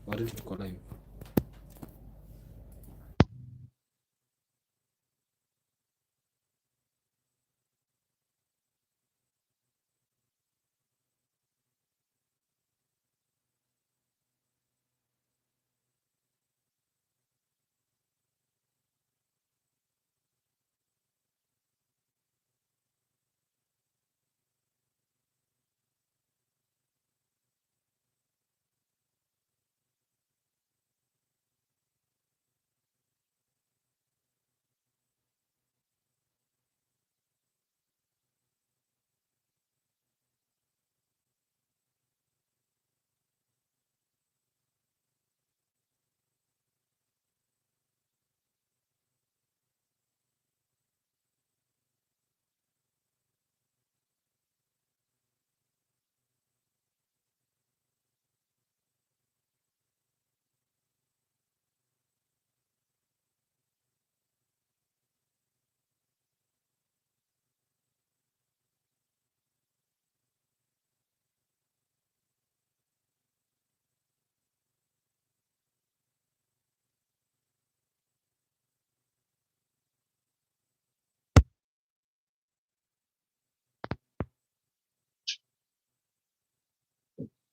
Already tuko live.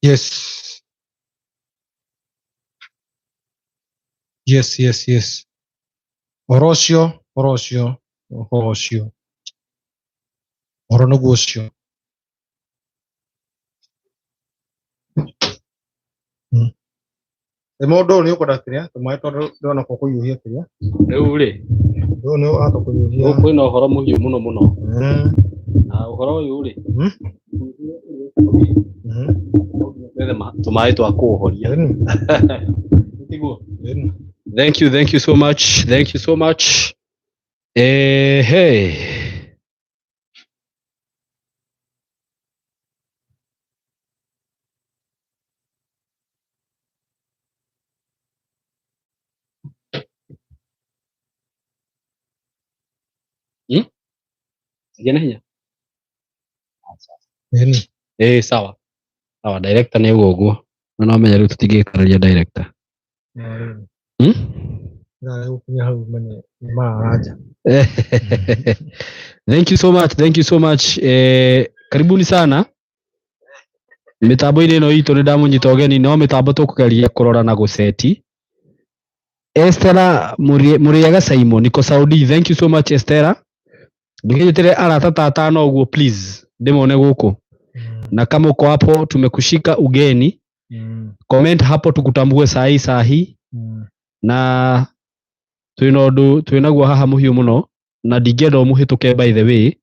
Yes. Yes, yes, yes. Ũhoro ũcio, ũhoro ũcio, ũhoro ũcio. Ũhoro nĩguo ũcio. Ĩ mũndũ ũyũ nĩ ũkwenda kĩrĩa tũmaĩ tondũ ndĩrona ko kũhiũhia kĩrĩa. Rĩu rĩ, Ũyũ nĩ ũhota kũhiũhia. gũkũ kwĩna ũhoro mũhiũ mũno mũno. Na ũhoro ũyũ rĩ, twethe tũmaĩ twa kũũhoria. Tiguo? Thank you, thank you so much. Thank you so much. Hey. Hmm? Gĩa na hinya. Sawa. Sawa, director nĩ ũguo ũguo. Na no menye rĩu tũtingĩkarĩria director. Hmm? Gũkinya hau menye nĩ mararanja. Thank you so much, thank you so much. Karibuni sana mĩtambo-inĩ ĩno itũ nĩ ndamũnyita ũgeni no mĩtambo tũkũgeria kũrora na gũceti. Estera Mũrĩaga Simon niko Saudi, thank you so much Estera. Ndũkĩnyitĩre arata ta atano ũguo please ndĩmone gũkũ. Na kama uko hapo tumekushika ugeni, comment hapo tukutambue saa hii saa hii. Na twĩna ũndũ twĩnaguo haha mũhiũ mũno na ndingĩenda ũmũhĩtũke by the way.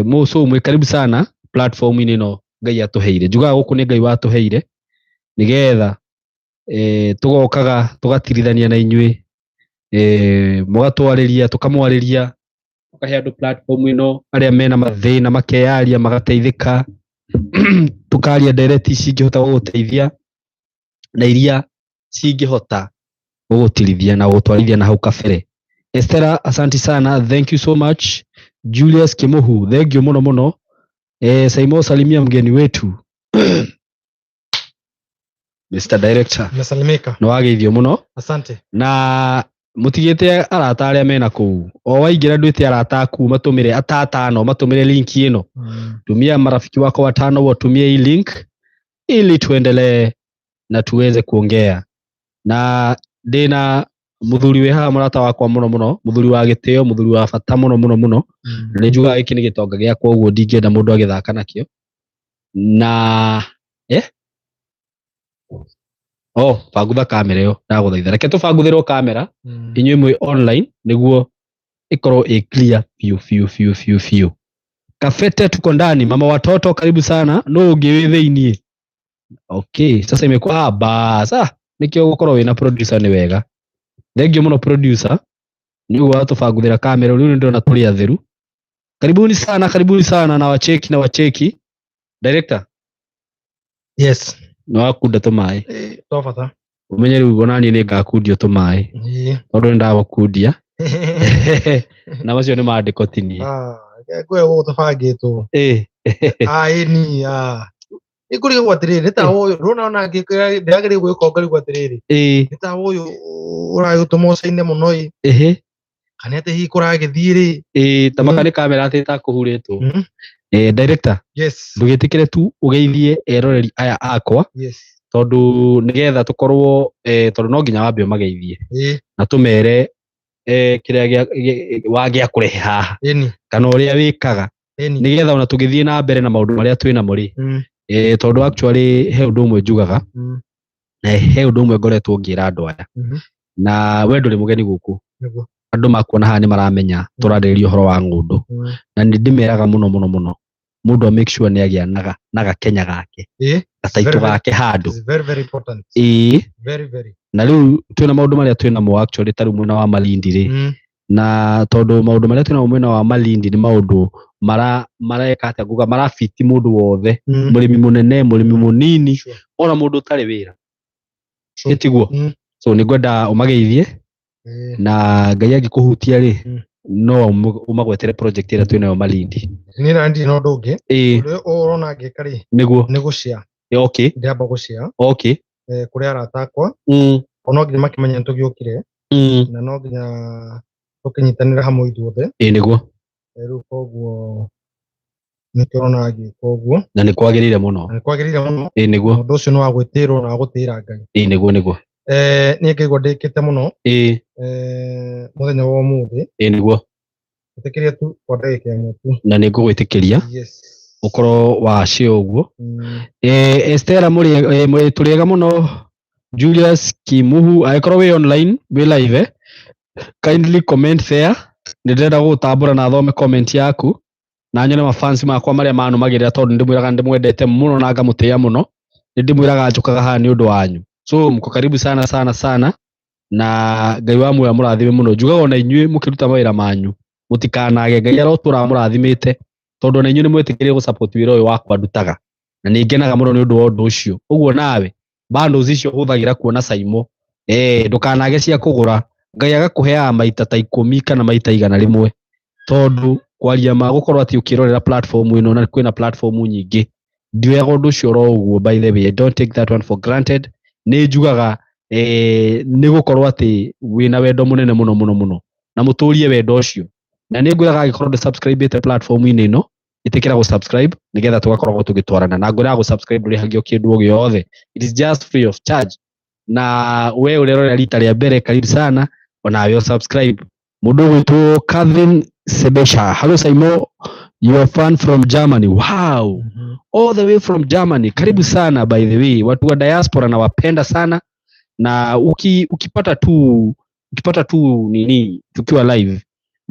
Mũcũ mwĩ karibu sana platform-inĩ ĩno Ngai atũheire. Njugaga gũkũ nĩ Ngai watũheire nĩgetha tũgokaga tũgatirithania na inyuĩ, mũgatwarĩria tũkamwarĩria, tũkahe andũ platform ĩno arĩa mena mathĩna makeyaria magateithĩka, tũkaria ndereti cingĩhota gũgũteithia na iria cingĩhota gũgũtirithia na gũgũtwarithia na hau kabere. Estera, asanti sana, thank you so much. Julius Kimuhu, thank you mũno mũno. Saimo, salimia mgeni wetu. Mr. Director. Nimesalimika. Nĩ wageithio mũno. Asante. Na mũtigĩte arata arĩa mena kũu. O waingĩra ndwĩte arata aku matũmĩre atatano, matũmĩre link ĩno. Tumia marafiki wako watano watumie hii link ili tuendelee na tuweze kuongea. Na ndĩna mũthuri wĩ haha mũrata wakwa mũno mũno, mũthuri wa gĩtĩo, mũthuri wa bata mũno mũno mũno. Na nĩ njugaga gĩkĩ nĩ gĩtonga gĩakwa ũguo ndingĩenda mũndũ agĩthaka nakĩo. Na Oh, bangutha kamera ĩyo ndagũthaitha. Reke tũbanguthĩrwo kamera inyuĩ mwĩ online nĩguo ĩkorwo ĩ clear biũ biũ biũ biũ biũ. Kafete tuko ndani, mama watoto karibu sana, no ũngĩ wĩ thĩiniĩ. Okay, sasa imekuwa bas. Nĩkĩo gũkorwo wĩna producer nĩ wega. Thank you mũno producer. Nĩ ũguo watũbanguthĩra kamera rĩu nĩ ndĩrona tũrĩ atheru. Karibuni sana, karibuni sana na wacheki na wacheki. Director. Yes. Nĩ wakunda tũmaĩ. To bata. Ũmenye rĩu ona niĩ nĩ ngakundio tũmaĩ. Tondũ nĩ ndagũkundia. Na macio nĩ mandĩko ti niĩ. Ngũĩ gũkũ tũbangĩtwo. Ah, ĩni, ah. Nĩ kũrigagwo atĩrĩrĩ, nĩ ta ũyũ, ndũrona ona ngĩkwĩra ndĩragĩrĩire gwĩka ngarigwo atĩrĩrĩ, nĩ ta ũyũ ũragĩtũma ũcaine mũno ĩ, kana atĩ hihi kũragĩthiĩ rĩ. Ĩĩ, ta maka nĩ kamera atĩ ĩtakũhurĩtwo. Director, Yes. ndũgĩtĩkĩre tu ũgeithie eroreri aya akwa, tondũ nĩgetha tũkorwo tondũ no nginya wambe ũmageithie na tũmere kĩrĩa wagĩa kũrehe haha kana ũrĩa wĩkaga, nĩgetha ona tũgĩthiĩ na mbere na maũndũ marĩa twĩ namo rĩ, tondũ actually he ũndũ ũmwe njugaga, na he ũndũ ũmwe ngoretwo ngĩra andũ aya, na we ndũrĩ mũgeni gũkũ. Andũ makuona haha nĩ maramenya tũrarĩrĩria ũhoro wa ng'ũndũ, na nĩ ndĩmeraga mũno mũno mũno mũndũ a make sure nĩ agĩa na gakenya gake, gataitũ gake handũ. It's very, very important. Very, very. Na rĩu twĩna maũndũ marĩa twĩ namo actually ta rĩu mwena wa Malindi rĩ, na tondũ maũndũ marĩa twĩ namo mwena wa Malindi nĩ maũndũ mareka atĩa nguga marabiti mũndũ wothe, mũrĩmi mũnene, mũrĩmi mũnini, ona mũndũ ũtarĩ wĩra. Ĩtiguo? So nĩ ngwenda ũmageithie, na Ngai angĩkũhutia rĩ, no ũmagwetere project ĩrĩa twĩ nayo Malindi. Niĩ na ndirĩ na ũndũ ũngĩ. Ũndũ ũrĩa ũrona ngĩka rĩ, nĩ gũcia. Ndĩramba gũcia. Kũrĩ arata akwa. O no nginya makĩmenye nĩ tũgĩũkire. Na no nginya tũkĩnyitanĩre hamwe ithuothe. Ĩĩ nĩguo. Rĩu koguo nĩkĩo ũrona ngĩka ũguo. Na nĩ kwagĩrĩire mũno. Na nĩ kwagĩrĩire mũno. Ĩĩ nĩguo. Ũndũ ũcio nĩ wa gwĩtĩĩrwo na wa gũtĩĩra Ngai. Ĩĩ nĩguo nĩguo. Niĩ ngaigua ndĩkĩte mũno. Mũthenya wa ũmũthĩ. Ĩĩ nĩguo. Ĩtĩkĩria tu kwa ndagĩka ĩmwe tu. Na nĩ ngũgwĩtĩkĩria. Yes. Ũkorwo wa share ũguo. Estera mũrĩ tũrĩega mũno. Julius Kimuhu, angĩkorwo wĩ online, wĩ live, kindly comment there. Nĩ ndĩrenda gũgũtambũra na thome comment yaku, na nyone mafans makwa marĩa manũmagĩrĩra, tondũ nĩ ndĩmwĩraga nĩ ndĩmwendete mũno na ngamũtĩĩa mũno. Nĩ ndĩmwĩraga njũkaga haha nĩ ũndũ wanyu. So mko karibu sana sana sana, na Ngai wa muoyo amũrathime mũno. Njugaga ona inyuĩ mũkĩruta mawĩra manyu mũtikanage, Ngai arotũra amũrathimĩte, tondũ ona inyuĩ nĩ mwĩtĩkĩrire gũ-support wĩra ũyũ wakwa ndutaga, na nĩ ngenaga mũno nĩ ũndũ wa ũndũ ũcio. Ũguo nawe bundles icio ũhũthagĩra kuona Saimo, ndũkanage cia kũgũra, Ngai agakũheaga maita ta 10 kana maita 100, tondũ kwaria ma gũkorwo atĩ ũkĩrorera platform ĩno, na kwĩna platform nyingĩ, ndioyaga ũndũ ũcio oro ũguo. By the way, I don't take that one for granted. Nĩ njugaga nĩ gũkorwo atĩ wĩna wendo mũnene mũno mũno mũno, na mũtũrie wendo ũcio. Na nĩ ngwĩraga angĩkorwo ndũ subscribe platform-inĩ ĩno, ĩtĩkĩra gũ-subscribe nĩgetha tũgakoragwo tũgĩtwarana. Na ngwĩraga gũ-subscribe ndũrĩhagio kĩndũ o gĩothe, it is just free of charge. Na we ũrerorera rita rĩa mbere, karibu sana, onawe subscribe. Mũndũ ũgwĩtwo Catherine Sebesha, hello Saimo, you are fan from Germany. Wow, all the way from Germany, karibu sana. By the way, watu wa diaspora nawapenda sana, na ukipata tu nini tukiwa live,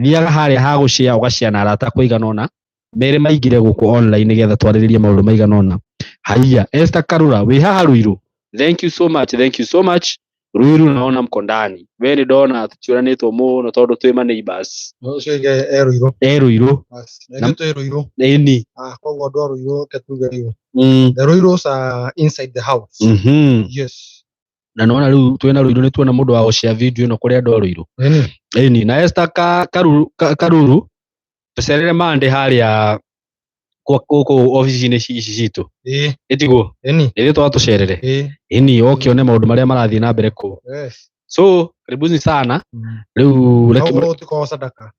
thiaga harĩa ha gũshare, ũgashare na arata kũigana ũna, mere maingĩre gũkũ online nĩgetha twarĩrĩrie maũndũ maigana ũna. Haiya, Esther Karura, wĩ haha Ruiru, thank you so much, thank you so much. Ruiru naona mko ndani. We nĩ ndona tũtiũranĩtwo mũno tondũ twĩ ma neighbors. Ũcio ũngĩ e Ruiru. E Ruiru. Bas, na ithuĩ twĩ Ruiru. Ĩni. Koguo andũ a Ruiru reke tuge rĩu. The Ruirus are inside the house. Yes. Na nona rĩu twĩna Ruiru, nĩ tuona mũndũ wa gũshare video ĩno kũrĩ andũ a Ruiru. Ĩni. Ĩni, na Esther Karuru, tũcerere Monday harĩa gũkũ ofici-inĩ ici citũ. Ĩtiguo? Ĩni. Nĩ ithuĩ twatũcerere. Ĩni, oke one maũndũ marĩa marathiĩ na mbere kũu. Yes. So, karibuni sana. Rĩu reke No ũtuĩka wa sadaka.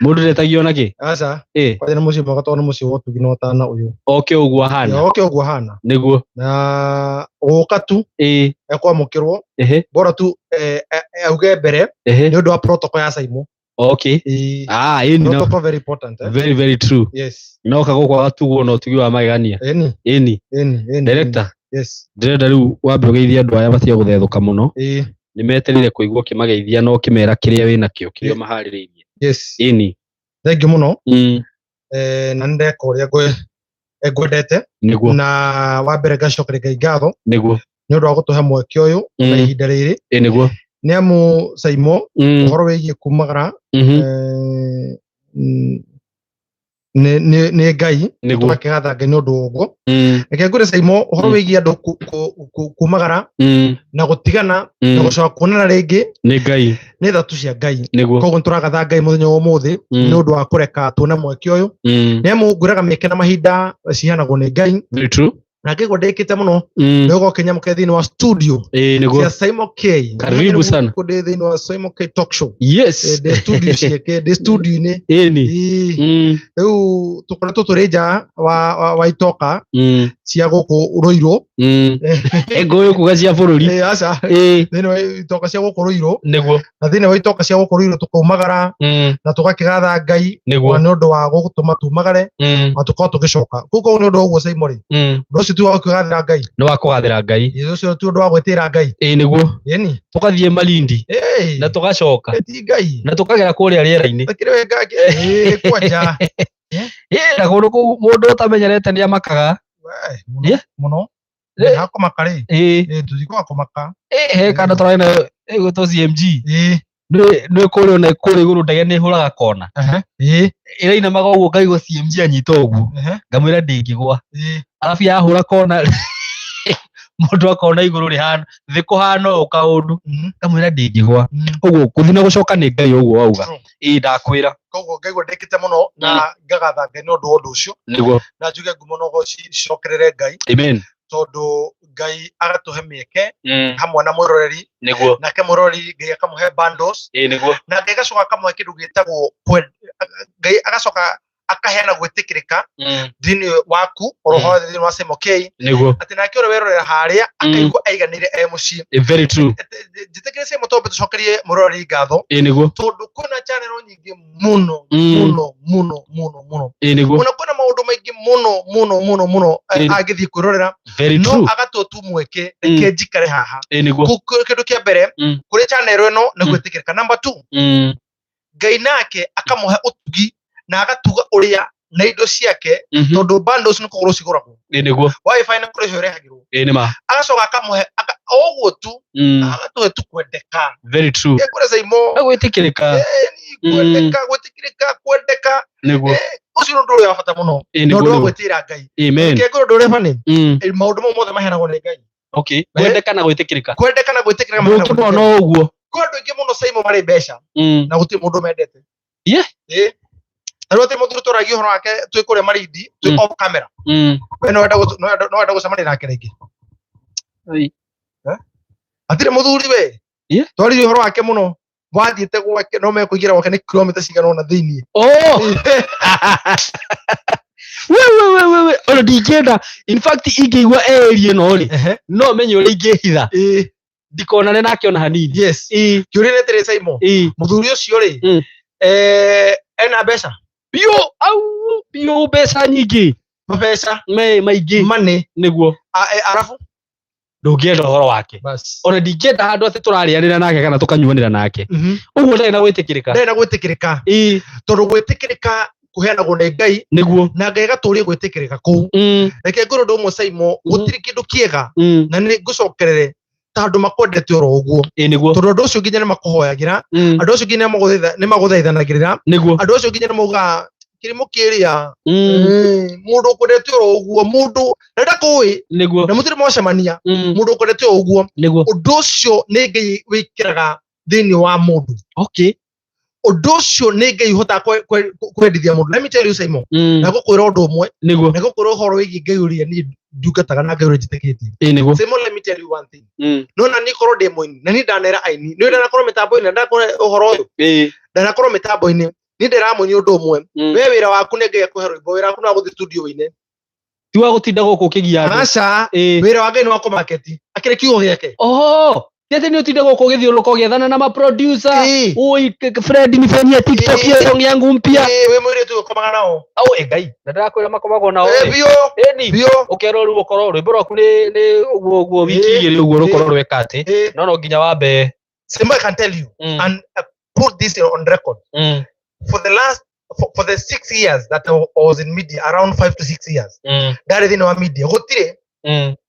Mũndũ ndetagio na kĩ? Aca. Kwanja nĩ mũciĩ mwega tondũ nĩ mũciĩ wa ũtugi na ũtana ũyũ. Oke ũguo ahana. Oke ũguo ahana. Nĩguo. Na gũka tu. Ekwamũkĩrwo. Bora tu, auge mbere. Nĩ ũndũ wa protocol ya Saimo. Ĩni no. Protocol very important, eh? Very, very true. Yes. No kago kwa gatugwo na ũtugi wa magegania. Ĩni. Ĩni. Ĩni, ĩni, Director. ĩni. Yes. Ndĩrenda rĩu wambe ũgeithie andũ aya matige gũthethũka mũno. Nĩ metereire kũigua ũkĩmageithia na ũkĩmera kĩrĩa wĩnakĩo, kĩrĩa ũmaharĩrĩirie. Yes. Ĩni. Thank you mũno. Na nĩ ndeka ũrĩa ngwendete. Nĩguo. Na wa mbere ngacokeria Ngai ngatho. Nĩguo. Nĩ ũndũ wa gũtũhe mweke ũyũ na ihinda rĩrĩ. Nĩguo. Nĩ amu Saimo, ũhoro wĩgiĩ kumagara, Nĩ Ngai. Nĩguo. Tũgakĩgatha Ngai nĩ ũndũ wa ũguo. Reke ngwĩre Saimo ũhoro wĩgiĩ andũ kumagara na gũtigana na gũcoka kuonana rĩngĩ. Nĩ Ngai. Nĩ tha tu cia Ngai. Nĩguo. Koguo nĩtũragatha Ngai mũthenya wa ũmũthĩ nĩ ũndũ wa kũreka tuone mweke ũyũ. Nĩ amu ngwĩraga mĩeke na mahinda ciheanagwo nĩ Ngai. Very true. Na ngĩigua ndĩkĩte mũno nĩ ũgoka ũkĩnyamũkĩra thĩinĩ wa studio Ĩĩ nĩguo. cia Saimo K. Karibu sana. Gũkũ ndĩ thĩinĩ wa Saimo K Talk Show. Yes. Ndĩ studio ciake, ndĩ studio-inĩ. Ĩni. Ĩĩ. Rĩu tũkoretwo tũrĩ nja wa itoka cia gũkũ Rũirũ. Ngũyũ kuga cia bũrũri. Ĩĩ, aca. Thĩinĩ wa itoka cia gũkũ Rũirũ. Nĩguo. Na thĩinĩ wa itoka cia gũkũ Rũirũ tũkaumagara na tũgakĩgatha Ngai Nĩguo. nĩ ũndũ wa gũtũma tumagare na tũkorwo tũgĩcoka. Koguo nĩ ũndũ wa ũguo Saimo rĩ, ũndũ ũcio ti wa gũkĩgathĩra Ngai. Nĩ wa kũgathĩra Ngai. Ĩĩ, ũcio ti ũndũ wa gwĩtĩĩra Ngai. Ĩĩ nĩguo. Ĩni. Tũgathiĩ Malindi. Ĩĩ. Na tũgacoka. Ti Ngai. Na tũkagera kũrĩa rĩera-inĩ. Takĩrĩ we Ngai. Ĩĩ, kwanja. Ĩĩ, na kũndũ kũu mũndũ ũtamenyerete nĩ amakaga. We, mũno. Mũno. Hakũmaka rĩ. Ĩĩ. Tũtikoa kũmaka. Ĩĩ, he kanda tũrarĩ nayo ĩgwĩtwo CMG. Ĩĩ. Nĩ kũrĩa ona kũrĩa igũrũ ndege nĩ ĩhũraga kona. Ĩĩ. Ĩrainamaga ũguo ngaigua CMG anyita ũguo. Ngamwĩra ndĩngĩgwa. Arabu yahũra kona mũndũ akona igũrũ rĩhana thĩ kũhana ũũ kaũndũ. Ngamwĩra ndĩngĩgwa. Ũguo gũthiĩ na gũcoka nĩ Ngai ũguo wauga. Ĩĩ ndakwĩra. Koguo ngaigua ndĩkĩte mũno na ngagatha Ngai nĩ ũndũ wa ũndũ ũcio. Nĩguo. Na njuge ngumo na ũgoci cicokerere Ngai. Amen. Tondũ Ngai agatũhe mĩeke hamwe na mwĩroreri. Nĩguo. Nake mwĩroreri Ngai akamũhe bundles. Ĩĩ nĩguo. Na Ngai agacoka akamũhe kĩndũ gĩtagwo Ngai agacoka akaheana gwĩtĩkĩrĩka thĩinĩ waku oro hothe thĩinĩ wa Saimo K. Nĩguo. Atĩ nake ũrĩa werorera harĩa akaigua aiganĩire e mũciĩ. Very true. Njĩtĩkĩre Saimo twambe tũcokerie mwĩroreri ngatho. Ĩĩ nĩguo. Tondũ kwĩna channel nyingĩ mũno mũno mũno mũno mũno. Ĩĩ nĩguo. Ona kwĩna maũndũ maingĩ mũno mũno mũno mũno angĩthiĩ kwĩrorera. Very No true. agatua tu mweke reke njikare haha. Ĩĩ nĩguo. Kĩndũ kĩa mbere kũrĩ channel ĩno nĩ gwĩtĩkĩrĩka. Number 2. Ngai nake akamũhe ũtugi na agatuga ũrĩa na indo ciake tondũ bundles nĩ kũgũrwo cigũragwo. Ĩĩ nĩguo. Wi-Fi nĩ kũrĩhwo ĩrĩhagĩrwo. Ĩĩ nĩ ma. Agacoka akamũhe ũguo tu agatũhe tu kwendeka. Very true. Kũrĩ Saimo. Na gwĩtĩkĩrĩka. Kwendeka, gwĩtĩkĩrĩka, kwendeka. Nĩguo. Ũcio nĩ ũndũ ũrĩa wa bata mũno. Ĩĩ Nĩ ũndũ wa nĩguo. gwĩtĩĩra Ngai. Amen. Reke ngwĩre ũndũ ũrĩa bani. Maũndũ mau mothe maheanagwo nĩ Ngai. Okay. Kwendeka na gwĩtĩkĩrĩka. Kwendeka na gwĩtĩkĩrĩka maheanagwo nĩ Ndũngĩmona Ngai. ũguo. Kwĩ andũ aingĩ mũno Saimo marĩ mbeca na gũtirĩ mũndũ mendete. Yeah. Ĩĩ. Na rĩu atĩ mũthuri tũragia ũhoro wake twĩ kũrĩa Malindi, twĩ off camera. We no wenda gũcemania nake rĩngĩ. Hatirĩ mũthuri we. Twaririe ũhoro wake mũno. Wathiĩte gwake no mekũingĩra gwake nĩ kilomita cigana ũna thĩiniĩ. Oh! We. Ona ndingĩenda, in fact ingĩigua area ĩno rĩ, no menye ũrĩa ingĩhitha. Ndikonane nake ona hanini. Yes. Kĩũria nĩ atĩrĩ Saimo. Mũthuri ũcio rĩ, ena mbeca? Biũ, au, biũ mbeca nyingĩ. Mbeca? Maingĩ. Money. Nĩguo. Arabu? Ndũngĩenda ũhoro wake. Ona ndingĩenda handũ atĩ tũrarĩanĩra nake kana tũkanyuanĩra nake. Ũguo ndarĩ na gwĩtĩkĩrĩka. Ndarĩ na gwĩtĩkĩrĩka. Tondũ gwĩtĩkĩrĩka kũheanagwo nĩ Ngai. Nĩguo. Na Ngai agatũria gwĩtĩkĩrĩka kũu. Reke ngwĩre ũndũ ũmwe Saimo, gũtirĩ kĩndũ kĩega na nĩ ngũcokerere ta andũ makwendete oro ũguo. Ĩĩ nĩguo. Tondũ andũ acio nginya nĩ makũhoyagĩra, andũ acio nginya nĩ magũthaithanagĩrĩra, Nĩguo. andũ acio nginya nĩ maugaga kĩrimũ kĩrĩa, mũndũ ũkwendete oro ũguo, mũndũ na ndakũĩ, Nĩguo. na mũtirĩ mwacemania, mũndũ ũkwendete oro ũguo. Nĩguo. Ũndũ ũcio nĩ Ngai wĩkĩraga thĩinĩ wa mũndũ. Okay. Ũndũ ũcio nĩ Ngai ũhotaga kwendithia mũndũ. Let me tell you Saimo, na ngũkwĩra ũndũ ũmwe, Nĩguo. na ngũkwĩra ũhoro wĩgiĩ Ngai ũrĩa niĩ ndungataga na Ngai ũrĩa njĩtĩkĩtie. Ĩĩ nĩguo. Saimo, let me tell you one thing. No na niĩ korwo ndĩ mũini, na niĩ ndanera aini, nĩ ndanakorwo mĩtambo-inĩ, na ndanakorwo ũhoro ũyũ. Ndanakorwo mĩtambo-inĩ, niĩ ndĩra mũini ũndũ ũmwe. We wĩra waku nĩ Ngai akũhe rwĩmbo, wĩra waku nĩ wa gũthiĩ studio ũine. Ti wa gũtinda gũkũ ũkĩgia andũ. Aca, wĩra wa Ngai nĩ wa kũmarket. Akĩrĩ kiugo gĩake. Oho. Ti atĩ nĩ ũtinde gũkũ ũgĩthiũrũrũka ũgĩethana na ma-producer. Oi, Fred nifanyie TikTok hiyo song yangu mpya. Wĩ mũirĩtu ũkomaga nao. Au, Ngai, na ndĩrakwĩra makomagwo nao. Biũ. Ĩni. Biũ. Ũkerwo rĩu ũkorwo rwĩmbo rwaku nĩ ũguo ũguo wiki igĩrĩ ũguo rũkorwo rweka atĩ. No no nginya wambe. Simba, I can tell you and put this on record. For the last for the 6 years that I was in media, around 5 to 6 years. Ndarĩ thĩinĩ wa media. Gũtirĩ.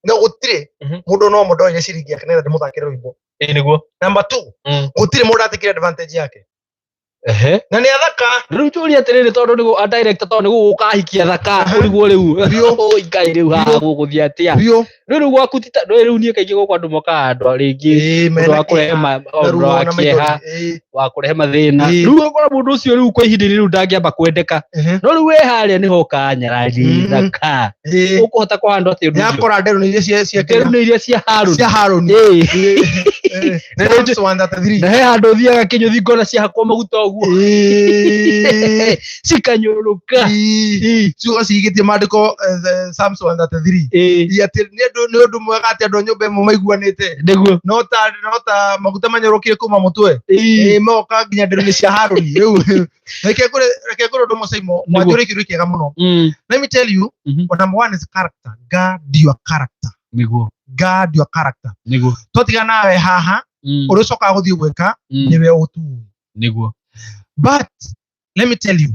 No gũtirĩ mũndũ no mũndũ oire ciringi yake nĩgetha ndĩmũthakĩre rwĩmbo. Ĩĩ nĩguo. Number 2, gũtirĩ mũndũ atikire advantage yake. Ehe. Na nĩ athaka. Rĩu njũrie atĩrĩrĩ, tondũ nĩ a director, tondũ nĩ gũgũkahikia thaka. Ũrigwo rĩu. Biũ. Oi Ngai, rĩu haha Biũ. gũgũthiĩ atĩa? Biũ. Rĩu gwaku ti ta rĩu niĩ kaingĩ gũkũ andũ mokaga andũ rĩngĩ Ĩĩ, ũndũ mena wa kũrehe kĩeha, na ũndũ ruo wa na kĩeha, maithori. Ĩĩ. wa kũrehe mathĩna. Rĩu ũgakora mũndũ ũcio rĩu kwa ihinda rĩu ndangĩamba kwendeka. No rĩu we harĩa nĩho kanyarari thaka. Ũkũhota kũhandwo atĩa ũndũ ũcio? Yakora nderu nĩ iria cia Nderu nĩ iria cia Harũni. Cia Harũni. Ĩĩ. Na Psalms 133. Na he handũ ũthiaga kĩnyũthi ngona ciahakwo maguta ũguo, cikanyũrũrũka. Ciugo cigĩtie maandĩko, Psalms 133. Ĩ, atĩ nĩ ũndũ mwega atĩ andũ a nyũmba ĩmwe maiguanĩte. No ta maguta manyũrũkire kuma mũtwe. Ĩ, moka nginya nderu-inĩ cia Harũni. Rĩu reke ngũre ũndũ mũcaimo. Wanjũria kĩũria kĩega mũno. Let me tell you, number one is character. Guard your character. Guard your character. Twatiga nawe haha, ũrĩa ũcokaga gũthiĩ gwĩka nĩwe ũtui. But let me tell you,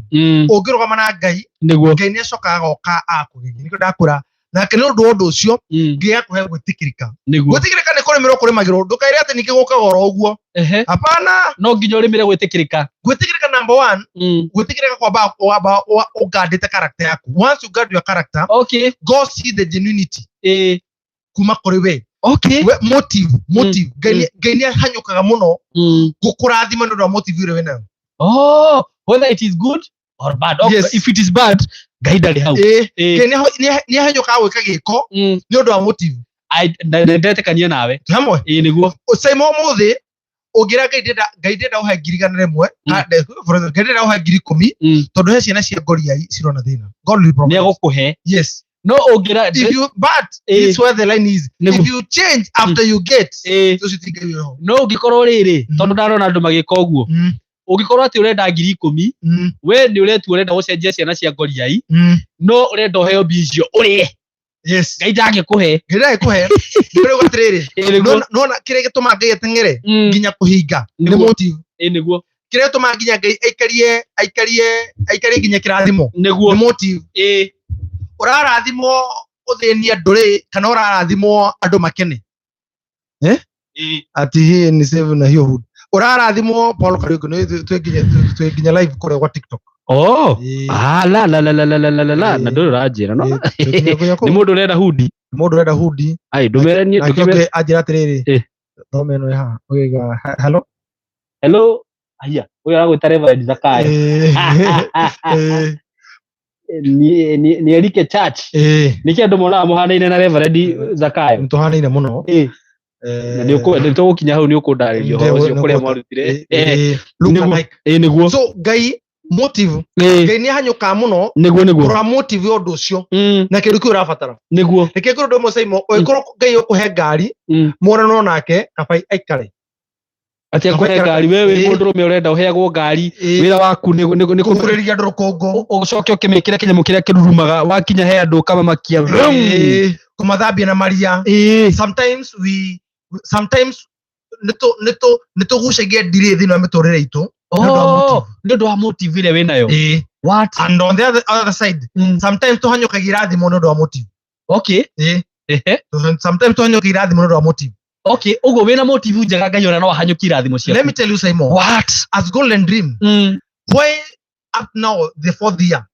ũngĩrũgama na Ngai, Ngai nĩ acokaga agoka akũgeria. Nĩkĩo ndakwĩra nake nĩ ũndũ wa ũndũ ũcio, Ngai akũhe gwĩtĩkĩrĩka. Gwĩtĩkĩrĩka nĩ kũrĩmĩrwo kũrĩmagĩrwo. Ndũkaire atĩ ningĩ gũkaga oro ũguo. Hapana. No nginya ũrĩmĩre gwĩtĩkĩrĩka. Gwĩtĩkĩrĩka, number one, gwĩtĩkĩrĩka kwamba wamba ũgandĩte character yaku. Once you guard your character, God see the genuinity kuma kũrĩ we. We motive. Ngai nĩ ahanyũkaga mũno gũkũrathima nĩ ũndũ wa motive ĩrĩa wĩnayo. Oh, whether it is good or bad. Okay. Yes. If it is bad, Ngai ndarĩ hau. Ngai nĩ ahanyũkaga gwĩka gĩko nĩ ũndũ wa motive. Ndetĩkania nawe. Twĩ hamwe? Ĩĩ, nĩguo. Caima ũmũthĩ ũngĩra Ngai ndĩrenda, Ngai ndĩrenda ũhe 100,000, for example, Ngai ndĩrenda ũhe 10,000, tondũ he ciana cia ngoriai cirona thĩna, God will Nĩ provide. egũkũhe. Yes. No ũngĩra If you, but this is where the line is. If you change after you get, ũcio ti Ngai wĩho. No ũngĩkorwo rĩrĩ, tondũ ndarona andũ magĩka ũguo, ũngĩkorwo atĩ ũrenda 10,000, we nĩ ũretua ũrenda gũcenjia ciana cia ngoriai, no ũrenda ũheo mbia icio ũrĩe. Ngai ndangĩkũhe. Ngai ndangĩkũhe. Nĩ atĩrĩrĩ, Ĩĩ, nĩguo. Nona kĩrĩa gĩtũmaga Ngai ateng'ere nginya kũhinga nĩ motive. Ĩĩ, nĩguo. Kĩrĩa gĩtũmaga nginya Ngai aikarie nginya kĩrathimo nĩ motive. Ũrarathimwo ũthĩnie andũ rĩ, kana ũrarathimwo andũ makene? Ati hii ni save na hiyo hood. Ũrarathimwo Paul Kariuki nĩ twĩ nginya live kũrĩa gwa TikTok. Oh. Ah, la la la la la la la la la. Na ndũrĩ ũranjĩra no. Ĩĩ, twĩ nginya kũrĩa Nĩ kũu. mũndũ ũrenda hoodie. Mũndũ ũrenda hoodie. Ai, ndũmĩre niĩ Nake ndũkĩmere. ũngĩ anjĩra atĩrĩrĩ, thome ĩno ĩ haha. Ũgĩiga, hello. Hello. Aya, ũyũ aragwĩta Reverend Zakayo. Ni Erike Church. Nĩkĩ andũ monaga mũhanaine na Reverend Zakayo? Nĩ tũhanaine mũno. Na nĩ tũgũkinya hau, nĩ ũkũndarĩria ũhoro ũcio kũrĩa mwarutire. Look Nĩguo. alike. Ĩĩ, nĩguo. So Ngai motive, Ngai nĩ ahanyũkaga mũno Nĩguo. kũrora motive ya ũndũ ũcio na kĩndũ kĩu ũrabatara. Reke ngũrũ ũndũ ũmwe, Simon, ũngĩkorwo Ngai ũkũhe ngari, mũranwo nake kabai aikare. Atĩ akũhe ngari, we wĩ mũndũrũme ũrenda ũheagwo ngari, wĩra waku nĩ Kũhurĩria andũ rũkũngũ. Ũcoke ũkĩmĩkĩre kĩnyamũ kĩrĩa kĩrurumaga wakinya he andũ ũkamamakia. Kũmathambia na maria. Sometimes nĩ tũgucagia ndirĩ thĩinĩ wa mĩtũrĩre itũ nĩ ũndũ wa Oh, motive. nĩ ũndũ wa motive ĩrĩa wĩnayo. What? And on the other side, sometimes tũhanyũkagia irathimo nĩ ũndũ wa motive. Sometimes tũhanyũkagia irathimo nĩ ũndũ wa motive. Okay, ũguo wĩna motive njega, Ngai ona no ahanyũkie irathimo ciaku. Let me tell you, Simon, What? as Golden Dream, why up now the fourth year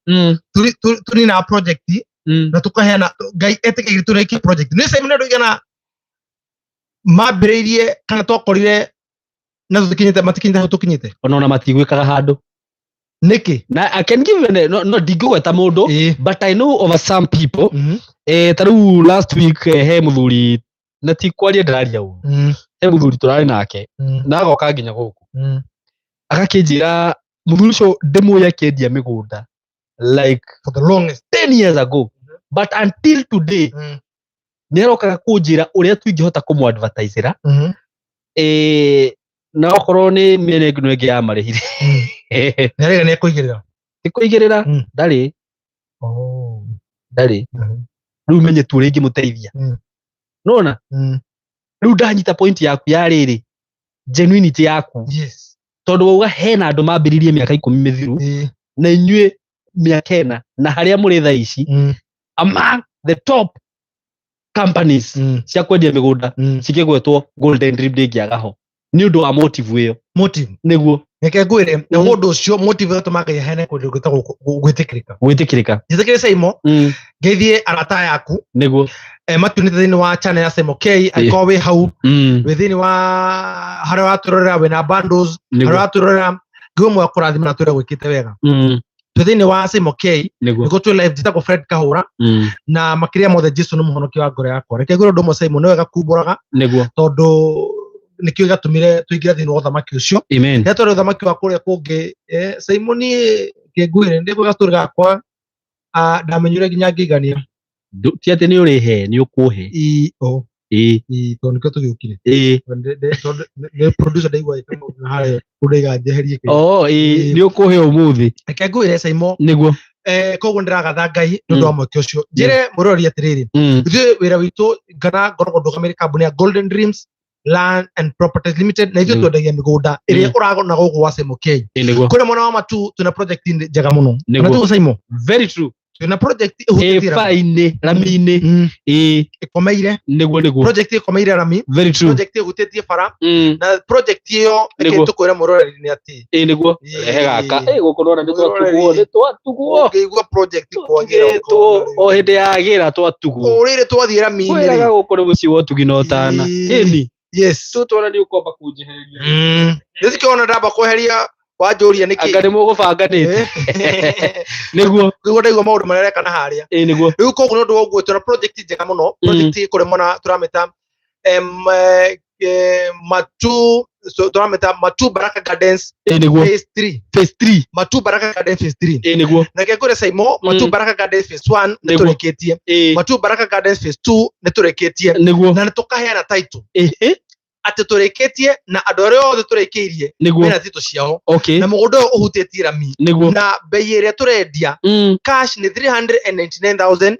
tũrĩ na project na tũkaheana, Ngai etĩkĩrie tũrĩkie project nĩ Simon andũ igana mambĩrĩirie kana twakorire na tũtikinyĩte, matikinyĩte hau tũkinyĩte. Ona matigwĩkaga handũ. Nĩkĩ? Na I can give you no, ndingĩgweta mũndũ, but I know of some people. Ta rĩu last week, he mũthuri, na ti kwaria ndĩraria ũru, he mũthuri tũrarĩ nake na agoka nginya gũkũ, agakĩnjĩra mũthuri ũcio ndĩmũĩ akĩendia mĩgũnda like For the longest 10 years ago, but until today nĩ arokaga kũnjĩra ũrĩa tũingĩhota kũmũ-advertisera. Na okorwo nĩ mĩena ĩngĩ no ĩngĩ ya marĩhire. Nĩ arĩga nĩ ekũigĩrĩra. Ti kũigĩrĩra. Ndarĩ. Ndarĩ. Rĩu menye tu ũrĩa ingĩmũteithia. Nona rĩu ndanyita point yaku ya rĩrĩ, genuinity yaku, tondũ wauga hena andũ mambĩrĩirie mĩaka 10 mĩthiru na inyuĩ mĩaka 4, na harĩa mũrĩ thaa ici, among the top companies cia kwendia mĩgũnda cikĩgwetwo, Golden Dream ndĩngĩaga ho. Nĩ ũndũ wa motive ĩyo. Motive. Nĩguo. Reke ngwĩre, na ũndũ ũcio motive ĩgatũma Ngai aheane kũndũ gwĩtagwo gwĩtĩkĩrĩka. Gwĩtĩkĩrĩka. Njĩtĩkĩre Saimo, ngeithie arata aya aku. Matunĩte thĩinĩ wa channel ya Saimo K, angĩkorwo wĩ hau, wĩ thĩinĩ wa harĩa ũratũrorera, wĩna bundles, harĩa ũratũrorera, Ngai ũmwe akũrathime na twĩre gwĩkĩte wega. Twĩ thĩinĩ wa Saimo K, nĩguo twĩ live, njĩtagwo Fred Kahũra, na makĩria mothe Jesu nĩ mũhonokia wa ngoro yakwa. Reke ngwĩre ũndũ ũmwe Saimo, nĩ wega kumbũraga, tondũ nĩkĩo gĩatũmire tũingĩre thĩinĩ wa ũthamaki ũcio. Amen. Rĩrĩa twarĩ ũthamaki wa kũrĩa kũngĩ, Saimo niĩ kĩngwĩre, ndĩ gwĩka story gakwa, ndamenyire nginya ngĩigania. Ti atĩ nĩ ũrĩhe, nĩ ũkũhe. Ii, o. Ii, tondũ nĩkĩo tũgĩũkire. Tondũ nĩ producer ndaigua ĩka maũndũ harĩa, kũndũ ndaiga njeherie kĩndũ. Oh, ĩĩ, nĩ ũkũhe ũmũthĩ. Reke ngwĩre Saimo. Koguo ndĩragatha Ngai nĩ ũndũ wa mweke ũcio. Njĩre mũrori atĩrĩrĩ, ithuĩ wĩra witũ kana ngoragwo ndũgamĩrĩire kambuni ya Golden Dreams Land and Properties Limited, na ithuĩ twendagia mĩgũnda ĩrĩa ũragona gũkũ gwa Saimo K. Kũrĩa mwena wa Matu twĩna project njega mũno. Na tũgũ Saimo? Very true. Twĩna project ĩhutĩtie rami. Ĩbainĩ, rami-inĩ. Ĩkomeire. Nĩguo, nĩguo. Project ĩkomeire rami. Very true. Project ĩhutĩtie bara. Na project ĩyo, reke tũkwĩre mũroreri nĩ atĩ. Nĩguo. Rehe gaka. Gũkũ nĩwona nĩ twatugwo, nĩ twatugwo. Ũngĩigua project kwagĩra Twatugĩtwo ũkona o hĩndĩ ya gĩra twatugwo. O rĩrĩ twathiĩ rami-inĩ Kwĩraga rĩ. gũkũ nĩ mũciĩ wa ũtugi na ũtana. Ĩni. Tũtwara nĩ ũkwamba kũnjehereria. Nĩ cikĩona ndamba kweheria wanjũria nĩkĩ? Anga nĩ mũgũbanganĩte. Nĩguo. Nĩguo ndaigua maũndũ marĩa areka na harĩa. Ĩĩ, nĩguo. Rĩu koguo nĩ ũndũ wa ũguo twĩna project njega mũno. Project kũrĩa mwena tũramĩta, Matu, so, tũramĩta Matu Baraka Gardens. Ĩĩ, nĩguo. Phase 3. Phase 3. Matu Baraka Gardens Phase 3. Ĩĩ, nĩguo. Na reke ngwĩre Saimo, Matu Baraka Gardens Phase 1 nĩ tũrĩkĩtie. Matu Baraka Gardens Phase 2 nĩ tũrĩkĩtie. Na nĩ tũkaheana title. Atĩ tũrĩkĩtie na andũ arĩa othe tũrĩkĩirie mena title ciao. Na mũgũnda ũyũ ũhutĩtie rami. Na bei ĩrĩa tũrendia cash nĩ 399,000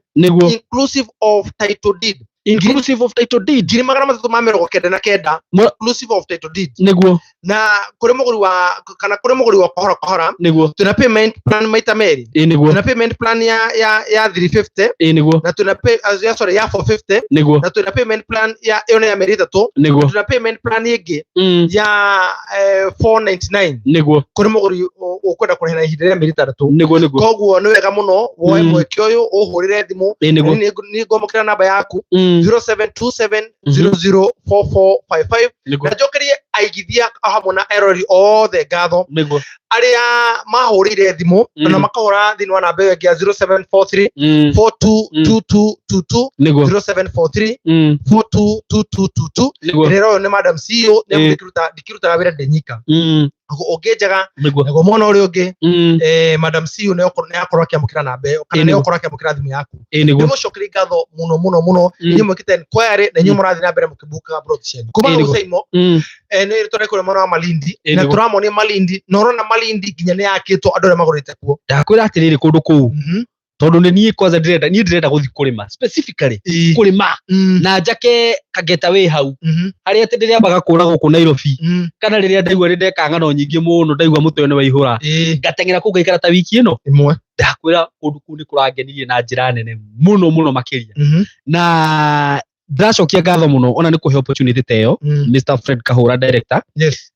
inclusive of title deed. Inclusive of title deed. Ngiri magana matatũ ma mĩrongo kenda na kenda. Inclusive of title deed. Na kũrĩ mũgũri wa, kana kũrĩ mũgũri wa kahora kahora. Twĩna payment plan maita merĩ. Twĩna payment plan ya 350. Na twĩna pay, as, ya, sorry, ya 450. Na twĩna payment plan ya ĩyo nĩ ya mĩeri ĩtatũ. Twĩna payment plan ĩngĩ ya 499. Kũrĩ mũgũri ũkwenda kũrĩha na ihinda rĩa mĩeri ĩtandatũ. Nĩguo. Koguo nĩ wega mũno woe mweke ũyũ ũhũrĩre thimũ. Nĩ ngwamũkĩra namba yaku. Zero seven two seven zero zero four four five five. Na njokerie aigithia hamwe na eroreri othe ngatho. Arĩa mahũrĩire thimũ na makahũra thĩinĩ wa namba ĩyo ĩngĩ ya zero seven four three four two two two two two. Zero seven four three four two two two two two. Rĩrĩa ũyũ nĩ Madam CEO, nĩ ndikĩrutaga wĩra ndĩ nyika. Ũguo ũngĩnjaga, naguo mwena ũrĩa ũngĩ, Madam CEO nĩ akorwo akĩamũkĩra namba ĩyo, kana nĩ akorwo akĩamũkĩra thimũ yaku. Nĩmũcokerie ngatho mũno, mũno, mũno. Inyuĩ mwĩkĩte inquiry, na inyuĩ mũrathiĩ na mbere mũkĩbukaga plot cianyu. Kuma hau Saimo, nĩ tũrĩ kũrĩa mwena wa Malindi, na tũramonia Malindi, na ũrona Malindi nginya nĩ yakĩtwo andũ arĩa magũrĩte kuo. Ndakwĩra atĩrĩrĩ, kũndũ kũu. Tondũ nĩ niĩ kwanza ndĩrenda, niĩ ndĩrenda gũthiĩ kũrĩma specifically kũrĩma. Na njake kageta wĩ hau. Harĩa atĩ ndĩrĩambaga kũra gũkũ Nairobi. Kana rĩrĩa ndaigua nĩ ndeka ng'ano nyingĩ mũno, ndaigua mũtwe nĩ waihũra. Ngateng'era kũu ngaikara ta wiki ĩno. Ĩmwe. Ndakwĩra kũndũ kũu nĩ kũrangenirie na njĩra nene mũno mũno makĩria. Na ndĩracokia ngatho mũno ona nĩ kũhe opportunity ta ĩyo, Mister Fred Kahũra director.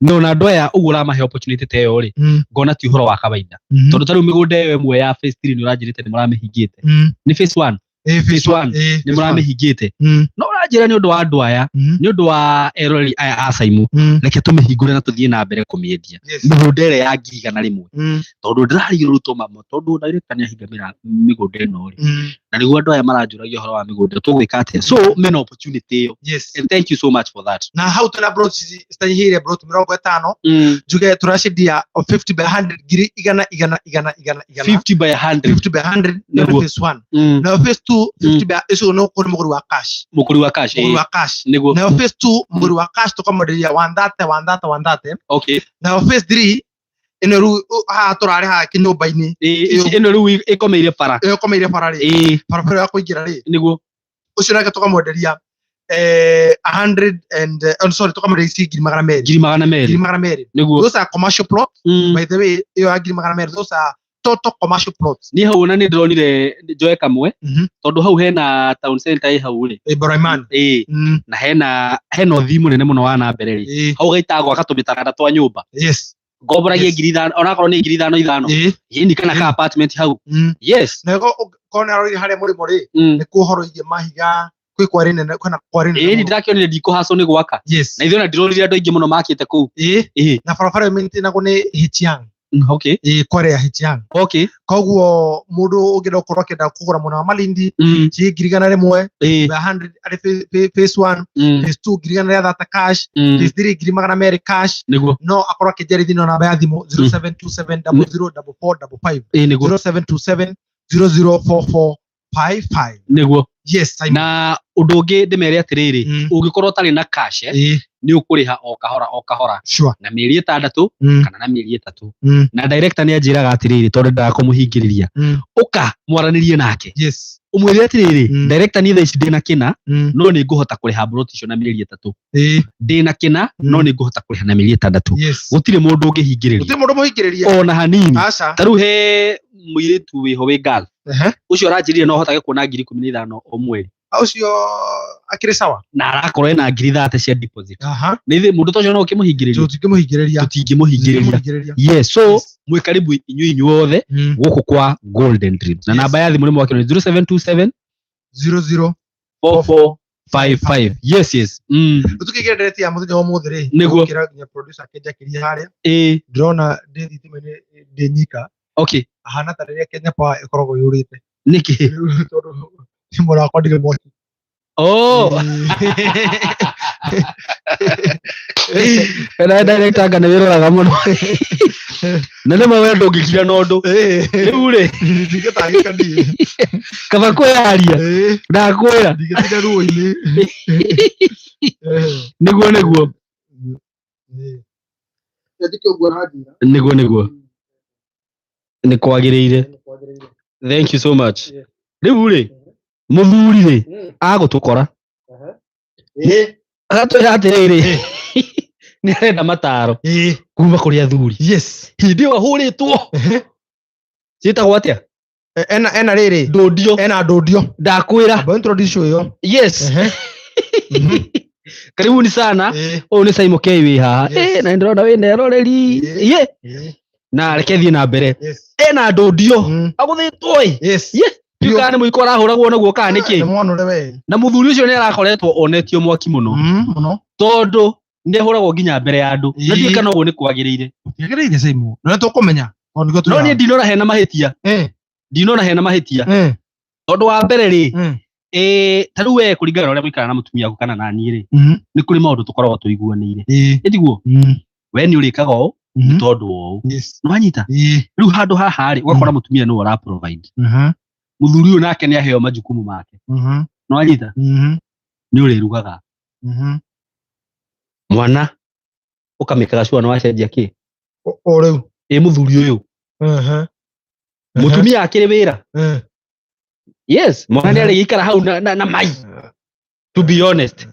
No na andũ aya ũguo ũramahe opportunity ta ĩyo rĩ, ngona ti ũhoro wa kawaida. Tondũ ta rĩu mĩgũnda ĩyo ĩmwe ya phase 3 nĩ ũranjĩrĩte nĩ mũramĩhingĩte. Nĩ phase 1. Phase 1. 1. Nĩ mũramĩhingĩte. No ũranjĩra nĩ ũndũ wa andũ aya, nĩ ũndũ wa eroreri aya a Saimu, reke tũmĩhingũre na tũthiĩ na mbere kũmĩendia. Mĩgũnda ĩrĩa ya ngiri igana rĩmwe. Tondũ ndĩrarigĩrwo rĩu tũmamo, tondũ director nĩ ahinga mĩgũnda ĩno rĩ. Na nĩguo andũ aya maranjũragia ũhoro wa mĩgũnda, tũgwĩka atĩa? So, mena opportunity ĩyo. And thank you so much for that. Na hau twĩna plot citanyihĩire plot mĩrongo ĩtano. Njuge tũracendia 50 by 100 ngiri igana, igana, igana, igana, igana. 50 by 100. 50 by 100, Nĩguo. phase 1. Na phase 2, 50 by, icio no kũrĩ mũgũri wa cash. Mũgũri wa cash, Mũgũri wa cash. Nĩguo. Na phase 2, mũgũri wa cash tũkamwenderia 130, 130, 130. Na phase 3, ĩno rĩu, haha tũrarĩ haha kĩnyũmba-inĩ. Ĩno rĩu ĩkomeire bara. Ĩyo ĩkomeire bara rĩ. Barabara ya kũingĩra rĩ. Nĩguo. Ũcio nake tũkamwenderia, a hundred and, oh, sorry, tũkamwenderia ici ngiri magana merĩ. Ngiri magana merĩ. Ngiri magana merĩ. Nĩguo. Those are commercial plot. By the way, ĩyo ya ngiri magana merĩ, those are Total commercial plots. Niĩ hau ona nĩ ndĩronire njoe kamwe tondũ hau hena town center ĩ hau rĩ. Ibrahimani. Ĩĩ. Na hena ũthii mũnene mũno wa na mbere rĩ. Hau gaita gwaka tũmĩtaranda twa nyũmba. Ngomboragie 5,000 onakorwo nĩ 5,000 ithano. Ĩni kana ka apartment hau. Yes. Na korwo nĩ aroire harĩa mũrĩmo rĩ, nĩ kuo horoirie mahiga, kwĩ kware nene, kwĩna kware nene Ĩni mũno. ndĩrakĩonire ndikũhacwo nĩ gwaka. Na ithuĩ ona ndĩronire andũ aingĩ mũno makĩte kũu. Na barabara ĩyo maintainagwo nĩ Hichiang. Kware ya Hichiang. Koguo mũndũ ũngĩenda gũkorwo akĩenda kũgũra mwena wa Malindi, ciringi 100,000, by 100 arĩ phase 1, phase 2 130,000 cash, phase 3 200,000 cash. Nĩguo. No akorwo akĩnjarithia na namba ya thimũ zero seven two seven double zero double four double five. Nĩguo. Zero seven two seven zero zero four four five five. Nĩguo. Yes, Simon. Na ũndũ ũngĩ ndĩmere atĩrĩrĩ, ũngĩkorwo ũtarĩ na cash, nĩ ũkũrĩha o kahora o kahora. Na mĩeri 6 kana na mĩeri 3. Na director nĩ anjĩraga atĩrĩrĩ, tondũ ndendaga kũmũhingĩrĩria. Ũka mwaranĩrie nake. Ũmwĩre atĩrĩrĩ, director niĩ thaa ici ndĩna kĩna, no nĩ ngũhota kũrĩha mburoti icio na mĩeri 3. Ndĩna kĩna, no nĩ ngũhota kũrĩha na mĩeri 6. Gũtirĩ mũndũ ũngĩhingĩrĩria. Gũtirĩ mũndũ mũhingĩrĩria. Ona hanini. Aca. Ta rĩu he mũirĩtu wĩho wĩ girl. Ũcio aranjĩrire no hotage kuona 15,000 o mweri. Ũcio akĩrĩ sawa. Na arakorwo ena 30,000 cia deposit. Na ithuĩ mũndũ ta ũcio no ũkĩmũhingĩrĩria? Tũtingĩmũhingĩrĩria. Tũtingĩmũhingĩrĩria. Tũtingĩmũhingĩrĩria. Yes, so mwĩ karibu inyuĩ inyuothe gũkũ kwa Golden Dreams. Na namba ya thimũ nĩ mwakĩrwo nĩ zero seven two seven Zero zero four four five five. Yes, yes. Tũkĩingĩra ndereti ya mũthenya wa ũmũthĩ rĩ, Nĩguo. gũkĩra nginya producer akĩnjakĩria harĩa. Ndĩrona ndĩ thitima-inĩ ndĩ nyika. Ahana ta rĩrĩa Kenya Power ĩkoragwo yũrĩte. Nĩkĩ? Tondũ thimũ yakwa ndĩrĩ mwaki. Ena director anga nĩ wĩroraga mũno. Na nĩ ma we ndũngĩkira na ũndũ. Rĩu rĩ. Ndingĩtangĩka niĩ. Kaba kwĩyaria. Ndakwĩra. Ndingĩtinda ruo-inĩ. Nĩguo, nĩguo. Njĩke ũguo ũranjĩra. Nĩguo, nĩguo. Nĩ kwagĩrĩire. Thank you so much. Rĩu rĩ, mũthuri rĩ, agũtũkora. Agatwĩra atĩrĩrĩ, nĩ arenda mataro kuma kũrĩ athuri. Hĩndĩ ĩyo ahũrĩtwo. Ciĩtagwo atĩa? Ena rĩrĩ. Ndũndio. Ena ndũndio. Ndakwĩra. Amba introduce ũyũ. Yes. Karibuni sana. Ũyũ nĩ Simon K wĩ haha. Na nĩndĩrona wĩna eroreri. Ye. Na reke thiĩ na mbere. Ena ndũndio. Agũthĩtwo ĩ. Ye. Ndiũĩ kana nĩ mũiko arahũragwo naguo kana nĩ kĩ. Nĩ mwana ũrĩa we. Na mũthuri ũcio nĩ arakoretwo onetio mwaki mũno. Mũno. Tondũ nĩ ahũragwo nginya mbere ya andũ. Na ndiũĩ kana ũguo nĩ kwagĩrĩire. Gũtiagĩrĩire, Simon. Na nĩ tũkũmenya. Tondũ nĩguo No niĩ twĩra. ndinona hena mahĩtia. Ndinona hena mahĩtia. Tondũ wa mbere rĩ, ta rĩu we kũringana na ũrĩa mũikaraga na mũtumia waku kana na niĩ rĩ, nĩ kũrĩ maũndũ tũkoragwo tũiguanĩire. Ĩ tiguo? We nĩ ũrĩkaga ũũ, tondũ wa ũũ. Nĩ wanyita? Rĩu handũ haha rĩ, ũgakora mũtumia nĩwe ũra provide. Mũthuri ũyũ nake nĩ aheo majukumu make. Nĩ wanyita? Nĩ ũrĩrugaga. Mwana ũkamĩkaga sure nĩ wacenjia kĩ? O rĩu. Ĩ mũthuri ũyũ. Mũtumia akĩrĩ wĩra. Yes, mwana nĩ arĩgĩikara hau na mai. To be honest.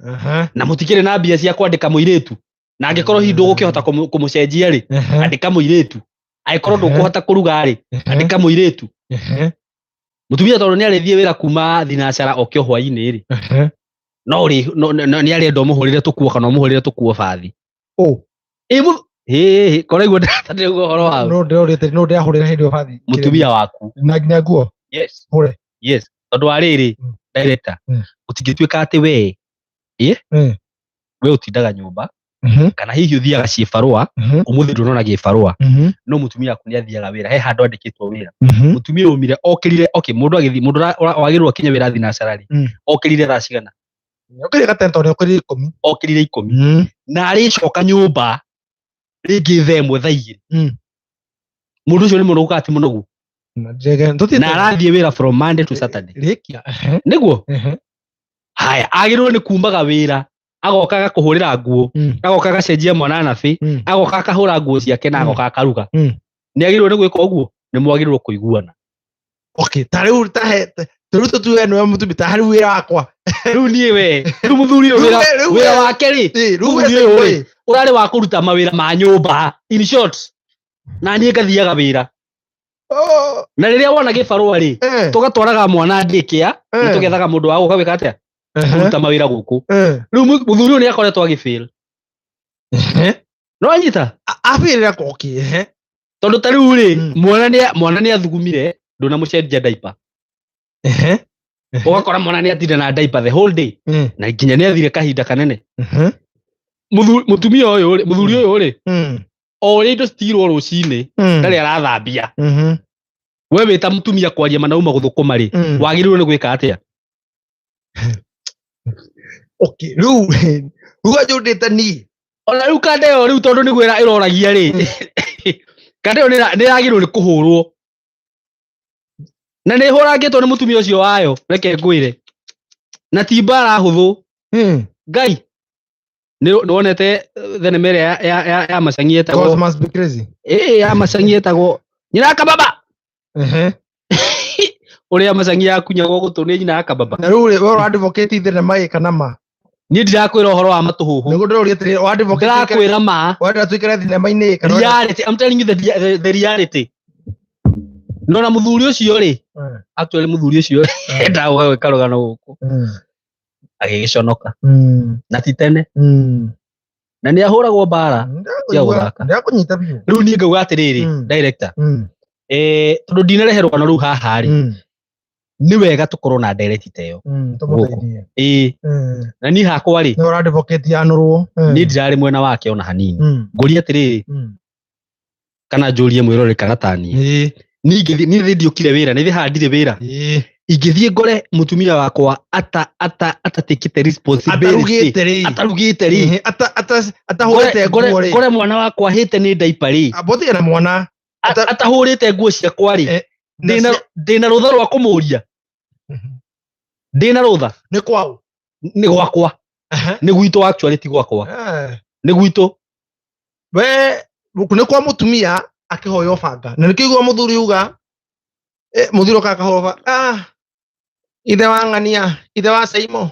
Na mũtikĩrĩ na mbia cia kwandĩka mũirĩtu. Na angĩkorwo hihi ndũgũkĩhota kũmũcenjia rĩ, andĩka mũirĩtu. Angĩkorwo ndũkũhota kũruga rĩ, andĩka mũirĩtu. Mũtumia tondũ nĩ arĩthiĩ wĩra kuma thinacara oke hwaĩ-inĩ rĩ. No rĩ, no, no, no, nĩ arenda ũmũhũrĩre tũkuo kana ũmũhũrĩre tũkuo bathi. Ĩ mũ-, hĩ, hĩ, korwo iguo ndĩraigua ũhoro waku. No ndĩrorĩte, no ndĩrahũrĩra hĩndĩ ĩyo bathi. Mũtumia waku. Na nginya nguo. Yes. Hũre. Yes. Tondũ wa rĩrĩ, director, gũtingĩtuĩka atĩ we, ĩ? We ũtindaga nyũmba, kana hihi ũthiaga ciĩbarũa, ũmũthĩ ndũnona gĩbarũa. No mũtumia waku nĩ athiaga wĩra, he handũ andĩkĩtwo wĩra. Mũtumia ũmire, okĩrire, okay, mũndũ agĩthiĩ, mũndũ wagĩrĩirwo akinye wĩra thinacara rĩ, okĩrire thaa cigana? Okĩrire gatene tondũ okĩrire ikũmi. Okĩrire ikũmi. Na arĩcoka nyũmba rĩngĩ thaa ĩmwe, thaa igĩrĩ. Mũndũ ũcio nĩ mũnogu kana ti mũnogu? Na njege, tũthiĩte Na arathiĩ wĩra from Monday to Saturday. Rĩkia. Nĩguo? Haya, agĩrĩirwo nĩ kumaga wĩra, agoka agakũhũrĩra nguo, agoka agacenjia mwana nabi, agoka akahũra nguo ciake na agoka akaruga. Nĩ agĩrĩirwo nĩ gwĩka ũguo? Nĩ mwagĩrĩirwo kũiguana. Okay, ta rĩu ta he, ta rĩu tũtue nĩwe mũtumia, ta rĩu wĩra wakwa. Rĩu niĩ we, rĩu mũthuri ũyũ Rĩu we, rĩu wĩra we. wake rĩ, Ĩ, rĩu we mũthuri ũyũ rĩ, rĩ. ũrarĩ wa kũruta mawĩra ma nyũmba. In short, na niĩ ngathiaga wĩra. Oh, Na rĩrĩa wona gĩbarũa rĩ, tũgatwaraga mwana daycare, nĩ tũgethaga mũndũ wa gũka gwĩka atĩa, kũruta mawĩra gũkũ. Rĩu mũthuri ũyũ nĩ akoretwo agĩfail. No anyita Abĩrĩra koki. Tondũ ta rĩu rĩ, mwana nĩ athugumire, ndũnamũcenjia diaper. Ũgakora mwana nĩ atinda na diaper the whole day, na nginya nĩ athire kahinda kanene. Mũtumia ũyũ rĩ, mũthuri ũyũ rĩ, o ũrĩa indo citigirwo rũcinĩ, ndarĩ arathambia. We wĩ ta mũtumia, kwaria manauma gũthũkũma rĩ, wagĩrĩirwo nĩ gwĩka atĩa? Okay, rĩu anjũndĩte niĩ. Ona rĩu kanda ĩyo rĩu, tondũ nĩguo ĩroragia rĩ, kanda ĩyo nĩ ĩragĩrĩirwo nĩ kũhũrwo, na nĩ ĩhũrangĩtwo nĩ mũtumia ũcio wayo. Reke ngwĩre, na ti mbara hũthũ. Ngai, nĩ wonete thenema ĩrĩa ya Macangi ĩtagwo God must be crazy. Ĩĩ, ya Macangi ĩtagwo Nyina ya Kababa, ũrĩa Macangi yakunyagwo gũtũ nĩ nyina ya Kababa. Na rĩu rĩ, we ũradvocate thenema ĩ kana ma? Niĩ ndirakwĩra ũhoro wa matũhũhũ. Nĩguo ndĩroria atĩrĩrĩ, ũradvocate Ndĩrakwĩra ma. Wenda tuikare thenema-inĩ ĩ kana Reality. I'm telling you the reality. Nona mũthuri ũcio rĩ, actually mũthuri ũcio endaga gwĩka rũgano gũkũ, agĩgĩconoka, na ti tene, na nĩ ahũragwo mbara cia gũthaka. Ndĩrakũnyita biũ. Rĩu niĩ ngauga atĩrĩrĩ, director, tondũ ndinarehe rũgano rũu haha rĩ, nĩ wega tũkorwo na ndereti ta ĩyo. Tũmũteithie. Ĩĩ. Na niĩ hakwa rĩ, Nĩ ũradvocate yanũrwo. Niĩ ndirarĩ mwena wake ona hanini. Ngũria atĩrĩrĩ, kana njũrie mwĩrore kana taniĩ, niĩ ingĩthiĩ, niĩ thĩ ndiũkire wĩra, nĩ thĩ haha ndirĩ wĩra, ingĩthiĩ ngore mũtumia wakwa ata atatakĩte responsibility, Atarugĩte rĩ. Atarugĩte rĩ, Atahũrĩte nguo rĩ. Ngore mwana wakwa hĩte nĩ diaper rĩ, Amba ũtige na mwana. Atahũrĩte nguo ciakwa rĩ, ndĩna rũtha rwa kũmũria? Ndĩna rũtha? Nĩ kwao. Nĩ gwakwa. Nĩ gwitũ actually, ti gwakwa. Nĩ gwitũ. We nĩ kwa mũtumia akĩhoywo banga, na nĩkĩo igua mũthuri uga, mũthuri oka akahoywo banga, ah, ithe wa ng'ania, ithe wa Saimo,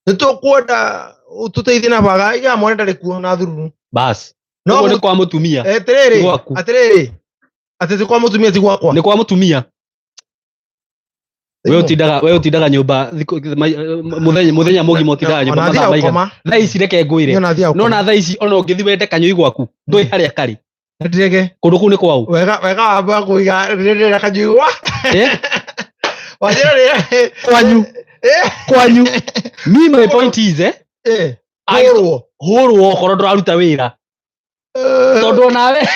nĩ tũkwenda ũtũteithie na banga iga mwana ndarĩ kuo na thururu. Bas. No Ũguo nĩ kwa mũtumia. Atĩrĩrĩ. Ti gwaku. Atĩrĩrĩ, atĩ ti kwa mũtumia, ti gwakwa. Nĩ kwa mũtumia. We ũtindaga nyũmba mũthenya mũgima, ũtindaga nyũmba Ona mathaa thiaga maigana? gũkoma. Thaa ici reke ngwĩre, Niĩ ona thiaga no gũkoma. na thaa ici ona ũngĩthiĩ wende kanyũi gwaku, ndũĩ harĩa karĩ. Ndirege. Kũndũ kũu nĩ kwau. Wega wega wamba kũiga rĩrĩa kanyuigwa. Eh? Wanjĩra rĩrĩa Kwanyu. Kwanyu. Me, my point is, hũrwo. Hũrwo okorwo ndũraruta wĩra, tondũ onawe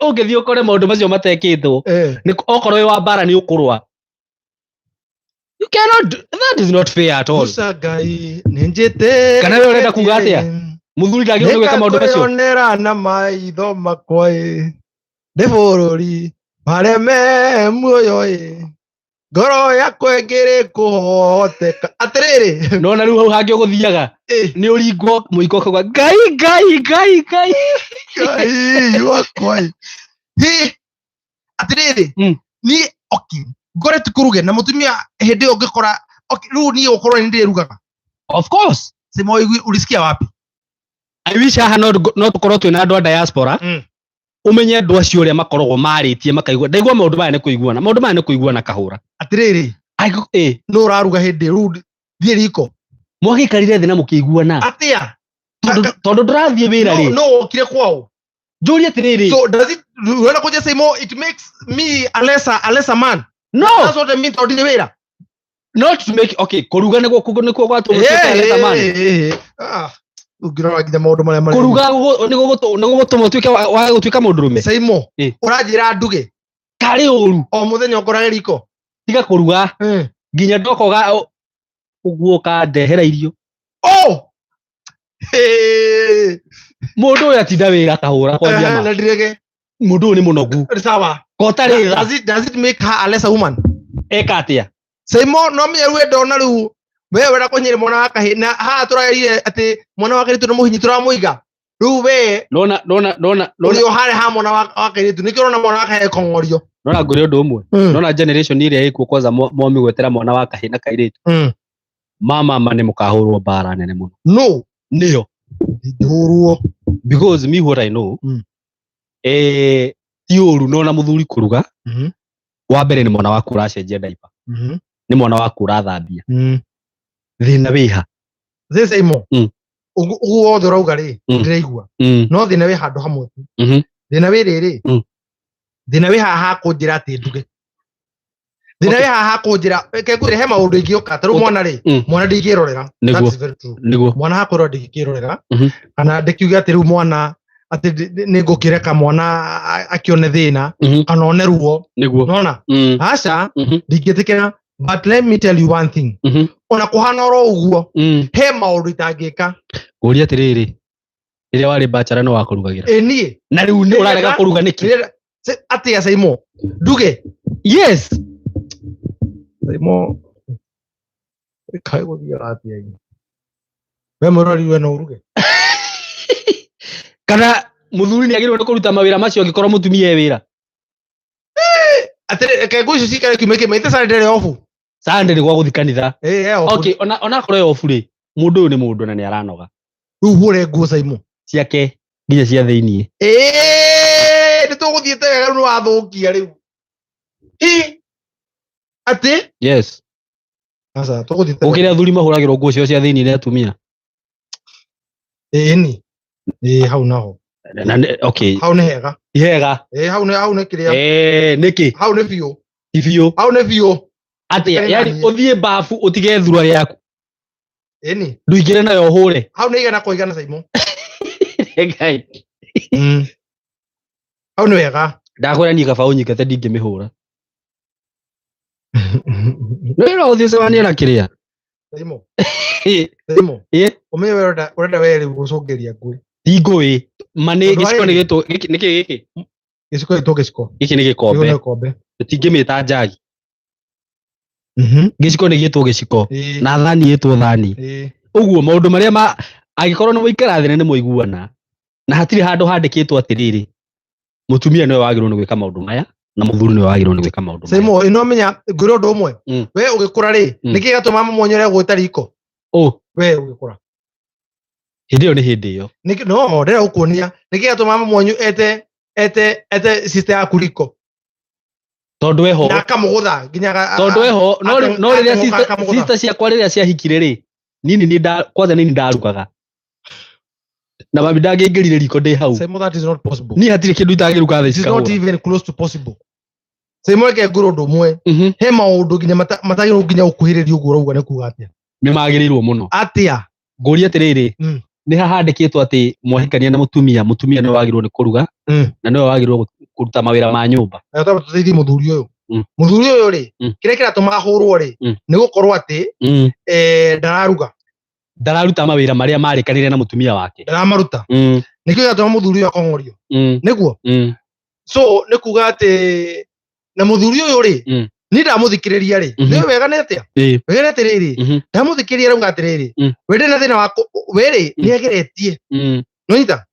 ũngĩthiĩ ũkore maũndũ macio matekĩtwo, nĩ okorwo wĩ wa mbara nĩ ũkũrũa. You cannot that is not fair at all. Musa Ngai nĩ njĩtĩkĩtie. Kana we ũrenda kuga atĩa? Mũthuri ndagĩrĩirwo nĩ gwĩka maũndũ macio? Nĩngakwĩonera na maitho makwa ĩ, nĩ bũrũri marĩa me muoyo ĩ, ngoro yakwa ĩngĩrĩ kũhoteka atĩrĩrĩ. Nona rĩu hau hangĩ ũgũthiaga, nĩ ũringwo mũiko ũkauga, "Ngai, Ngai, Ngai, Ngai." Ngai wakwa ĩ. Hĩ, atĩrĩrĩ, niĩ okay, ngore ti kũruge na mũtumia hĩndĩ ĩyo ngĩkora okay, rĩu niĩ gũkorwo nĩ ndĩrugaga. Of course. Sema ulisikia wapi? I wish haha no tũkorwo twĩna andũ a diaspora, ũmenye andũ acio ũrĩa makoragwo marĩtie makaigua. Ndaigua maũndũ maya nĩ kũiguana, maũndũ maya nĩ kũiguana kahũra. Atĩrĩrĩ, nũ ũraruga hĩndĩ rĩu thiĩ riko? Mwagĩikarire thĩ na mũkĩiguana. Atĩa? Tondũ ndũrathiĩ wĩra rĩ, No wokire kwao. Njũrie atĩrĩrĩ. So does it, unaona kuja Simo, it makes me a lesser man? No. That's what I mean, tondũ ndirĩ wĩra. Not to make, okay, kũruga nĩguo gwatũma ũtuĩke a lesser man? Ah, ũngĩrora nginya maũndũ marĩa marĩ Kũruga nĩguo gũtũma ũtuĩke wa gũtuĩka mũndũrũme? Saimo, ũranjĩra nduge Karĩ ũru? O mũthenya ũkorage riko. Tiga kũruga, nginya ndoka ũguo ũkandehera irio. Oh! Hey. Mũndũ ũyũ atinda wĩra akahũra, kwaria ma. Na ndirege. Mũndũ ũyũ nĩ mũnogu. Sawa. Kotarĩ tha. Does it make her a lesser woman? Eka atĩa? Saimo, no menye rĩu ndona rĩu we wenda kũnyĩrĩ mwana wa kahĩ, na haha tũrerire atĩ mwana wa kairĩtu nĩ mũhinyi tũramũiga rĩu we Nona nona nona nona. Ũrĩ o harĩa ha mwana wa kairĩtu, nĩkĩo ũrona mwana wa kahĩ kong'orio. Nona ngwĩre ũndũ ũmwe. Nona generation ĩrĩa ĩkuo kwanza mwamĩgwetera mwana wa kahĩ na kairĩtu, mama nĩ mũkahũrwo mbara nene mũno. No. Nĩyo. Ndingĩhũrwo. Because me, what I know, ti ũru nona mũthuri kũruga. Wa mbere nĩ mwana waku ũracenjia diaper, nĩ mwana waku ũrathambia. Thĩna wĩha? Saimo, ũguo wothe ũrauga rĩ, ndĩraigua, no thĩna wĩ handũ hamwe tu. Thĩna wĩ rĩrĩ, thĩna wĩ haha hakũnjĩra atĩ nduge. Thĩna wĩ haha hakũnjĩra reke ngwĩre he maũndũ ingĩũka ta rĩu mwana rĩ, mwana ndingĩrorera. That is very true. Mwana hakwĩrora ndingĩkĩrorera, kana ndĩkiuge atĩ rĩu mwana atĩ nĩ ngũkĩreka mwana akĩone thĩna kana one ruo. Nona aca, ndingĩtĩkĩra. But let me tell you one thing, ona kũhana oro ũguo, he maũndũ itangĩka. Ngũria atĩrĩrĩ, rĩrĩa warĩ bachelor nĩ wakũrugagĩra? Ĩ niĩ. Na rĩu nĩ ũrarega kũruga nĩkĩ? Atĩa Saimo, nduge? Yes. Saimo, kaĩ gũthiaga atĩa ĩ? We mũrori, we no ũruge? Kana mũthuri nĩ agĩrĩirwo nĩ kũruta mawĩra macio angĩkorwo mũtumia e wĩra? Atĩrĩ, reke ngũ icio cikare kiumia kĩmwe ite Sunday ndĩrĩ off. Sunday nĩ gwa gũthiĩ kanitha. Ĩ, e off. Okay, ona akorwo e off rĩ, mũndũ ũyũ nĩ mũndũ na nĩ aranoga. Rĩu hũre nguo, Saimo? Ciake nginya cia thĩiniĩ. Ĩĩ, nĩ tũgũthiĩte wega, rĩu nĩ wathũkia rĩu. Ĩ, atĩ? Yes. Aca, tũgũthiĩte. Gũkĩrĩ athuri mahũragĩrwo nguo ciao cia thĩiniĩ nĩ atumia. Ĩĩ ni, ĩĩ, hau naho. Na okay. Hau nĩ hega. Ti hega. Ĩĩ, hau nĩ kĩrĩa. Eh, nĩkĩ? Hau nĩ biũ. Ti biũ. Hau nĩ biũ. Atĩa? Ĩĩ, Yani nani. ũthiĩ bafu ũtige thura yaku, Ĩĩ ni. ndũingĩre nayo ũhũre? Hau nĩ igana kwa igana, Saimo. Ngai. Hau nĩ wega. Ndakwĩra niĩ kaba ũnyingate, ndingĩmĩhũra. Nĩ no ũthiĩ ũcemanie na kĩrĩa. Saimo, Saimo. Ĩ. Ũmenye we ũrenda we rĩu gũcũngĩria ngũĩ. Ti ngũĩ ma nĩ Tondũ gĩciko nĩ warĩ- gĩtũ gĩkĩ nĩkĩ gĩkĩ? Gĩciko gĩtwo gĩciko. Gĩkĩ nĩ Gĩko gĩkombe. nĩ gĩkombe. Tũtingĩmĩta njagi. Gĩciko nĩ gĩtwo gĩciko, na thani ĩtwo thani. Ũguo maũndũ marĩa ma angĩkorwo nĩ mũikara thĩ na nĩ mũiguana na hatirĩ handũ handĩkĩtwo atĩrĩrĩ, mũtumia nĩwe wagĩrĩirwo nĩ gwĩka maũndũ maya na mũthuri nĩwe wagĩrĩirwo nĩ gwĩka maũndũ maya. Saimo, ĩno menya ngwĩre ũndũ ũmwe. We ũgĩkũra rĩ, nĩkĩ gĩatũma mama wanyu gwĩta riko? Ũ? We ũgĩkũra. Hĩndĩ ĩyo nĩ hĩndĩ ĩyo. Nĩkĩ no ndĩrenda gũkuonia nĩkĩ gĩatũma mama wanyu ete sister yaku riko? Tondũ eho. Na akamũgũtha nginya Tondũ eho, no no rĩrĩa akamũka akamũgũtha. Sister ciakwa rĩrĩa ciahikire rĩ, nini ni nda kwanza nini ndarugaga na mami ndangĩingĩrire riko ndĩ hau. Saimo, that is not possible. Niĩ hatirĩ kĩndũ itangĩruga thaa It ici is not kahũra. even close to possible. Saimo, reke ngwĩre ũndũ ũmwe. He maũndũ nginya matagĩrĩirwo nginya gũkuhĩrĩria ũguo ũrauga nĩ kuga atĩa? Nĩ magĩrĩirwo mũno. Atĩa? Ngũria atĩrĩrĩ, nĩ hahandĩkĩtwo atĩ mwahikania na mũtumia, mũtumia nĩwe wagĩrĩirwo nĩ kũruga na nĩwe wagĩrĩirwo kũruta mawĩra ma nyũmba? Na twamba tũteithie mũthuri ũyũ. Mũthuri ũyũ rĩ, kĩrĩa kĩratũma ahũrwo rĩ, nĩ gũkorwo atĩ ndararuga. Ndararuta mawĩra marĩa marĩkanĩire na mũtumia wake. Ndaramaruta. Nĩkĩo gĩatũma mũthuri ũyũ akong'orio. Nĩguo? So nĩ kuga atĩ na mũthuri ũyũ rĩ, niĩ ndamũthikĩrĩria rĩ, nĩ wega nĩ atĩa? Wega nĩ atĩrĩrĩ, ndamũthikĩrĩria rauga atĩrĩrĩ, we ndĩ na thĩna wa we rĩ, nĩ ageretie. Nĩwanyita?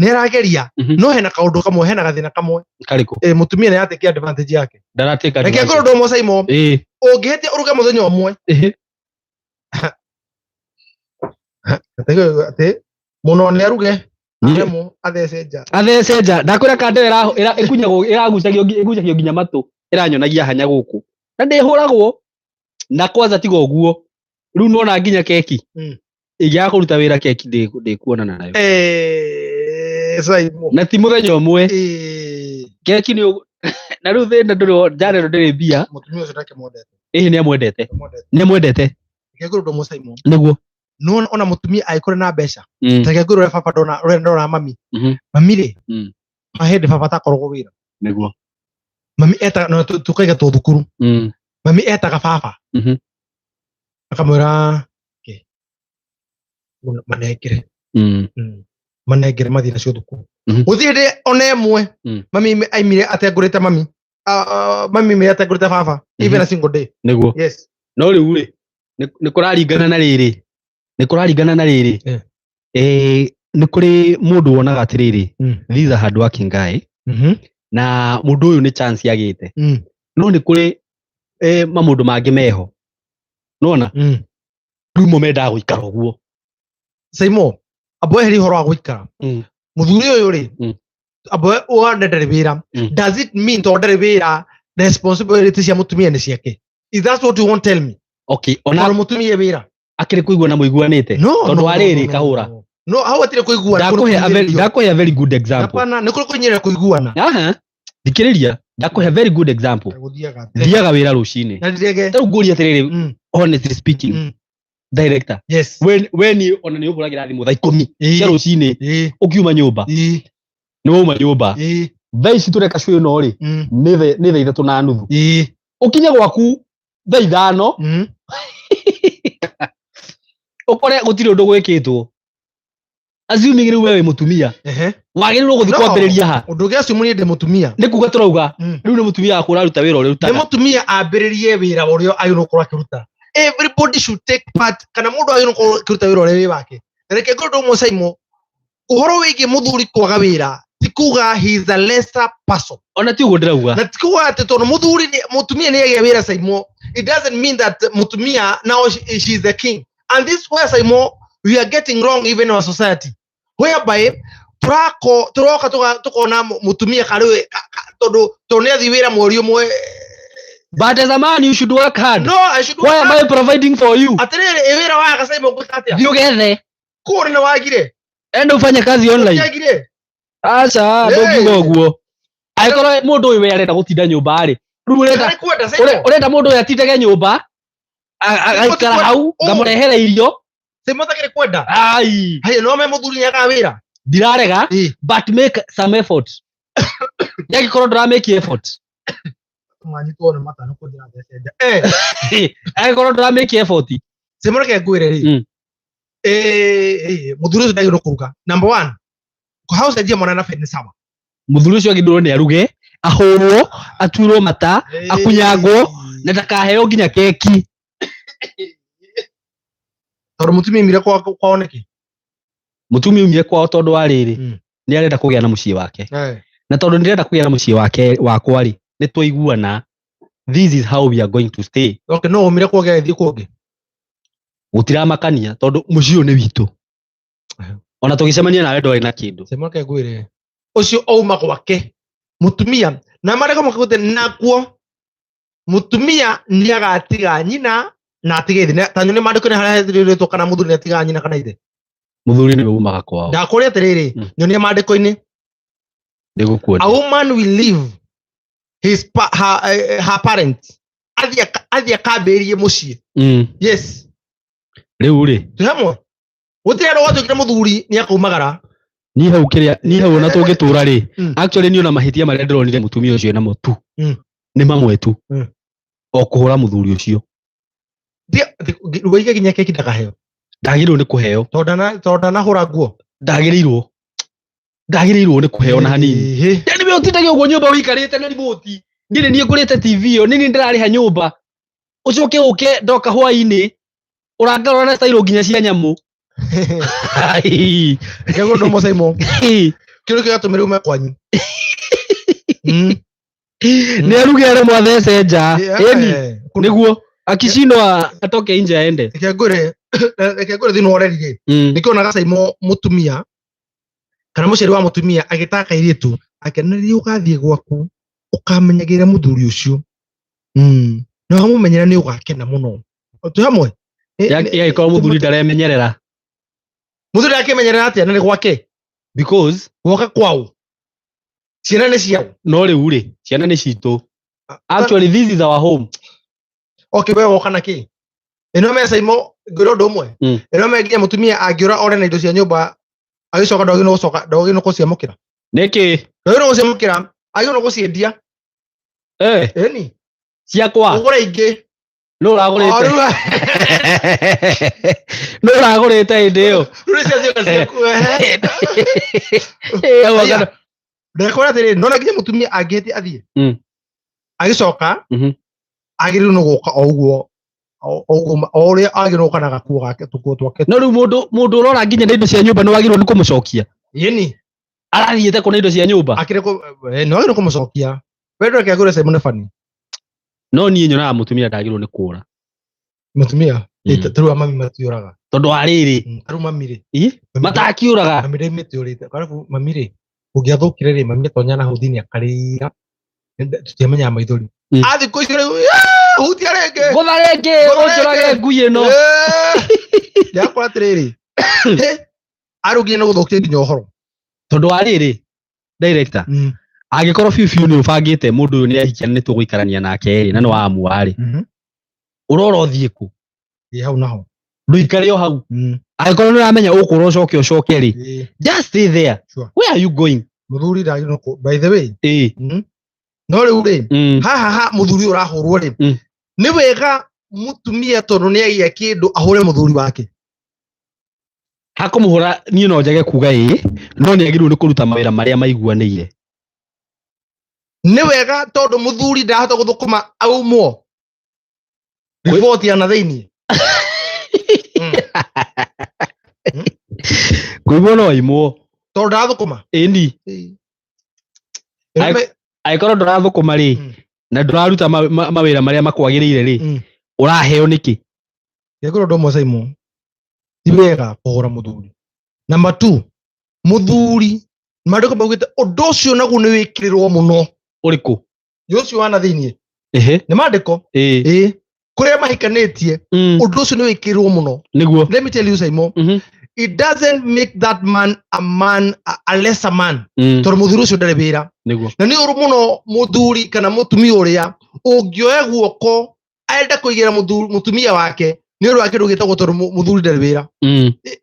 Nĩ arageria, no hena kaũndũ kamwe, hena gathĩna kamwe. Karĩkũ? Mũtumia nĩ aratake advantage yake. Ndaratĩka. Reke ngorwo ũndũ ũmwe, Saimo, ũngĩhĩtia ũruge mũthenya ũmwe, atĩ mũno nĩ aruge, aremwo athece nja. Athece nja. Ndakwĩra kandere ĩkunyagwo, ĩragucagio, ĩgucagio nginya matũ, ĩranyonagia hanya gũkũ na ndĩhũragwo na kwanza tiga ũguo rĩu nona nginya keki ĩngĩaga kũruta wĩra, keki ndĩkuonana nayo. Saimo. Na ti mũthenya ũmwe. Keki nĩ na rĩu thĩna ndũrĩ njana ĩno ndĩrĩ mbia. Mũtumia ũcio ndakĩmwendete. Ĩhĩ, nĩ amwendete. Ndamwendete. Nĩ amwendete. Reke ngwĩre ũndũ ũmwe, Saimo. Nĩguo. No ona mũtumia angĩkorwo na mbeca, reke ngwĩre ũrĩa baba ndona, ũrĩa ndona mami. Mami rĩ, hĩndĩ baba atakoragwo wĩra, mami etaga no tukaiga two thukuru, mami etaga baba, akamwĩra, "Okay, manengere, manengere mathiĩ nacio thukuru." Gũtirĩ hĩndĩ ona ĩmwe mami aimire atengũrĩte mami. Mami aimire atengũrĩte baba, even a single day. Yes. No rĩu rĩ, nĩ kũraringana na rĩrĩ, nĩ kũraringana na rĩrĩ, nĩ kũrĩ mũndũ wonaga atĩrĩrĩ, this is a hard working guy, na mũndũ ũyũ nĩ chance agĩte. No nĩ kũrĩ mamũndũ mangĩ meho nona, rĩu mo mendaga gũikara ũguo. Saimo, amba weherie ũhoro wa gũikara. Mũthuri ũyũ rĩ, amba wone ndarĩ wĩra. Does it mean tondũ ndarĩ wĩra Responsibility cia mutumia nĩ ciake. Is that what you want tell me? Okay, ona Ona mutumia wĩra. Akĩrĩ kũiguana mũiguanĩte? No. Tondũ No, wa no, rĩrĩ, no, no, kahũra. no. No, hau hatirĩ kũiguana. Ndakũhe a very good example. Hapana, nĩ kũrĩ kũnyĩrĩra kũiguana. Aha, thikĩrĩria, ndakũhe very good example. Gũthiaga. Thiaga wĩra rũcinĩ. Na ndirege. Tarĩu ngũria atĩrĩrĩ, honestly speaking, director, we niĩ ona nĩ ũhũragĩra thimũ thaa 10 cia rũcinĩ ũkiuma nyũmba. Nĩ wauma nyũmba. Thaa ici tũreka show ĩno rĩ, nĩ thaa 3:30. Ũkinye gwaku thaa 5, ũkore gũtirĩ ũndũ gwĩkĩtwo. Assuming rĩu we wĩ mũtumia, wagĩrĩirwo gũthiĩ No. kwambĩrĩria ha? Ũndũ ũngĩ, assume niĩ ndĩ mũtumia. Nĩ kuga tũrauga rĩu nĩ mũtumia waku ũraruta wĩra ũrĩa Nĩ ũrutaga. Mũtumia ambĩrĩrie wĩra ũrĩa agĩrĩirwo gũkorwo akĩruta. Everybody should take part, kana mũndũ agĩrĩirwo gũkorwo akĩruta wĩra ũrĩa wĩ wake. Na reke ngũrwo ũndũ ũmwe, Simon, ũhoro wĩgiĩ mũthuri kwaga wĩra ti kuga he is a lesser person. Ona ti ũguo ndĩrauga. Na ti kuga atĩ tondũ mũthuri mũtumia nĩ agĩa wĩra, Simon, it doesn't mean that mũtumia now she is the king. And this where, Simon, we are getting wrong even in our society, whereby turako turoka tukona mutumia karĩ tondũ nĩ athiĩ wĩra mweri ũmwe. But as a man, you should work hard. No, I should Why am I providing for you? Atĩrĩrĩ, ĩ wĩra waga, Simon, ngwĩka atĩa? Thiĩ ũgethe. Kũũ nĩ wagire. Enda ufanye kazi online. Wagire. Aca. Hey. Ndũngiuga ũguo. Angĩkorwo mũndũ ũyũ we arenda gũtinda nyũmba rĩ, rĩu ũrenda Nĩ kwenda, Simon. Ũrenda mũndũ ũyũ atindage nyũmba, agaikara hau, ngamũrehere irio? Simon takĩrĩ kwenda. Ai. Haya, no me mũthuri nĩ agaga wĩra. Ndirarega, but make some effort. Angĩkorwo ndũra make effort, Mwanyitwo nĩ matano kũnjĩra mbeca nja. Angĩkorwo ndũra make effort. Simon, reke ngwĩre rĩ, mũthuri ũcio ndagĩrĩirwo kũruga. Number one, hau cenjia mwana na bed nĩ sawa. Mũthuri ũcio agĩrĩirwo nĩ aruge, ahũrwo, aturwo mata, akunyangwo, na ndakaheo nginya keki. Tondũ mũtumia aumire kwao nĩkĩ? Mũtumia aumire kwao tondũ wa rĩrĩ, nĩ arenda kũgĩa na mũciĩ wake. Na tondũ ndĩrenda kũgĩa na mũciĩ wake wakwa rĩ, nĩ twaiguana this is how we are going to stay. Okay, no umire kwao gĩthiĩ kũngĩ. Gũtiramakania tondũ mũciĩ ũyũ nĩ witũ. Ona tũgĩcemania nawe ndwarĩ na kĩndũ. Simon, reke ngwĩre, ũcio auma gwake mũtumia na marĩko makagũte nakuo mũtumia nĩ agatiga nyina na atige ithe. Ta nyone maandĩko-inĩ harĩa hetĩrĩtwo kana mũthuri nĩ atigaga nyina kana ithe. Mũthuri nĩwe umaga kwao. Ndakũria atĩrĩrĩ, nyonia maandĩko-inĩ. Nĩgũkuonia. A woman will leave his pa, her, her parents athiĩ akambĩrĩrie mũciĩ. Yes. Rĩu rĩ, Twĩ hamwe, gũtirĩ andũ gwatuĩkire mũthuri nĩ akaumagara. Niĩ hau kĩrĩa niĩ hau ona tũngĩtũra rĩ, actually niĩ ona mahĩtia marĩa ndĩronire mũtumia ũcio namo tu nĩ mamwe tu, o kũhũra mũthuri ũcio. Rũige nginya keki ndakaheo. Ndagĩrĩirwo nĩ kũheo. Tondũ ndanahũra nguo. Ndagĩrĩirwo nĩ kũheo na hanini. Ĩhĩ. Yani we ũtindage ũguo nyũmba ũikarĩte na remote, niĩ nĩ niĩ ngũrĩte TV ĩyo, nĩ niĩ ndĩrarĩha nyũmba, ũcoke ũke ndoka hwainĩ ũrangarũra na style nginya cia nyamũ. Ai. Reke ngũndũ ũmwe, Simon, kĩndũ kĩgatũmĩra ume kwanyu. Nĩ aruge aremwo athece nja. Ĩni. Nĩguo akishindwa atoke nje aende. Reke ngwĩre thĩinĩ wa ũreri rĩ, nĩkĩo onaga, Simon, mũtumia kana mũciari wa mũtumia agĩtaga kairĩtu akĩona rĩrĩa ũgathiĩ gwaku ũkamenyagĩrĩra mũthuri ũcio, na wamũmenyera nĩ ũgakena mũno. Twĩ hamwe? Yagĩkorwo mũthuri ndaremenyerera. Mũthuri akĩmenyerera atĩa na nĩ gwake? Because Gwoka kwao, ciana nĩ ciao. No rĩu rĩ, ciana nĩ citũ. Actually, this is our home. Okay, we woka na kĩ ĩno me, Simon, ngwĩra ũndũ ũmwe. Ĩno me nginya mũtumia angĩũra ore na indo cia nyũmba, agĩcoka ndwagĩrĩirwo gũcoka, ndwagĩrĩirwo gũciamũkĩra. Nĩkĩ? Ndwagĩrĩirwo gũciamũkĩra, agĩrĩirwo gũciendia. Ĩni. Ciakwa? Ũgũre ingĩ. Nũ ũragũrĩte? O, rĩu. Nũ ũragũrĩte hĩndĩ ĩyo? Rĩu nĩ ciatuĩka ciaku, ehe. Hau Aya. Ndekora atĩrĩrĩ, nona nginya mũtumia angĩhĩtia athiĩ, agĩcoka agĩrĩirwo nĩ gũka o ũguo, o ũguo o ũrĩa agĩrĩirwo gũka na gakuo gake, tũkuo twake. No rĩu mũndũ ũrora nginya na indo cia nyũmba nĩ wagĩrĩirwo nĩ kũmũcokia? Ĩni. Arathiĩte kũ na indo cia nyũmba? Akĩrĩ nĩ wagĩrĩirwo kũmũcokia. We ndũreke ngwĩre, Simon Bani. No niĩ nyonaga mũtumia ndagĩrĩirwo nĩ kũra. Mũtumia, tarĩu mami matiũraga. Tondũ wa rĩrĩ, Tarĩu mami rĩ, ĩ, matakiũraga. Mami ndaimĩte ũrĩte arabu mami rĩ, ũngĩathũkire rĩ, mami atonya na hau thĩinĩ akarĩra. Tũtiamenyaga maithori. A thikũ icio rĩu, hutia rĩngĩ. Gũtha rĩngĩ. Gũtha ũnjũrage rĩngĩ. ngui ĩno. Ndakora atĩrĩrĩ, arĩ nginya nĩ gũthũkia nginya ũhoro. Tondũ wa rĩrĩ, director, angĩkorwo biũ biũ nĩ ũbangĩte mũndũ ũyũ nĩ ahikia nĩ tũgũikarania nake rĩ, na nĩ wamua rĩ, ũrora ũthiĩ kũ? Ĩ hau naho. Ndũikare o hau. Angĩkorwo nĩ ũramenya ũkũra ũcoke ũcoke rĩ, just stay there. Where are you going? Mũthuri ndagĩrĩirwo by the way. Ĩ. No rĩu rĩ, haha ha mũthuri ũrahũrwo rĩ, nĩ wega mũtumia tondũ nĩ agĩa kĩndũ ahũre mũthuri wake? Hakũmũhũra niĩ no njage kuga ĩ, no nĩ agĩrĩirwo nĩ kũruta mawĩra marĩa maiguanĩire. Nĩ wega tondũ mũthuri ndahota gũthũkũma aumwo riboti ya na thĩiniĩ. Kũimwo no imwo. Tondũ ndarathũkũma. Ĩni. Angĩkorwo ndũrathũkũma rĩ, na ndũraruta mawĩra marĩa makwagĩrĩire rĩ, ũraheo nĩkĩ? Ngĩkorwo ũndũ ũmwe Simon, ti wega kũhũra mũthuri. Number 2, mũthuri maandĩko maugĩte ũndũ ũcio naguo nĩ wĩkĩrĩrwo mũno. Ũrĩkũ? Nĩ ũcio wa na thĩiniĩ. Ehe. Nĩ maandĩko? Ĩĩ. Ĩĩ. Kũrĩa mahikanĩtie, ũndũ ũcio nĩ wĩkĩrĩrwo mũno. Nĩguo. Let me tell you Simon, it doesn't make that man a man, a lesser man. Tondũ mũthuri ũcio ndarĩ wĩra. Nĩguo. Na nĩ ũru mũno mũthuri kana mũtumia ũrĩa ũngĩoya guoko enda kũigĩra mũtumia wake nĩ ũndũ wa kĩndũ gĩtagwo tondũ mũthuri ndarĩ wĩra.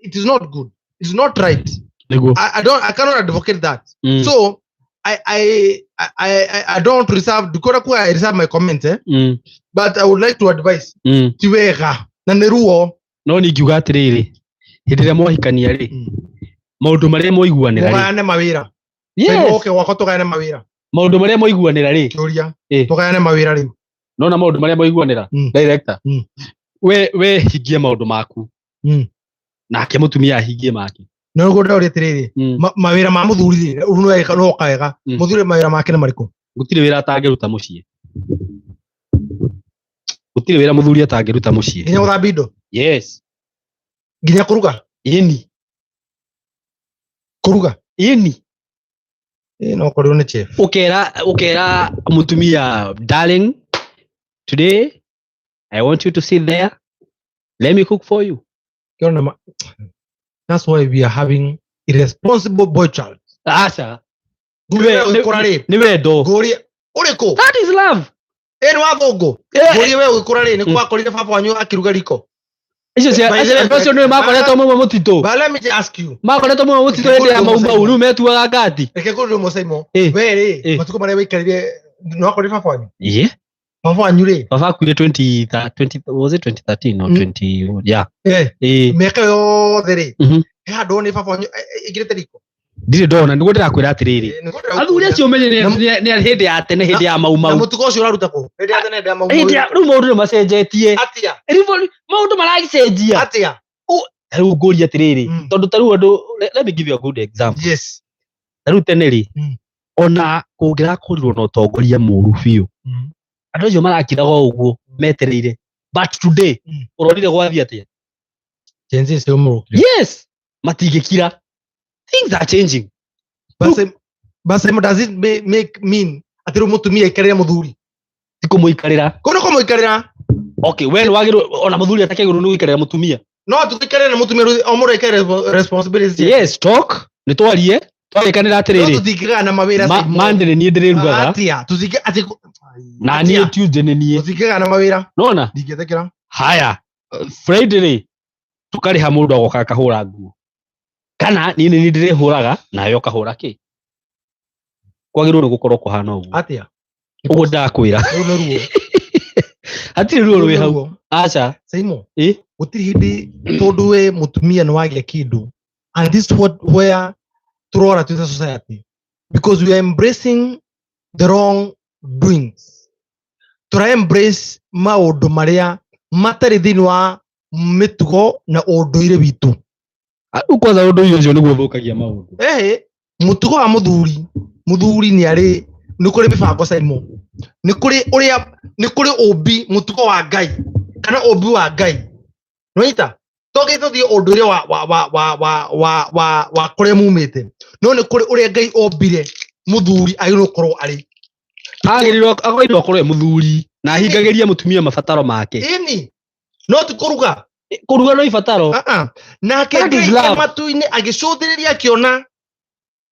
It is not good. It's not right. Nĩguo. I don't, I cannot advocate that. So I don't reserve, ndikora kuwa I reserve my comment, But I would like to advise. Ti wega na nĩ ruo. No ningiuga atĩrĩrĩ, hĩndĩ ĩrĩa mwahikania rĩ, maũndũ marĩa mwaiguanĩra rĩ. Mũgayane mawĩra. Yes. Oke gwakwa tũgayane mawĩra. Maũndũ marĩa mwaiguanĩra rĩ. Kĩũria. Tũgayane mawĩra rĩu. Nona maũndũ marĩa mwaiguanĩra? Director. We hingie maũndũ maku. Nake mũtumia ahingie make. No nĩguo ndĩroria atĩrĩrĩ, mawĩra ma mũthuri rĩ, rĩu nĩ weka, no woka wega. Mũthuri mawĩra make nĩ marĩkũ? Gũtirĩ wĩra atangĩruta mũciĩ. Gũtirĩ wĩra mũthuri atangĩruta mũciĩ. Nginya gũthambia indo? Yes. Nginya kũruga? Ĩni. Kũruga? Ĩni. Ĩ, no ũkorirwo nĩ chef. Ũkera mũtumia, darling, today I want you to sit there. Let me cook for you. Kĩona ma-, that's why we are having irresponsible boy child. Aca. Ngũria we ũgĩkũra rĩ? Nĩ wendo. Ngũria ũrĩkũ? That is love. Ĩ, nĩ wa thũngũ. Ngũria we ũgĩkũra rĩ, nĩ kwakorire baba wanyu akĩruga riko? Icio cia- By the way, andũ acio nĩwe makoretwo mauma mũtitũ. But let me just ask you. Makoretwo mauma mũtitũ hĩndĩ ya Mau Mau, rĩu metuaga ngati. Reke ngũrie ũmwe, Simon. We rĩ, matukũ marĩa waikarire, nĩ wakorire baba wanyu? Ĩĩ. Baba wanyu rĩ? Baba akuire twenty twenty, was it 2013 or 20, yeah. Mĩaka yothe rĩ, he handũ wonire baba wanyu, aingĩrĩte riko? Ndirĩ ndona, nĩguo ndĩrakwĩra atĩrĩrĩ. Nĩguo ndĩrakwĩra. Athuri acio ũmenye nĩ hĩndĩ ya tene, hĩndĩ ya Mau Mau. Na mũtugo ũcio ũraruta kũ? Hĩndĩ ya tene, hĩndĩ ya Mau Mau. Hĩndĩ ya, rĩu maũndũ nĩ macenjetie. Atĩa? Rĩu maũndũ maragĩcenjia. Atĩa? Ta rĩu ngũria atĩrĩrĩ, tondũ ta rĩu andũ, let me give you a good example. Yes. Ta rĩu tene rĩ, ona kũngĩrakorirwo na ũtongoria mũũru biũ, andũ acio marakiraga o ũguo metereire. But today, ũronire gwathiĩ atĩa? Gen Z cio mũrũkire. Yes, matingĩkira. Things are changing. But same, does it make mean atĩ rĩu mũtumia aikarĩre mũthuri? Ti kũmũikarĩra. Kũu nĩ kũmũikarĩra. Okay, we nĩ wagĩrĩirwo, ona mũthuri atakĩagĩrĩirwo nĩ gũikarĩra mũtumia. No, tũikarĩre na mũtumia rĩu, o mũndũ aikarĩre responsibility. Yes, talk. Nĩ twarie. Twarĩkanĩra atĩrĩrĩ. No tũtingĩgana mawĩra Simon. Monday nĩ niĩ ndĩrĩrugaga. Atĩa? Tũtingĩ-, atĩ kũ-, Na niĩ Atĩa? Tuesday nĩ niĩ. Tũtingĩgana mawĩra. Nona? Ndingĩtĩkĩra. Haya, Friday rĩ, tũkarĩha mũndũ agoka akahũra nguo. Kana niĩ nĩ niĩ ndĩrĩhũraga, nawe ũkahũra kĩ? Kwagĩrĩirwo nĩ gũkorwo kũhana ũguo. Atĩa? Ũguo ndakwĩra. Rũu nĩ ruo. Hatirĩ ruo Rũu rwĩ nĩ hau. ruo. Aca. Simon, Ĩ? gũtirĩ hĩndĩ tondũ we mũtumia nĩ wagĩa kĩndũ. And this is what where tũrora twĩ ta society. Because we are embracing the wrong doings. Tũra embrace maũndũ marĩa matarĩ thĩinĩ wa mĩtugo na ũndũire witũ. Rĩu kwanza ũndũire ũcio nĩguo ũthũkagia maũndũ. Ehe, mũtugo wa mũthuri, mũthuri nĩ arĩ, nĩ kũrĩ mĩbango Simon. Nĩ kũrĩ ũrĩa, nĩ kũrĩ ũmbi, mũtugo wa Ngai, kana ũmbi wa Ngai. Nĩwanyita? To nginya tũthiĩ ũndũire wa kũrĩa mumĩte. No nĩ kũrĩ ũrĩa Ngai ombire mũthuri agĩrĩirwo gũkorwo arĩ. Agĩrĩirwo agĩrĩirwo akorwo e mũthuri na ahingagĩrie mũtumia mabataro make. Ĩni, no ti kũruga. Kũruga no ibataro. Ah, ah. Nake That is Ngai love. e matu-inĩ agĩcũthĩrĩria akĩona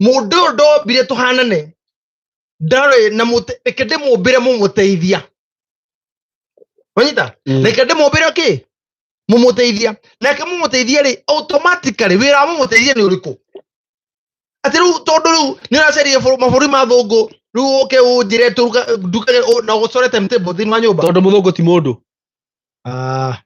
mũndũ ũyũ ndombire tũhanane ndarĩ na mũte, reke ndĩmũmbĩre mũmũteithia, wanyita? Reke ndĩmũmbĩre kĩ mũmũteithia. Nake mũmũteithia rĩ, automatically wĩra wa mũmũteithia nĩ ũrĩkũ? Atĩ rĩu tondũ rĩu nĩ ũracaria mabũrũri ma thũngũ, rĩu ũke ũnjĩre ndugage na ũcore timetable thĩinĩ wa nyũmba. Tondũ mũthũngũ ti mũndũ. Ah,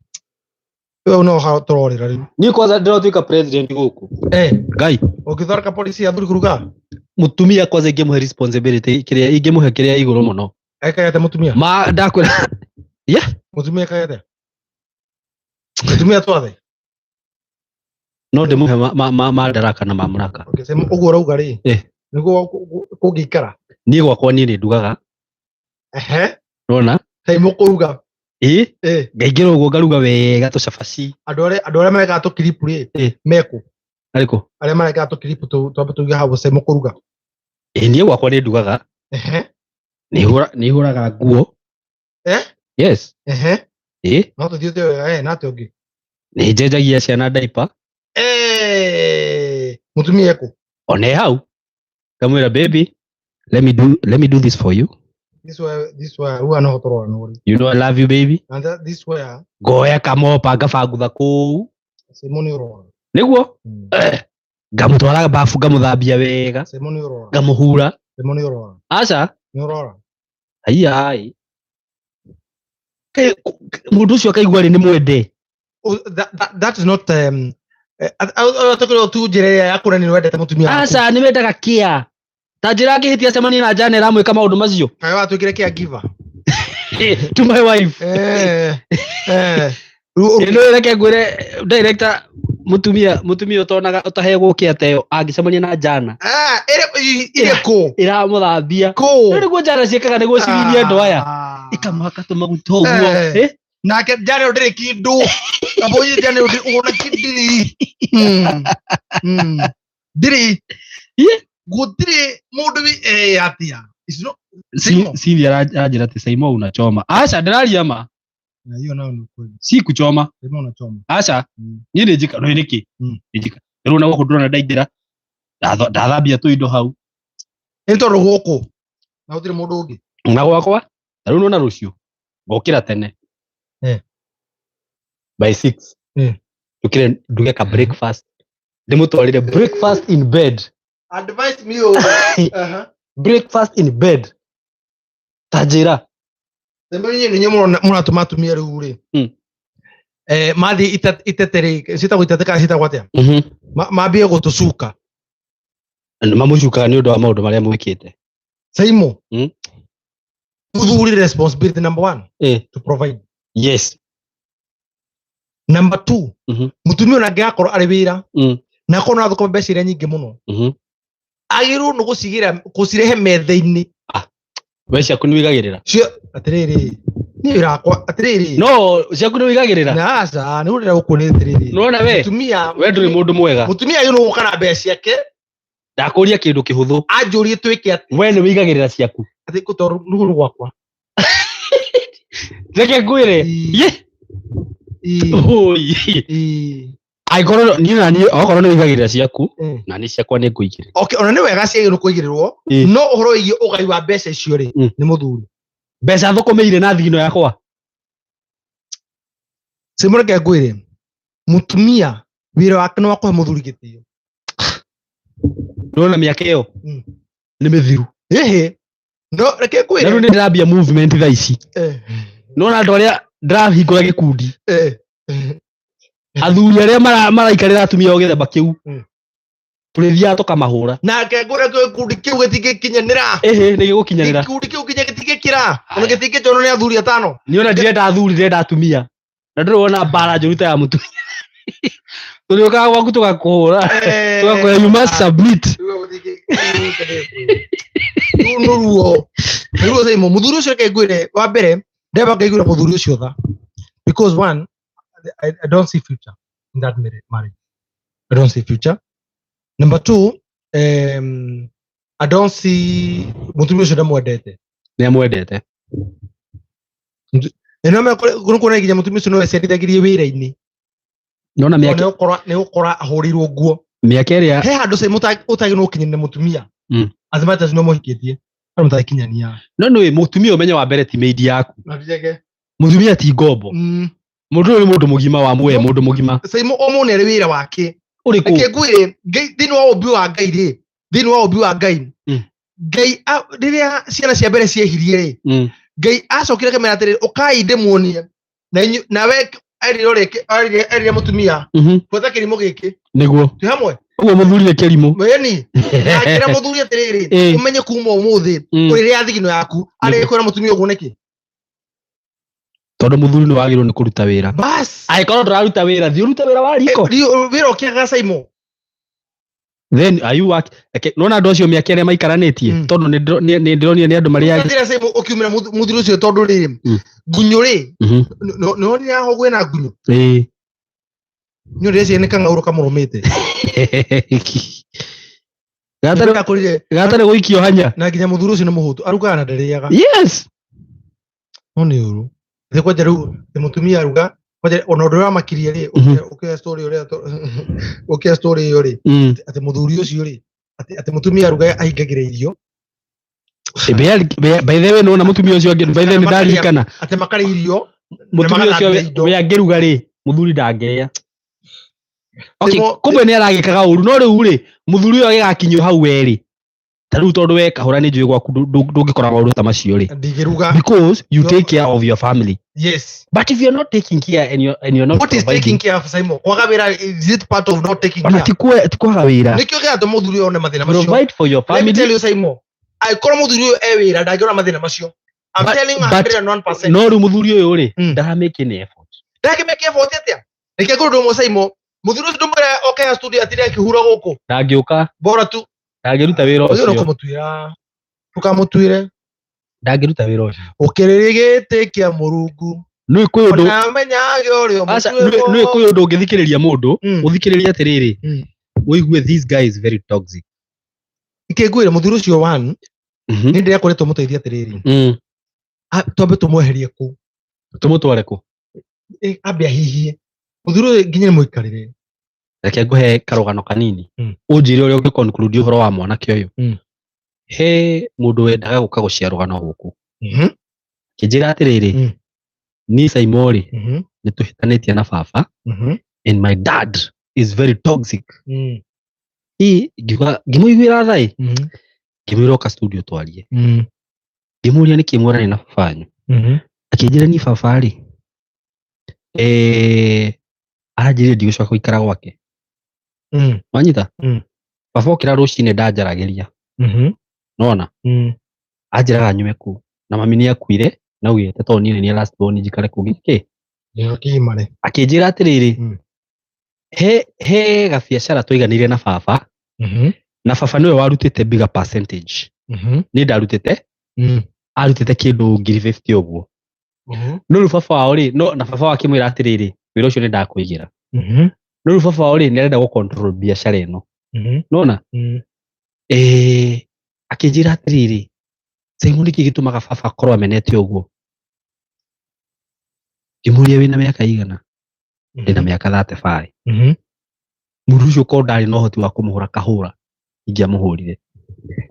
wewe no ha tũrorĩra rĩu. Niĩ kwanza ndĩratuĩka president gũkũ. Eh. Ngai. Ũngĩthondeka policy ya athuri kũruga? Mũtumia kwanza ingĩmũhe responsibility kĩrĩa ingĩmũhe kĩrĩa igũrũ mũno. Ekagete mũtumia? Ma ndakwĩra. Yeah. Mũtumia ekagete? Mũtumia twathe? No ndĩmũhe ma ndaraka na mamũraka. Okay, sema ũguo ũrauga rĩ. Eh. Nĩguo kũngĩikara. Niĩ gwakwa niĩ nĩ ndugaga. Ehe. Nona? Kaĩ mũkũruga? Ĩ? Eh. Ngaingĩra ũguo ngaruga wega tũcabaci. Andũ arĩa marekaga tũkiripu rĩ, Eh. mekũ? Arĩkũ? Arĩa marekaga tũkiripu twambe tuge hau gũce mũkũruga. Ĩ, niĩ gwakwa nĩ ndugaga. Ehe. Nĩ hũraga nguo. Eh? Yes. Ehe. Ĩ? No tũthiĩte wega, na atĩa ũngĩ? Nĩ njenjagia ciana diaper. Eh. Mũtumia ekũ? One hau. Ngamwĩra, "Baby, let me do this for you." This why rĩu no tũrora no rĩ. "You know I love you, baby." And that, this where Ngoya kamopa ngabangutha kũu. Simon nĩ ũrora. Nĩguo? Ngamũtwara bafu ngamũthambia wega. Simon nĩ ũrora. Ngamũhura. Simon nĩ ũrora. Aca. Nĩ ũrora. Haiya. Mũndũ ũcio akaigua rĩ nĩ mwende. Oh, that is not atũkĩrwo tu njĩra ĩrĩa ya kuonania nĩ wendete mũtumia waku. Aca, nĩ wendaga kĩa. Ta njĩra angĩhĩtia acemanie na Jane ĩramwĩka maũndũ macio. Kaĩ watuĩkire caregiver? To my wife. Eh. Eh. Rĩu Ĩno reke ngwĩre, director, mũtumia ũtonaga ũtaheagwo kĩa ta ĩyo angĩcemania na Jana. Ah, ĩrĩ ĩrĩkũ? Ĩramũthambia. Kũ? Rĩu nĩguo Jana ciĩkaga nĩguo cigirie andũ aya. Ah. Ikamũhaka tũmaguta ũguo. Eh. Eh? Nake Jane ndĩrĩ kĩndũ. Kabũi Jane ndĩrĩ ona kĩndĩ. Ndĩrĩ. Yeah. Gũtirĩ mũndũ wi atĩa. It's not Saimo. Cindy aranjĩra atĩ Saimo unachoma. Aca, ndĩraria ma. Na hiyo nayo ni kweli. Si kuchoma. Saimo unachoma. Aca. Niĩ nĩ njĩka nĩ nĩkĩ? Nĩ njĩka. Rĩu na gũkũ ndĩrona ndaingĩra ndathambia tũindo hau. Nĩ tondũ gũkũ na gũtirĩ mũndũ ũngĩ. Na gwakwa ta rĩu nona rũciũ ngokĩra tene. Eh. By 6. Eh. Njũkĩre nduge ka breakfast. Ndĩmũtwarĩre breakfast in bed. Advise me oh. Aha. Breakfast in bed. Ta njĩra. Saimo inyuĩ nĩ inyuĩ mũratũma atumia rĩu rĩ. Eh, mathiĩ itete rĩ, ciĩtagwo itete kana ciĩtagwo atĩa? Mambie gũtũcuka. Mamũcukaga nĩ ũndũ wa maũndũ marĩa mwĩkĩte. Saimo. Mũthuri responsibility number 1. Eh. To provide. Yes. Number 2. Mũtumia ona angĩgakorwo arĩ wĩra. Na akorwo no athũkũme mbeca iria nyingĩ mũno. Agĩrĩirwo nĩ gũcirehe metha-inĩ. Ah. We ciaku nĩ wĩigagĩrĩra? Cio, atĩrĩrĩ, niĩ wĩra wakwa, atĩrĩrĩ. No, ciaku nĩ wĩigagĩrĩra? Na aca, nĩ ũrĩa gũkũ nĩ atĩrĩrĩ. Nĩwona we? Mũtumia, We ndũrĩ mũndũ mwega. Mũtumia agĩrĩirwo gũka na mbeca ciake. Ndakũria kĩndũ kĩhũthũ. Anjũrie twĩke atĩa? We nĩ wĩigagĩrĩra ciaku. Atĩ kũ tondũ rũu nĩ gwakwa. Reke ngwĩre. Ii. Ye. Ii. Oi. Ii. Angĩkorwo niĩ na niĩ okorwo nĩ wĩigagĩrĩra ciaku, na niĩ ciakwa nĩ ngũigĩrĩra. Okay, ona nĩ wega ciagĩrĩirwo kũigĩrĩrwo, Ii. no ũhoro wĩgiĩ ũgai wa mbeca icio rĩ, nĩ mũthuri. Mbeca thũkũmĩire na thigino yakwa. Saimo reke ngwĩre, mũtumia wĩra wake nĩ wa kũhe mũthuri gĩtĩo. Nĩwona mĩaka ĩyo? Nĩ mĩthiru. Ĩhĩ. No reke ngwĩre. Na rĩu nĩ ndĩrambia movement thaa ici. Nĩwona andũ arĩa ndĩrahingũra gĩkundi. Athuri arĩa maraikarĩra atumia o gĩthemba kĩu. Tũrĩthiaga tũkamahũra. Na reke ngwĩre gĩkundi kĩu gĩtingĩkinyanĩra. Ĩhĩ, nĩ gĩgũkinyanĩra. Gĩkundi kĩu nginya gĩtingĩkĩra. Ona gĩtingĩjoinwo nĩ athuri atano. Niĩ ona ndirenda athuri, ndĩrenda atumia. Na ndũrĩ wona mbara njũru ta ya mũtumia. Tũrĩũkaga gwaku tũgakũhũra. Tũgakũhe you must submit. Rũu nĩ ruo. Nĩ ruo Saimo. Mũthuri ũcio reke ngwĩre, wa mbere, ndeba ngaiguĩra mũthuri ũcio tha. Because one, I don't see future in that marriage. I don't see future. Number two, I don't see mũtumia ũcio ndamwendete. Nĩ amwendete. Nĩ kuona nginya mũtumia ũcio no eciarithagirie wĩra-inĩ. Nona Tondũ mĩaka nĩ gũkora ahũrĩirwo nguo. Mĩaka ĩrĩa He handũ Simon ũtagĩrĩirwo gũkinyania mũtumia. As much as no mũhikĩtie, no mũtagĩkinyania. No nĩ mũtumia ũmenye wa mbere ti maid yaku. Mabijege. Mũtumia ti ngombo. Mũndũ ũyũ nĩ mũndũ mũgima wa muoya mũndũ mũgima. Simon ũmũne arĩ wĩra wake. Ũrĩkũ? Reke ngwĩre, Ngai thĩinĩ wa ũmbi wa Ngai rĩ, thĩinĩ wa ũmbi wa Ngai, Ngai rĩrĩa ciana cia mbere ciehirie rĩ, Ngai acokire akĩmera atĩrĩrĩ, ũkai ndĩmuonie. Na inyuĩ, nawe erire ũrĩa, erire mũtumia, buata kĩrimũ gĩkĩ. Nĩguo. Twĩ hamwe? Ũguo mũthuri nĩ kĩrimũ. Ĩni. Akĩra mũthuri atĩrĩrĩ, ũmenye kuma ũmũthĩ, ũrĩrĩa thigino yaku, arĩ kwĩra mũtumia ũguo nĩkĩ? Tondũ mũthuri nĩ wagĩrĩirwo nĩ kũruta wĩra. Bas. Angĩkorwo ndũraruta wĩra, thiĩ ũrute wĩra wa riko. Wĩra ũkĩaga Simon. Then are you work? Okay, nona andũ acio mĩaka ĩrĩa maikaranĩtie, tondũ nĩ ndĩronire nĩ andũ marĩa Ndĩra Simon ũkiumĩra mũthuri ũcio tondũ rĩrĩ, ngunyũ rĩ, nĩ wonire haha ũguo ĩna ngunyũ? Nĩ ũrĩa nĩ kang'aurũ kamũrũmĩte. Nĩ Gatarĩ gũikio hanya. Na nginya mũthuri ũcio nĩ mũhũtu, arugaga na ndarĩaga. Yes. No nĩ ũru. Nĩ kwanja rĩu nĩ mũtumia aruga, kwanja ona ũndũ ũrĩa wamakirie rĩ, ũkĩoya story ũrĩa ũkĩoya story ĩyo rĩ, atĩ mũthuri ũcio rĩ, atĩ mũtumia aruga ahingagĩra irio. By the way, nĩwona mũtumia ũcio angĩ, by the way, nĩ ndaririkana. Atĩ makarĩa irio, na Mũtumia ũcio magathambia indo. we angĩruga rĩ, mũthuri ndangĩrĩa. Okay, Nĩmo- kumbe nĩ aragĩkaga ũru, no rĩu rĩ, mũthuri ũyũ agĩgakinyio hau werĩ. Ta rĩu tondũ we kahũra nĩ njũĩ gwaku ndũngĩkora maũndũ ta macio rĩ. Ndingĩruga. Because you take care of your family. Yes. But if you're not taking care and you're not What is providing, taking care of Simon? Kwaga wĩra, is it part of not taking Ona care? ti kwaga wĩra. Nĩkĩo gĩatũma mũthuri ũyũ one mathĩna macio. Provide for your Let me family. tell you, Simon, angĩkorwo mũthuri ũyũ e wĩra ndangĩona mathĩna macio. I'm But- telling you but 101%. No rĩu mũthuri ũyũ rĩ, ndaramake any effort. Ndangĩmake effort atĩa? Reke ngũrwo ndũmwe Simon, mũthuri ũcio ndũmwĩre oke ya studio atinde akĩhura gũkũ. Ndangĩũka. Bora tu. Ndangĩruta wĩra Ũyũ ũcio. nĩkũmũtuĩra. Ndũkamũtuĩre. Ndangĩruta wĩra ũcio. Ũkĩrĩrĩ gĩtĩ kĩa Mũrungu. Nĩ kwĩ ũndũ- Ona menyage ũrĩa Aca, mũtuĩrwo. nĩ kwĩ ũndũ ũngĩthikĩrĩria mũndũ, ũthikĩrĩrie atĩrĩrĩ, ũigue this guy is very toxic. Ike ngwĩre mũthuri ũcio one, nĩ ndĩrakoretwo mũteithia atĩrĩrĩ. Twambe tũmweherie kũu. Tũmũtware kũ? Ambe ahihie. Mũthuri ũyũ nginya nĩ mũikarĩre. Reke ngũhe karũgano kanini. Ũnjĩre ũrĩa ũngĩ conclude ũhoro wa mwanake ũyũ. He mũndũ wendaga gũka gũcia rũgano gũkũ. Kĩnjĩra atĩrĩrĩ, niĩ Simon rĩ, nĩ tũhĩtanĩtie na baba, and my dad is very toxic. Ĩ, ngiuga, ngĩmũiguĩra tha ĩ, ngĩmwĩra oka studio twarie. Ngĩmũria nĩkĩ mwarania na baba wanyu. Akĩnjĩra niĩ baba rĩ, aranjĩrire ndigũcoka gũikara gwake. Wanyita? Baba okĩra rũcinĩ ndanjaragĩria. Nona? Anjĩraga nyume kũu. Na mami nĩ akuire, na augĩte tondũ niĩ nĩ niĩ last born njikare kũu gĩkĩ. Nĩho kĩgimare. Akĩnjĩra atĩrĩrĩ, he gabiacara twaiganĩire na baba, na baba nĩwe warutĩte bigger percentage. Niĩ ndarutĩte, arutĩte kĩndũ ngiri 50 ũguo. No rĩu baba wao rĩ, no, na baba wao akĩmwĩra atĩrĩrĩ, wĩra ũcio nĩ ndakũigĩra. No rĩu baba wao rĩ, nĩ arenda gũ control biacara ĩno. Nona? Akĩnjĩra atĩrĩrĩ, Simon nĩkĩ gĩtũmaga baba akorwo amenete ũguo? Ngĩmũria wĩna mĩaka igana? Ndĩna mĩaka 35. Mũndũ ũcio korwo ndarĩ na ũhoti wa kũmũhũra kahũra, ingĩamũhũrire.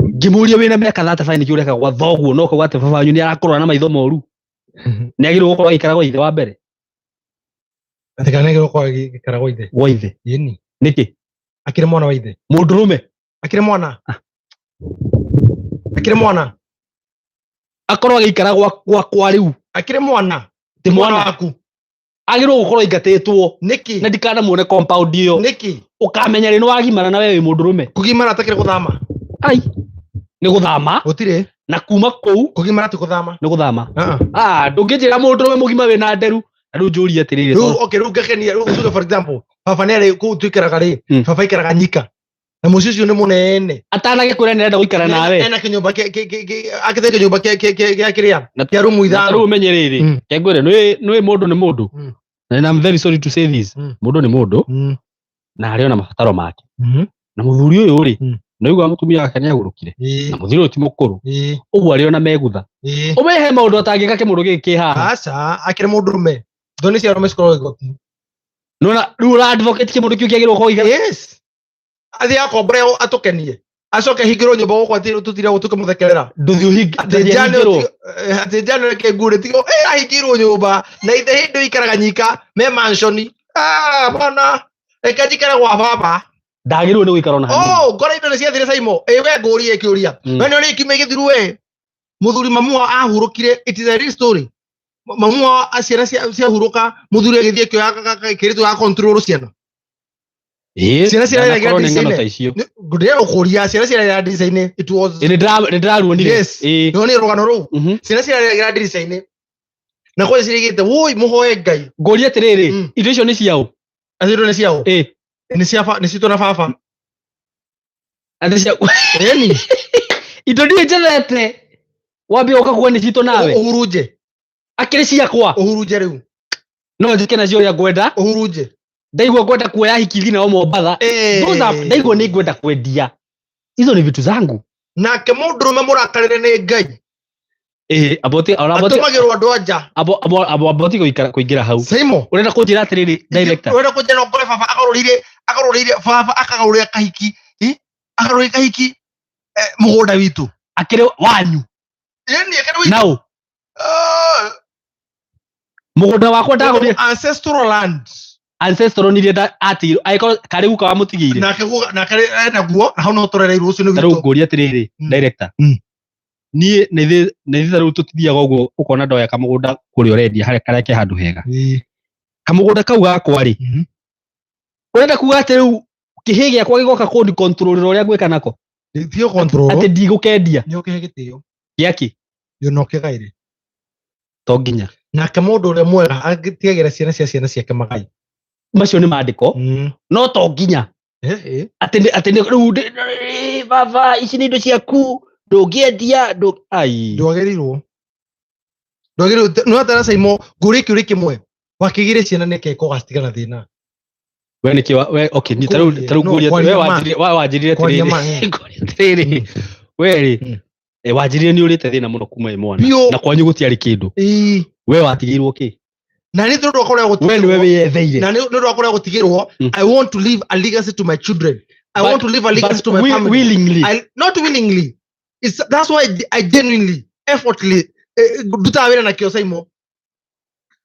Ngĩmũria wĩna mĩaka 35 nĩkĩ ũreka gwa thoguo, no ũkauga atĩ baba wanyu nĩ arakũrora na maitho moru? Nĩ agĩrĩirwo gũkorwo agĩikara gwa ithe wa mbere? Atĩ kana nĩ agĩrĩirwo gũkorwo agĩikara gwa ithe? Gwa ithe. Ĩni. Nĩkĩ? Akĩrĩ mwana wa ithe. Mũndũrũme. Akĩrĩ mwana. Akĩrĩ mwana. Akorwo agĩikara gwakwa rĩu. Akĩrĩ mwana. Ti mwana mwana. waku. Agĩrĩirwo gũkorwo aingatĩtwo. Nĩkĩ? Na ndikanamuone compound ĩyo. Nĩkĩ? Ũkamenya rĩ nĩ wagimara na we wĩ mũndũrũme. Kũgimara atakĩrĩ gũthama. Ai. Nĩ gũthama. Gũtirĩ. Na kuma kũu. Kũgimara ti gũthama. Nĩ gũthama. Uh-uh. Ndũngĩnjĩra mũndũrũme mũgima wĩna nderu. Na rĩu njũrie atĩrĩrĩ, Rĩu, tondũ okay, rĩu ngakenia, rĩu tuge for example, baba nĩ arĩ kũu tũikaraga rĩ, baba aikaraga Nyika. Na mũciĩ ũcio nĩ mũnene. Atanagĩkwĩra nĩ arenda gũikara nawe. Ena kĩnyũmba akĩte kĩnyũmba gĩa kĩrĩa? Na Kĩa rumu na ithano. rĩu ũmenye rĩrĩ, reke ngwĩre, nĩũĩ mũndũ nĩ mũndũ. And I'm very sorry to say this. Mũndũ nĩ mũndũ. Na arĩ ona mabataro make. Na mũthuri ũyũ rĩ, Nĩũigua mũtumia wake nĩagũrũkire na mũthuri ũyũ ti mũkũrũ, ũguo arĩ ona megutha. Ũmenye he maũndũ atangĩka kĩmũndũ gĩkĩ kĩ haha. Aca, akĩrĩ mũndũrũme, thoni cia arũme cikoragwo igoti. Nĩwona rĩu ũra advocate kĩmũndũ kĩu kĩagĩrĩirwo gũkorwo gĩikara. Yes, athiĩ akombore atũkenie, acoke hingĩrwo nyũmba gũkũ atĩ tũtire tũkĩmũthekerera. Ndũthiĩ ũhingi- Atĩ ndũthiĩ njane ahingĩrwo. Atĩ njane reke ngure tigo ahingĩirwo nyũmba na ithe hĩndĩ ikaraga nyika me mansioni. Ah, bana, reke njikare gwa baba. Ndagĩrĩirwo nĩ gũikara ona hanini. Oh, ngora indo nĩ ciathire Saimo. Ĩ we ngũrie kĩũria. We nĩ ũrĩ kiumia gĩthiru we mũthuri mamu wao ahurũkire. It is a real story. Mamu wao ciana ciahurũka, mũthuri agĩthiĩ akĩoya kĩrĩtu ga control ciana. Ĩĩ, Ciana cirarĩra ndanakorwo nĩ ng'ano ndirica-inĩ. ta icio. Ndĩrenda gũkũria ciana cirarĩra ndirica-inĩ. It was Ĩ, nĩ ndĩraruonire. Yes. Ĩĩ. Nĩ rũgano rũu. Ciana cirarĩra ndirica-inĩ na kwanja cirigĩte woi mũhoe Ngai. Ngũrie atĩrĩrĩ, indo icio nĩ ciaũ? Acio indo nĩ ciao. Ĩ. Nĩ cia nĩ citũ na baba. Atĩ cia Ĩni. Indo niĩ njethete wambia ũka kuga nĩ citũ nawe. Ũhurunje. Akĩrĩ ciakwa. Ũhurunje rĩu. No njĩke nacio ũrĩa ngwenda. Ũhurunje. Ndaigua ngwenda kuoya hiki thiĩ nao Mombatha. Those are, ndaigua nĩ ngwenda kwendia, hizo ni vitu zangu. Nake mũndũrũme mũrakarĩre nĩ Ngai. Ĩĩ, aboti ona aboti Atũmagĩrwo andũ anja. Abo abo abo aboti gũikara kũingĩra hau. Saimo. Ũrenda kũnjĩra atĩrĩrĩ, director? Ũrenda kũnjĩra no ngore baba agarũrĩire baba akagarũrĩra kahiki, agarũrĩire kahiki mũgũnda witũ. Akĩrĩ wanyu. Ĩni, akĩrĩ witũ. Nau. Ah. Mũgũnda wakwa ndagũrire. Ancestral land. Ancestral nĩ iria atigirwo angĩkorwo karĩ guka wamũtigĩire. Nake nake ena guo na hau no tũrereirwo ũcio nĩ Ta rĩu witũ. ngũria atĩrĩrĩ, director, niĩ nĩ ithuĩ ta rĩu tũtithiaga ũguo ũkona ndoya kamũgũnda kũrĩa ũrendia harĩa karĩa ke handũ hega. Kamũgũnda kau gakwa rĩ, ũrenda kuga atĩ rĩu kĩhĩ gĩakwa gĩgoka kũni control ũrĩa ngwĩka nako? Ti control. Atĩ ndigũkendia. Nĩ ũkĩhe gĩtĩo. Gĩakĩ? Yo no kĩgaire. To nginya. Nake mũndũ ũrĩa mwega atigagĩra ciana cia ciana ciake magai. Macio nĩ mandĩko. No to nginya. Atĩ nĩ rĩu baba ici nĩ indo ciaku ndũngĩendia ai. Ndwagĩrĩirwo. Ndwagĩrĩirwo no atara Saimo ngũrie kĩũria kĩmwe. Wakĩgĩre ciana nĩkĩ ko gacitigana thĩna? We nĩkĩ we okay ni tarĩu tarĩu No, ngũria kwaria we ma. wanjĩrire we wanjĩrire Kwaria atĩrĩrĩ. ma, eh. Ngũria atĩrĩrĩ. We rĩ, wanjĩrire nĩ ũrĩte thĩna mũno kuma wĩ mwana. Biũ. Na kwanyu gũtiarĩ kĩndũ. We watigĩirwo kĩ? Na nĩ tondũ wa kũrĩa gũtigĩrwo. We nĩwe wĩyetheire. Na nĩ ũndũ wa kũrĩa gũtigĩrwo, I want to leave a legacy to my children. I But want to leave a legacy but to my family. willingly. I, not willingly. It's, that's why I genuinely, effortlessly, ndutaga wĩra na kĩo Saimo.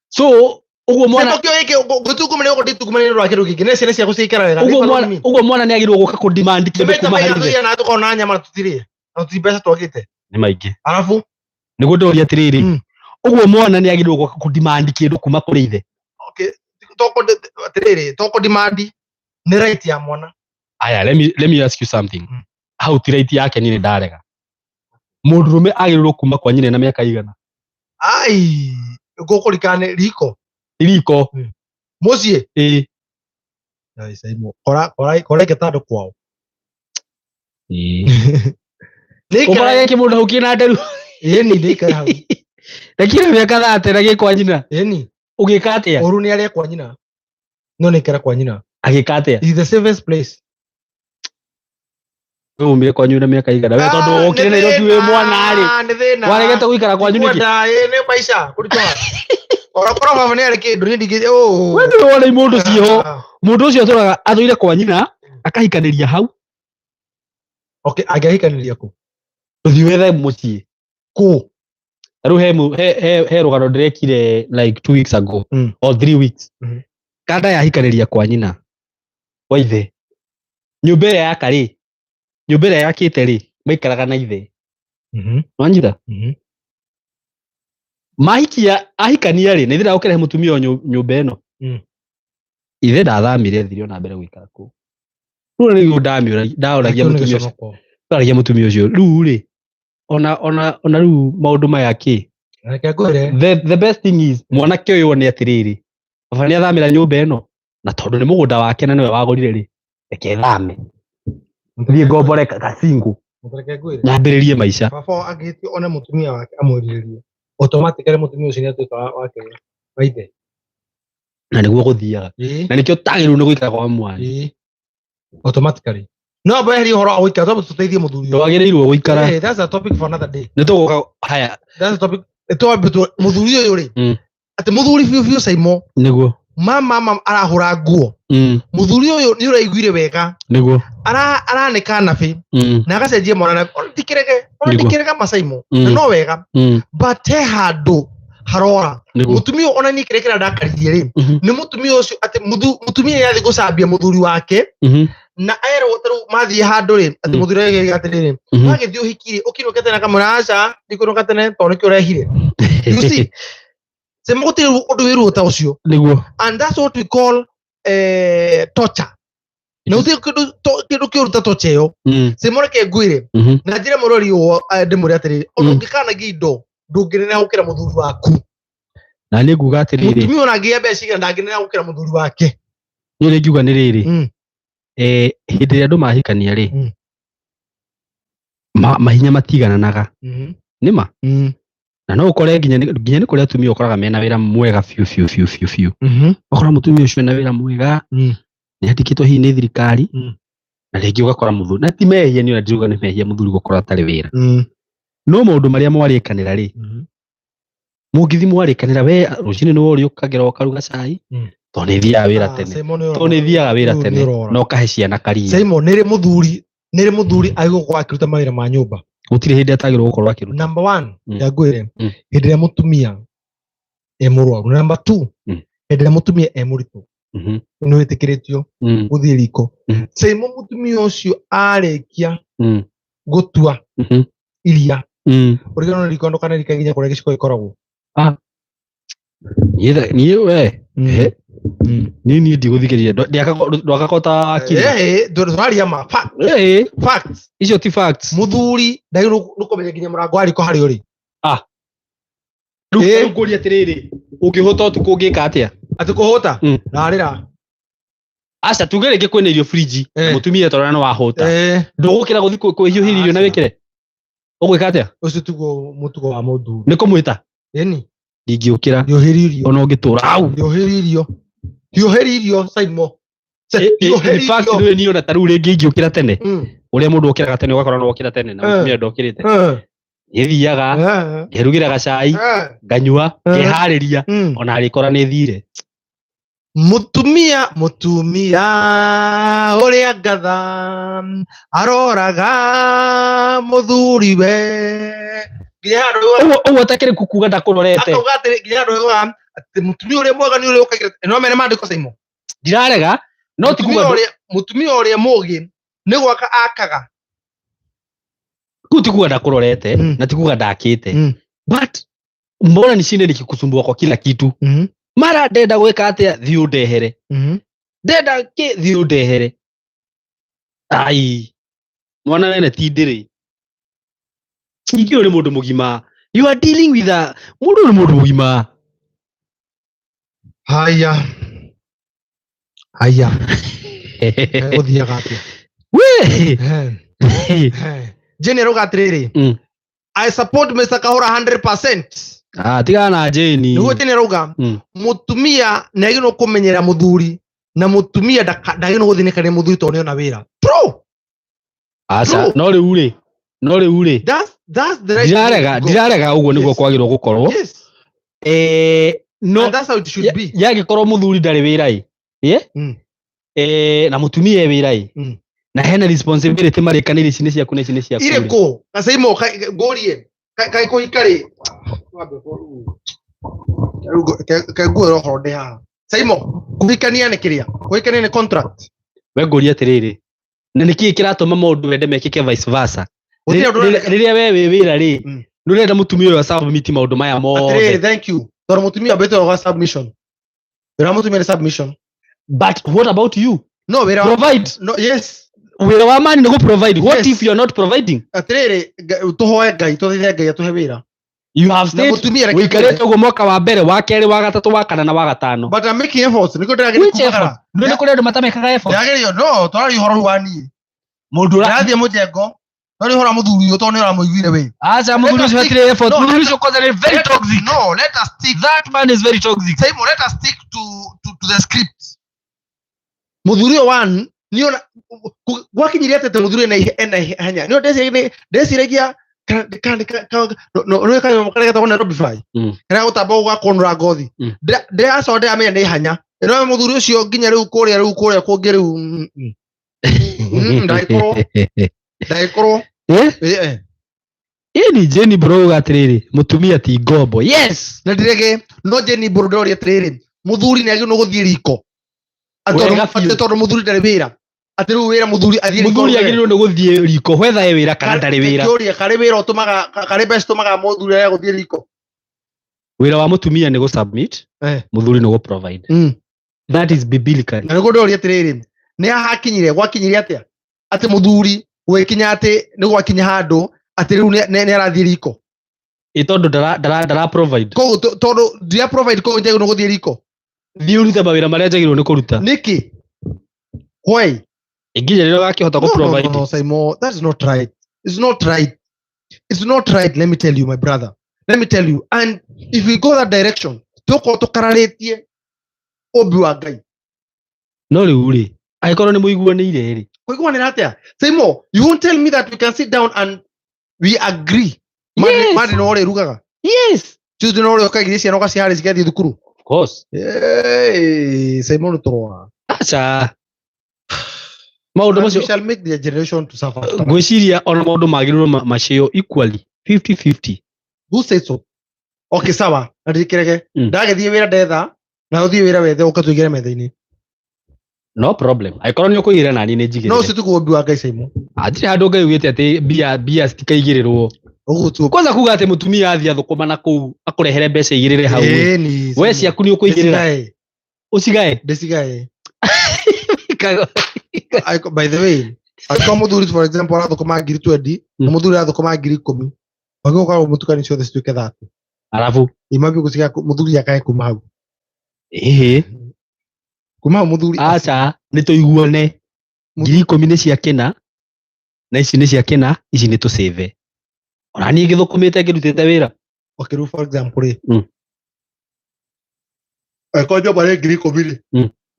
So, ũguo mwana Saimo kĩo gĩkĩ ngũtungumania ũguo nditungumania nĩ ũndũ wa kĩndũ kĩngĩ. Nĩ ciana ciaku ciikara wega. Ũguo mwana, ũguo mwana nĩ agĩrĩirwo gũka kũ demand kĩndũ Maita kuma maigana harĩ ithe. tũgĩaga na tũkorwo na nyama na tũtirĩe. Na tũtirĩ mbeca twagĩte. Nĩ maingĩ. Arabu? Nĩguo ndĩroria atĩrĩrĩ, ũguo mwana nĩ agĩrĩirwo gũka kũ demand kĩndũ kuma kũrĩ ithe. Okay. Toko atĩrĩrĩ, toko demand nĩ right ya mwana. Aya, let me ask you something. Hau ti right yake, niĩ nĩ ndarega. Mũndũrũme agĩrĩirwo kuma kwa nyina na mĩaka igana? Ai, ngũkũrikana riko. Riko. Mũciĩ? Ĩĩ. Ai, Saimo. Kora kora kora gĩtandũ kwao. Ĩĩ. Nĩ ikara- Ũkoraga kĩmũndũ hau kĩna nderu. Ĩni, nĩ ikara hau. Na kĩna mĩaka thate na gĩ kwa nyina. Ĩni. Ũgĩka atĩa? Ũru nĩ arĩa kwa nyina. No nĩ ikara kwa nyina. Agĩka atĩa? It is the safest place. We umire kwanyu na mĩaka igana? We tondũ wokire Nairobi wĩ mwana rĩ. Nĩ thĩna. Waregete gũikara kwanyu nĩkĩ? Ndikwenda, ĩ, nĩ maica kũritũha. Ona korwo baba nĩ arĩ kĩndũ niĩ ndingĩ oh. We ndũrĩ wona imũndũ ciĩho. Mũndũ ũcio atũraga athũire kwa nyina akahikanĩria hau. Okay, angĩhikanĩria kũ? Ũthiĩ wethe mũciĩ. Kũ? Rĩu he rũgano ndĩrekire like 2 weeks ago or 3 weeks. Kanda yahikanĩria kwa nyina wa ithe. Nyũmba ĩrĩa yaka rĩ, nyũmba ĩrĩa yakĩte rĩ, maikaraga na ithe. Wanyita? Mahikia ahikania rĩ, na ithe ndagũkĩrehe mũtumia ũyũ nyũmba ĩno. Ithe ndathamire, athire ona mbere gũikara kũu. Rĩu nĩguo ndaũragia Kĩu nĩ mũtumia ũcio. gĩconoko. Ndaũragia mũtumia ũcio. Rĩu rĩ, ona rĩu maũndũ maya kĩ? Reke ngwĩre. The best thing is mwanake ũyũ one atĩrĩrĩ, baba nĩ athamĩra nyũmba ĩno na tondũ nĩ mũgũnda wake na nĩwe wagũrire rĩ, reke thame thiĩ ngombore gacingu Reke ngwĩre. nyambĩrĩrie maica. Baba angĩhĩtia one mũtumia wake amwĩrirĩrie. Automatically mũtumia ũcio nĩ atuĩka wake wa ithe. Na nĩguo gũthiaga. Ĩĩ. Na nĩkĩo tagĩrĩirwo nĩ gũikara kwa mwana. Ĩĩ. Automatically. No amba weherie ũhoro wa gũikara, twambe tũteithie mũthuri ũyũ. Ndwagĩrĩirwo gũikara. Eh, that's a topic for another day. Nĩ tũgũka haya. That's a topic. Twambe mũthuri ũyũ rĩ, atĩ mũthuri biũ biũ Saimo, Nĩguo. mama arahũra nguo. Mũthuri ũyũ nĩ ũraiguire wega. Nĩguo. Aranĩka nabĩ na agacenjia mwana nabĩ. Ona ndikĩrege, ona ndikĩrega Masaimo. Na no wega. But he handũ harora. Mũtumia ũyũ ona niĩ kĩrĩa kĩrandakaririe rĩ, nĩ mũtumia ũcio atĩ mũtumia nĩ athiĩ gũcambia mũthuri wake, na erwo ta rĩu mathiĩ handũ rĩ, atĩ mũthuri agĩka atĩrĩrĩ, wagĩthiĩ ũhiki rĩ, ũkĩinũke tene akamwĩra aca, ndikũinũka tene tondũ nĩkĩo ũrehire. You see? Sema gũtirĩ ũndũ wĩ ruo ta ũcio. Nĩguo. And that's what we call torture. Na gũtirĩ kĩndũ kĩũru ta torture ĩyo. Sema reke ngwĩre, na njĩre mũrori ũyũ, ndĩmwĩre atĩrĩrĩ, ona ũngĩkanagia indo, ndũngĩneneha gũkĩra mũthuri waku. Na niĩ nguga atĩrĩrĩ. Mũtumia ona angĩgĩa mbeca cigana ndangĩneneha gũkĩra mũthuri wake. Niĩ ũrĩa ingiuga nĩ rĩrĩ. Hĩndĩ ĩrĩa andũ mahikania rĩ, mahinya matigananaga. Nĩ ma? Na no ũkore nginya nĩ kũrĩ atumia ũkoraga mena wĩra mwega biũ biũ biũ biũ biũ. Ũgakora mũtumia ũcio ena wĩra mwega, nĩ andĩkĩtwo hihi nĩ thirikari, na rĩngĩ ũgakora mũthuri, na ti mehia, niĩ ona ndiruga nĩ mehia mũthuri gũkorwo atarĩ wĩra. No maũndũ marĩa mwarĩkanĩra rĩ, mũngĩthiĩ mwarĩkanĩra, we rũcinĩ nĩwe ũrĩũkagĩra ũkaruga cai, tondũ nĩ thiaga wĩra tene. Tondũ nĩ thiaga wĩra tene, na ũkahe ciana karia. Simon, nĩ rĩ mũthuri, nĩ rĩ mũthuri agĩrĩirwo gũkorwo akĩruta mawĩra ma nyũmba? Gũtirĩ hĩndĩ atagĩrĩirwo gũkorwo akĩruta. Number 1, ya ngwĩre, hĩndĩ ĩrĩa mũtumia e mũrwaru. Number 2, hĩndĩ ĩrĩa mũtumia e mũritũ, nĩ wĩtĩkĩrĩtio gũthiĩ riko. Simon, mũtumia ũcio arĩkia gũtua iria, ũrigano nĩ riko ndũkana rika nginya kũrĩa gĩciko gĩkoragwo. Niĩ we, niĩ niĩ ndigũthikĩrĩria. Ndwaka ta akiri. Tũraria ma facts. Icio ti facts. Mũthuri ndagĩrĩirwo nĩ kũmenya nginya mũrango wa riko harĩa ũrĩ. Rĩu ngũria atĩrĩrĩ, ũngĩhũta ũtukũ ũngĩka atĩa? Atĩ kũhũta? Ndarĩra. Aca, tuge rĩngĩ kwĩna irio fridge, mũtumia tondũ nĩ wahũta. Ndũgũkĩra gũthiĩ kwĩhiũhĩria irio na wĩkĩre? Ũgwĩka atĩa? Ũcio tiguo mũtugo wa mũthuri. Nĩ kũmwĩta? Ĩni. Ndingĩũkĩra. Hiũhĩria irio. Ona ũngĩtũra hau. Hiũhĩria irio. Hiũhĩria irio, Simon. In fact, nĩwe niĩ ona ta rĩu rĩngĩ ingĩũkĩra tene. Ũrĩa mũndũ okĩraga tene ũgakora no okĩra tene na mũtumia ndokĩrĩte. Nĩthiaga, ngerugĩra gacai, nganyua, ngeharĩria, ona arĩkora nĩ thire. Mũtumia, mũtumia ũrĩa ngatha aroraga mũthuri we. Nginya handũ Ũguo ũtakĩrĩ kuga ndakũrorete. Akauga atĩrĩ, nginya handũ auga atĩ mũtumia ũrĩa mwega nĩ ũrĩa ũkagira. No mene maandĩko Simon. Ndirarega, no ti kuga Mũtumia ũrĩa mũũgĩ nĩ gwaka akaga. Kũu ti kuga ndakũrorete, na ti kuga ndakĩte. But mbona nishinde nikikusumbua kwa kila kitu? Mara ndenda gwĩka atĩa, thiĩ ũndehere. Ndenda kĩ, thiĩ ũndehere. Ai, mwana wene ti ndĩrĩ. Ningĩ ũyũ nĩ mũndũ mũgima. You are dealing with a mũndũ nĩ mũndũ mũgima. Haya. Haya. Gũthiaga atĩa? We! Jane arauga atĩrĩrĩ, I support Mr. Kahora 100%. Tigana na Jane. Nĩguo Jane arauga, mũtumia nĩ agĩrĩirwo kũmenyera mũthuri, na mũtumia ndagĩrĩirwo gũthĩnĩka nĩ mũthuri tondũ nĩona wĩra. True. Aca, no rĩu rĩ, no rĩu rĩ. That's the right way to go. Ndirarega ũguo nĩguo kwagĩrĩirwo gũkorwo. Yes. No, And that's how it should be. Yagĩkorwo mũthuri ndarĩ wĩra ĩ. Na mũtumia e wĩra ĩ. Na hena responsibility marĩkanĩire ici nĩ ciaku na ici nĩ ciaku. Irĩkũ? Gacaimo, ngũrie. Kaĩ kũhika rĩ? Kaĩ nguo ũhoro ndĩ haha. Saimo, kũhikania nĩ kĩrĩa? Kũhikania nĩ contract. We ngũrie atĩrĩrĩ, na nĩkĩĩ kĩratũma maũndũ wende mekĩke vice versa? Gũtirĩ ũndũ ũrenda- Rĩrĩa we wĩ wĩra rĩ, nĩ ũrenda mũtumia ũyũ asubmit maũndũ maya mothe. Atĩrĩrĩ, thank you. Tondũ mũtumia ambĩte wa submission. Wĩra wa mũtumia nĩ submission. But what about you? No, wĩra wa Provide. No, yes. Wĩra wa mani nĩ gũ-provide. What Yes. if you are not providing? Atĩrĩrĩ, tũhoe Ngai, tũthaithe Ngai atũhe wĩra. You have Na stayed mũtumia reke ũikarĩte ngwĩre. ũguo mwaka wa mbere, wa kerĩ, wa gatatũ, wa kana na wa gatano. But I'm making efforts. Nĩkĩo ndĩrageria Which kumagara. effort? Nĩ kũrĩ andũ matamekaga effort? Ndĩrageria, no, tũraria ũhoro wa niĩ. Mũndũ ũra- Ndĩrathiĩ mũjengo. Tũraria ũhoro wa mũthuri ũyũ tondũ nĩ ũramũiguire we. Acha, mũthuri Let us ũcio stick- hatirĩ effort. No, Mũthuri let ũcio kwanza nĩ very let us- toxic. No, let us stick. That man is very toxic. Simon, let us stick to the script. Mũthuri ũyũ one, Niona gwakinyire atĩ mũthuri ena ihenya. Nĩ ndeciragia no karĩa getagwo Nairobi Fly. Karĩa gũtamba gũgakonora ngothi. Ndĩracoka ndĩramenya nĩ ihanya. No mũthuri ũcio nginya rĩu kũrĩa rĩu kũrĩa kũngĩ rĩu ndagĩkorwo ndagĩkorwo. Eh? Ĩni Jane bro uga atĩrĩrĩ, mũtumia ti ngombo. Yes. Na ndirege no Jane bro ndoria atĩrĩrĩ, mũthuri nĩ agĩrĩirwo gũthiĩ riko. Wega biũ. Atĩ tondũ mũthuri ndarĩ wĩra. Atĩ rĩu wĩra mũthuri athiĩ riko. Mũthuri agĩrĩirwo nĩ gũthiĩ riko whether e wĩra kana ndarĩ wĩra. Kĩũria karĩ wĩra ũtũmaga karĩ mbeca ũtũmaga mũthuri arege gũthiĩ riko. Wĩra wa mũtumia nĩ gũ-submit, mũthuri nĩ gũ-provide. That is biblically. Na nĩguo ndoria atĩrĩrĩ, nĩ hakinyire gwakinyire atĩa atĩ mũthuri gwĩkinya atĩ nĩ gwakinya handũ atĩ rĩu nĩ arathiĩ riko. Ĩ tondũ ndara provide. Koguo tondũ ndira provide koguo njagĩrĩirwo nĩ gũthiĩ riko. Thiĩ ũrute mawĩra marĩa njagĩrĩirwo nĩ kũruta. Nĩkĩ? Why? Nginya rĩrĩa ũgakĩhota No, kũ no, no, provide. no, Simon, that's not right. It's not right. It's not right, let me tell you, my brother. Let me tell you. And if we go that direction, tũkorwo tũkararĩtie ũmbi wa Ngai. No rĩu rĩ, angĩkorwo nĩ mũiguanĩire rĩ. Kũiguanĩra atĩa? Simon, you won't tell me that we can sit down and we agree. Yes. Monday no ũrĩa ĩrugaga. Yes. Tuesday no ũrĩa ũkagiria ciana ũgaciharĩria cigathiĩ thukuru. Of course. Hey, Simon tũroa. Aca. Maũndũ And we macio shall make the generation to suffer. ngwĩciria ona maũndũ magĩrĩirwo macĩo equally 50-50. Who said so? Okay, sawa. Na ndikirege. Ndagĩthiĩ wĩra ndetha na ũthiĩ wĩra wethe ũka tũigĩre metha-inĩ. No problem. Angĩkorwo nĩ ũkũigĩrĩra nani nĩ njigĩrĩre. No ũcio tiguo ũmbi wa Ngai Simon. Hatirĩ handũ Ngai augĩte atĩ mbia citikaigĩrĩrwo. Ũguo tiguo. Kwanza kuga atĩ mũtumia athiĩ athũkũma na kũu akũrehere mbeca igĩrĩre hau. Ĩni, We Simon. ciaku nĩ ũkũigĩrĩra. Ndĩcigae. Ũcigae. Ndĩcigae. By the way, angĩkorwo mũthuri for example arathũkũma ngiri 20 na mũthuri arathũkũma ngiri 10, wagĩrĩirwo gũkorwo mũtukani ciothe cituĩke 30. Arabu. Imambie gũciga mũthuri akae kuma hau. Ĩhĩ. Kuma hau mũthuri. Aca, nĩ tũiguane. Ngiri 10 nĩ cia kĩna, na ici nĩ cia kĩna, ici nĩ tũcĩve. Ona niĩ ngĩthũkũmĩte ngĩrutĩte wĩra. Okay, rĩu for example rĩ. Angĩkorwo nyũmba nĩ ngiri 10 rĩ.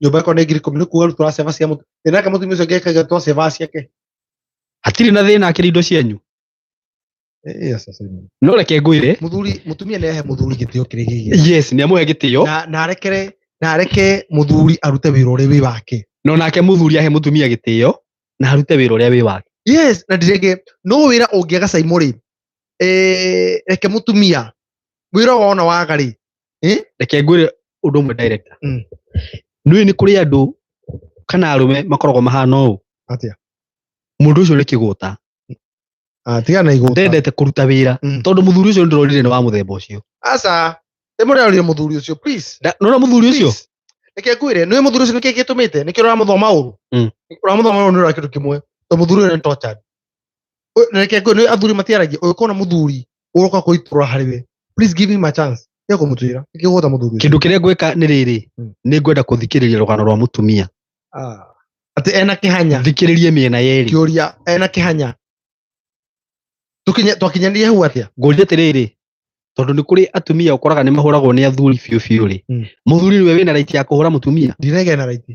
Nyũmba ĩkorwo nĩ ngiri 10 nĩ kuga rĩu tũraceba cia mũtu. Ĩ nake mũtumia ũcio angĩkaga twaceba ciake. Hatirĩ na thĩna akĩrĩ indo cianyu. Yes, yes, yes. No reke ngwĩre. Mũthuri, mũtumia nĩ ahe mũthuri gĩtĩo kĩrĩa gĩgĩrĩire. Yes, nĩ amũhe gĩtĩo. Na arekere, na areke mũthuri arute wĩra ũrĩa wĩ wake. No nake mũthuri ahe mũtumia gĩtĩo na arute wĩra ũrĩa wĩ wake. Yes, na ndirenge no wĩra ũngĩaga Simon rĩ. Reke mũtumia wĩra wona waga rĩ. Reke ngwĩre ũndũ ũmwe director. Nĩũĩ nĩ kũrĩ andũ kana arũme makoragwo mahana ũũ. Atĩa? Mũndũ ũcio nĩ kĩgũta. Tiga na igũta. Ndendete kũruta wĩra. Tondũ mũthuri ũcio nĩndĩrorire nĩ wa mũthemba ũcio. Aca, nĩ mũrerorire mũthuri ũcio, please. Nĩwona mũthuri ũcio? Please. Reke ngwĩre, nĩũĩ mũthuri ũcio nĩkĩĩ gĩtũmĩte? Nĩkĩo ũramũthoma ũru? Ũramũthoma ũru nĩ ũndũ wa kĩndũ kĩmwe. Tondũ mũthuri ũyũ nĩ tortured. Na reke ngwĩre, nĩũĩ athuri matiaragia, ũngĩkona mũthuri ũroka kũitũrũra harĩ we, please give him a chance. Tiga kũmũtuĩra. Nĩkĩo ũgũta mũthuri ũcio? Kĩndũ kĩrĩa ngwĩka nĩ rĩrĩ, nĩ ngwenda kũthikĩrĩria rũgano rwa mũtumia. Atĩ ena kĩhanya. Thikĩrĩrie mĩena yerĩ. Kĩũria, ena kĩhanya. Twakinyanĩire hau atĩa? Ngũria atĩrĩrĩ, tondũ nĩ kũrĩ atumia ũkoraga nĩ mahũragwo nĩ athuri biũ biũ rĩ. Mũthuri nĩwe wĩna right ya kũhũra mũtumia? Ndinegena na right.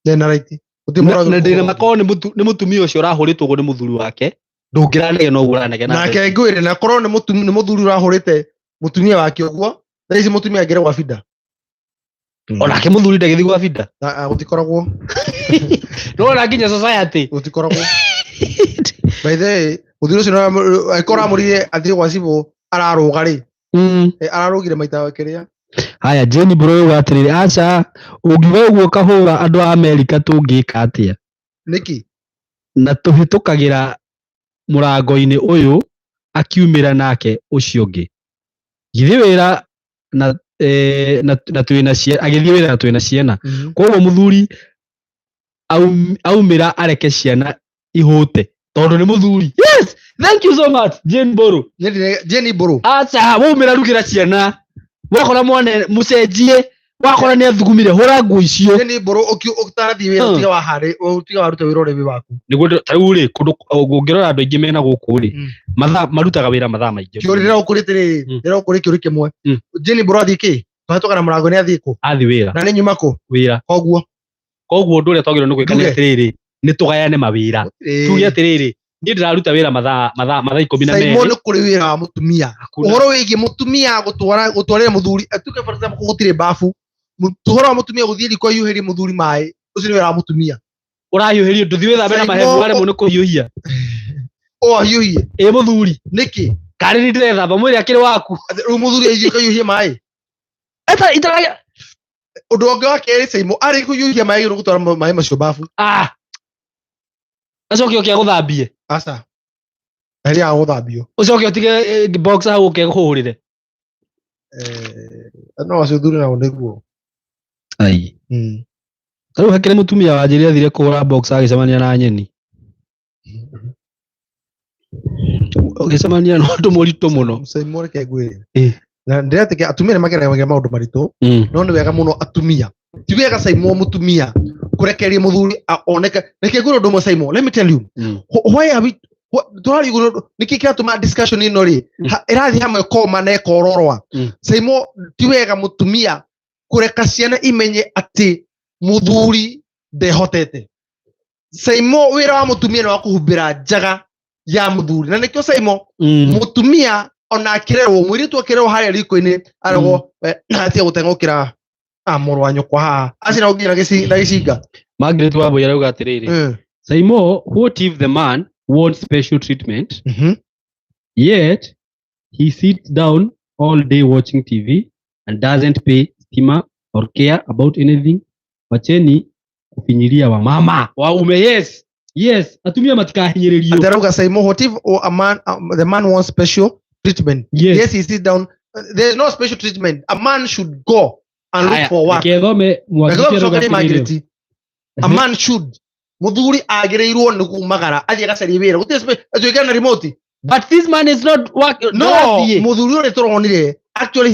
Ndĩna right. Gũtirĩ mũndũ Na wagĩrĩirwo ndĩna kũhũra. makorwo nĩ mũtumia ũcio ũrahũrĩtwo ũguo nĩ mũthuri wake, ndũngĩranegena ũguo ũranegena. Nake ngwĩre, na korwo nĩ mũthuri ũrahũrĩte mũtumia wake ũguo, thaa ici mũtumia angĩrĩ gwa binda. Onake mũthuri ndagĩthiĩ gwa binda. Gũtikoragwo. Nĩwona nginya society. Gũtikoragwo. By the way, mũthuri ũcio angĩkorwo aramũrire athiĩ gwa cibũ ararũga rĩ. Ararũgire maita kĩrĩa. Haya, Jane bro uga atĩrĩrĩ, aca, ũngiuga ũguo ũkahũra andũ a Amerika tũngĩka atĩa? Nĩkĩ? Na tũhĩtũkagĩra mũrango-inĩ ũyũ akiumĩra nake ũcio ũngĩ. Githĩ wĩra na twĩna ciana, agĩthiĩ wĩra na twĩna ciana. Koguo mũthuri aumĩra areke ciana ihũte tondũ nĩ mũthuri. Yes, thank you so much Jane Mburu. Jane Mburu. Aca, waumĩra rugĩra ciana. Wakora mwana mũcenjie, wakora nĩ athugumire, hũra nguo icio. Jane Mburu, ũtarathiĩ wĩra, ũtiga wa harĩ, ũtiga waruta wĩra ũrĩa wĩ waku. Nĩguo ta rĩu rĩ, kũndũ ũngĩrora andũ aingĩ mena gũkũ rĩ, mathaa marutaga wĩra mathaa maingĩ. Kĩũria ndĩra ũkũrĩte rĩ, ndĩra ũkũrĩ kĩũria kĩmwe. Jane Mburu athiĩ kĩ? Tũhetũka na mũrango nĩ athiĩ kũ? Athiĩ wĩra. Na nĩ nyuma kũ? Wĩra. Koguo. Koguo ũndũ ũrĩa twagĩrĩirwo nĩ gwĩka nĩ Nduge. atĩrĩrĩ, nĩ tũgayane mawĩra. Tuge atĩrĩrĩ, niĩ ndĩraruta wĩra mathaa ikũmi na Saimo merĩ. nĩ kũrĩ wĩra wa mũtumia. Hakuna. Ũhoro wĩgiĩ mũtumia gũtwarĩra mũthuri, tuge for example gũtirĩ bafu, ũhoro wa mũtumia gũthiĩ riko ahiũhĩrie mũthuri maĩ, ũcio nĩ wĩra wa mũtumia. Ũrahiũhĩrio, ndũthiĩ wĩthambe na Saimo- mahehu waremwo nĩ kũhiũhia. O ahiũhie. Ĩ mũthuri. Nĩkĩ? Karĩ nĩ ndĩrethamba mwĩrĩ akĩrĩ waku. Atĩ rĩu mũthuri ahiũhie kahiũhie maĩ. Eta itaragia. Ũndũ ũngĩ wa kerĩ Saimo arĩ kũhiũhia maĩ nĩ gũtwara maĩ macio bafu. Ah. Acoke ũke agũthambie. Aca. Na rĩrĩa agũthambio. Ũcoke ũtige box hau ũke kũhũrĩre. No acio thuri nao nĩguo. Ai. Rĩu hakĩrĩ mũtumia wanjĩrire athire kũgũra box agĩcemania na nyeni. Ũgĩcemania na ũndũ mũritũ mũno. Saimo reke ngwĩre. Ĩ. Na ndĩretĩkia atumia nĩ mageragĩra maũndũ maritũ, no nĩ wega mũno atumia. Ti wega Saimo mũtumia kũrekereria mũthuri oneke. Reke ngwĩre ũndũ ũmwe Saimo, let me tell you. Why are we tũraria ũguo nĩkĩ kĩratũma discussion ĩno rĩ ĩrathiĩ hamwe koma na ĩkororwa. Saimo ti wega mũtumia kũreka ciana imenye atĩ mũthuri ndehotete. Saimo wĩra wa mũtumia nĩ wa kũhumbĩra njaga ya mũthuri, na nĩkĩo Saimo mũtumia ona akĩrerwo, mũirĩtu akĩrerwo harĩa riko-inĩ arerwo atige gũteng'ũkĩra mũrũ wa nyũkwa haha acina ũnginya na gĩcinga. Margaret Wambui arauga atĩrĩrĩ, Saimo, what if the man wants special treatment, yet he sits down all day watching TV and doesn't pay stima or care about anything? Wacheni kufinyilia wamama waume. Yes, yes, atumia matikahinyĩrĩrio. Atĩ arauga Saimo, what if a man, the man wants special treatment? Yes. Yes, he sits down. There is no special treatment. A man should go and look Aya, for work. reke thome Reke Mwangi arauga tũcokerie atĩrĩrĩ. Margaret. A man should, mũthuri agĩrĩirwo nĩ kumagara athiĩ agacarie wĩra, gũtirĩ atuĩke na remote. But this man is not work. No, Ndarathiĩ. mũthuri ũrĩa tũronire actually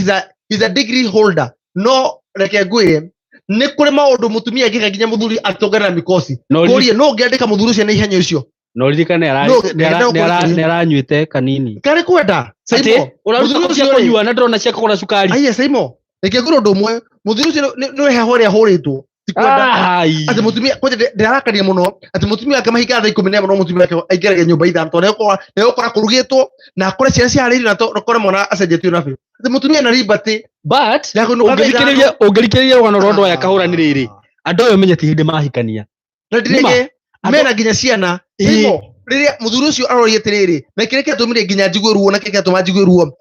he's a degree holder. No reke ngwĩre, nĩ kũrĩ maũndũ mũtumia angĩka nginya mũthuri atũngane na mikosi. No Kũrie no ũngĩandĩka mũthuri ũcio na ihenya ũcio. No ririkane No, ndĩrenda nĩ aranyuĩte kanini. Karĩ kwenda Atĩ Saimo, ũraruta mũthuri cia ũcio rĩ, kũnyua na ndĩrona cia kũgũra cukari. Aiya Saimo, reke ngwĩre ũndũ ũmwe, mũthuri ũcio nĩ heho ĩrĩa ahũrĩtwo. Ti kwenda. Ai. Atĩ mũtumia kwanja ndĩrarakania mũno atĩ mũtumia wake mahinga thaa 11, no mũtumia wake aingĩragia nyũmba 5 tondũ nĩegũkora kũrugĩtwo na akore ciana ciharĩirio na akore mwana acenjetio nabi. Atĩ mũtumia na liberty But ya kũinũka thaa 5. Ũngĩrikĩrĩria rũgano rwa andũ aya kahũra nĩ rĩrĩ, andũ aya ũmenye ti hĩndĩ mahikania. Na ndirĩge Andũ- mena nginya ciana. Ĩĩ. Saimo, rĩrĩa mũthuri ũcio aroria atĩrĩrĩ, na kĩrĩa kĩatũmire nginya njigue ruo na kĩrĩa kĩatũma njigue ruo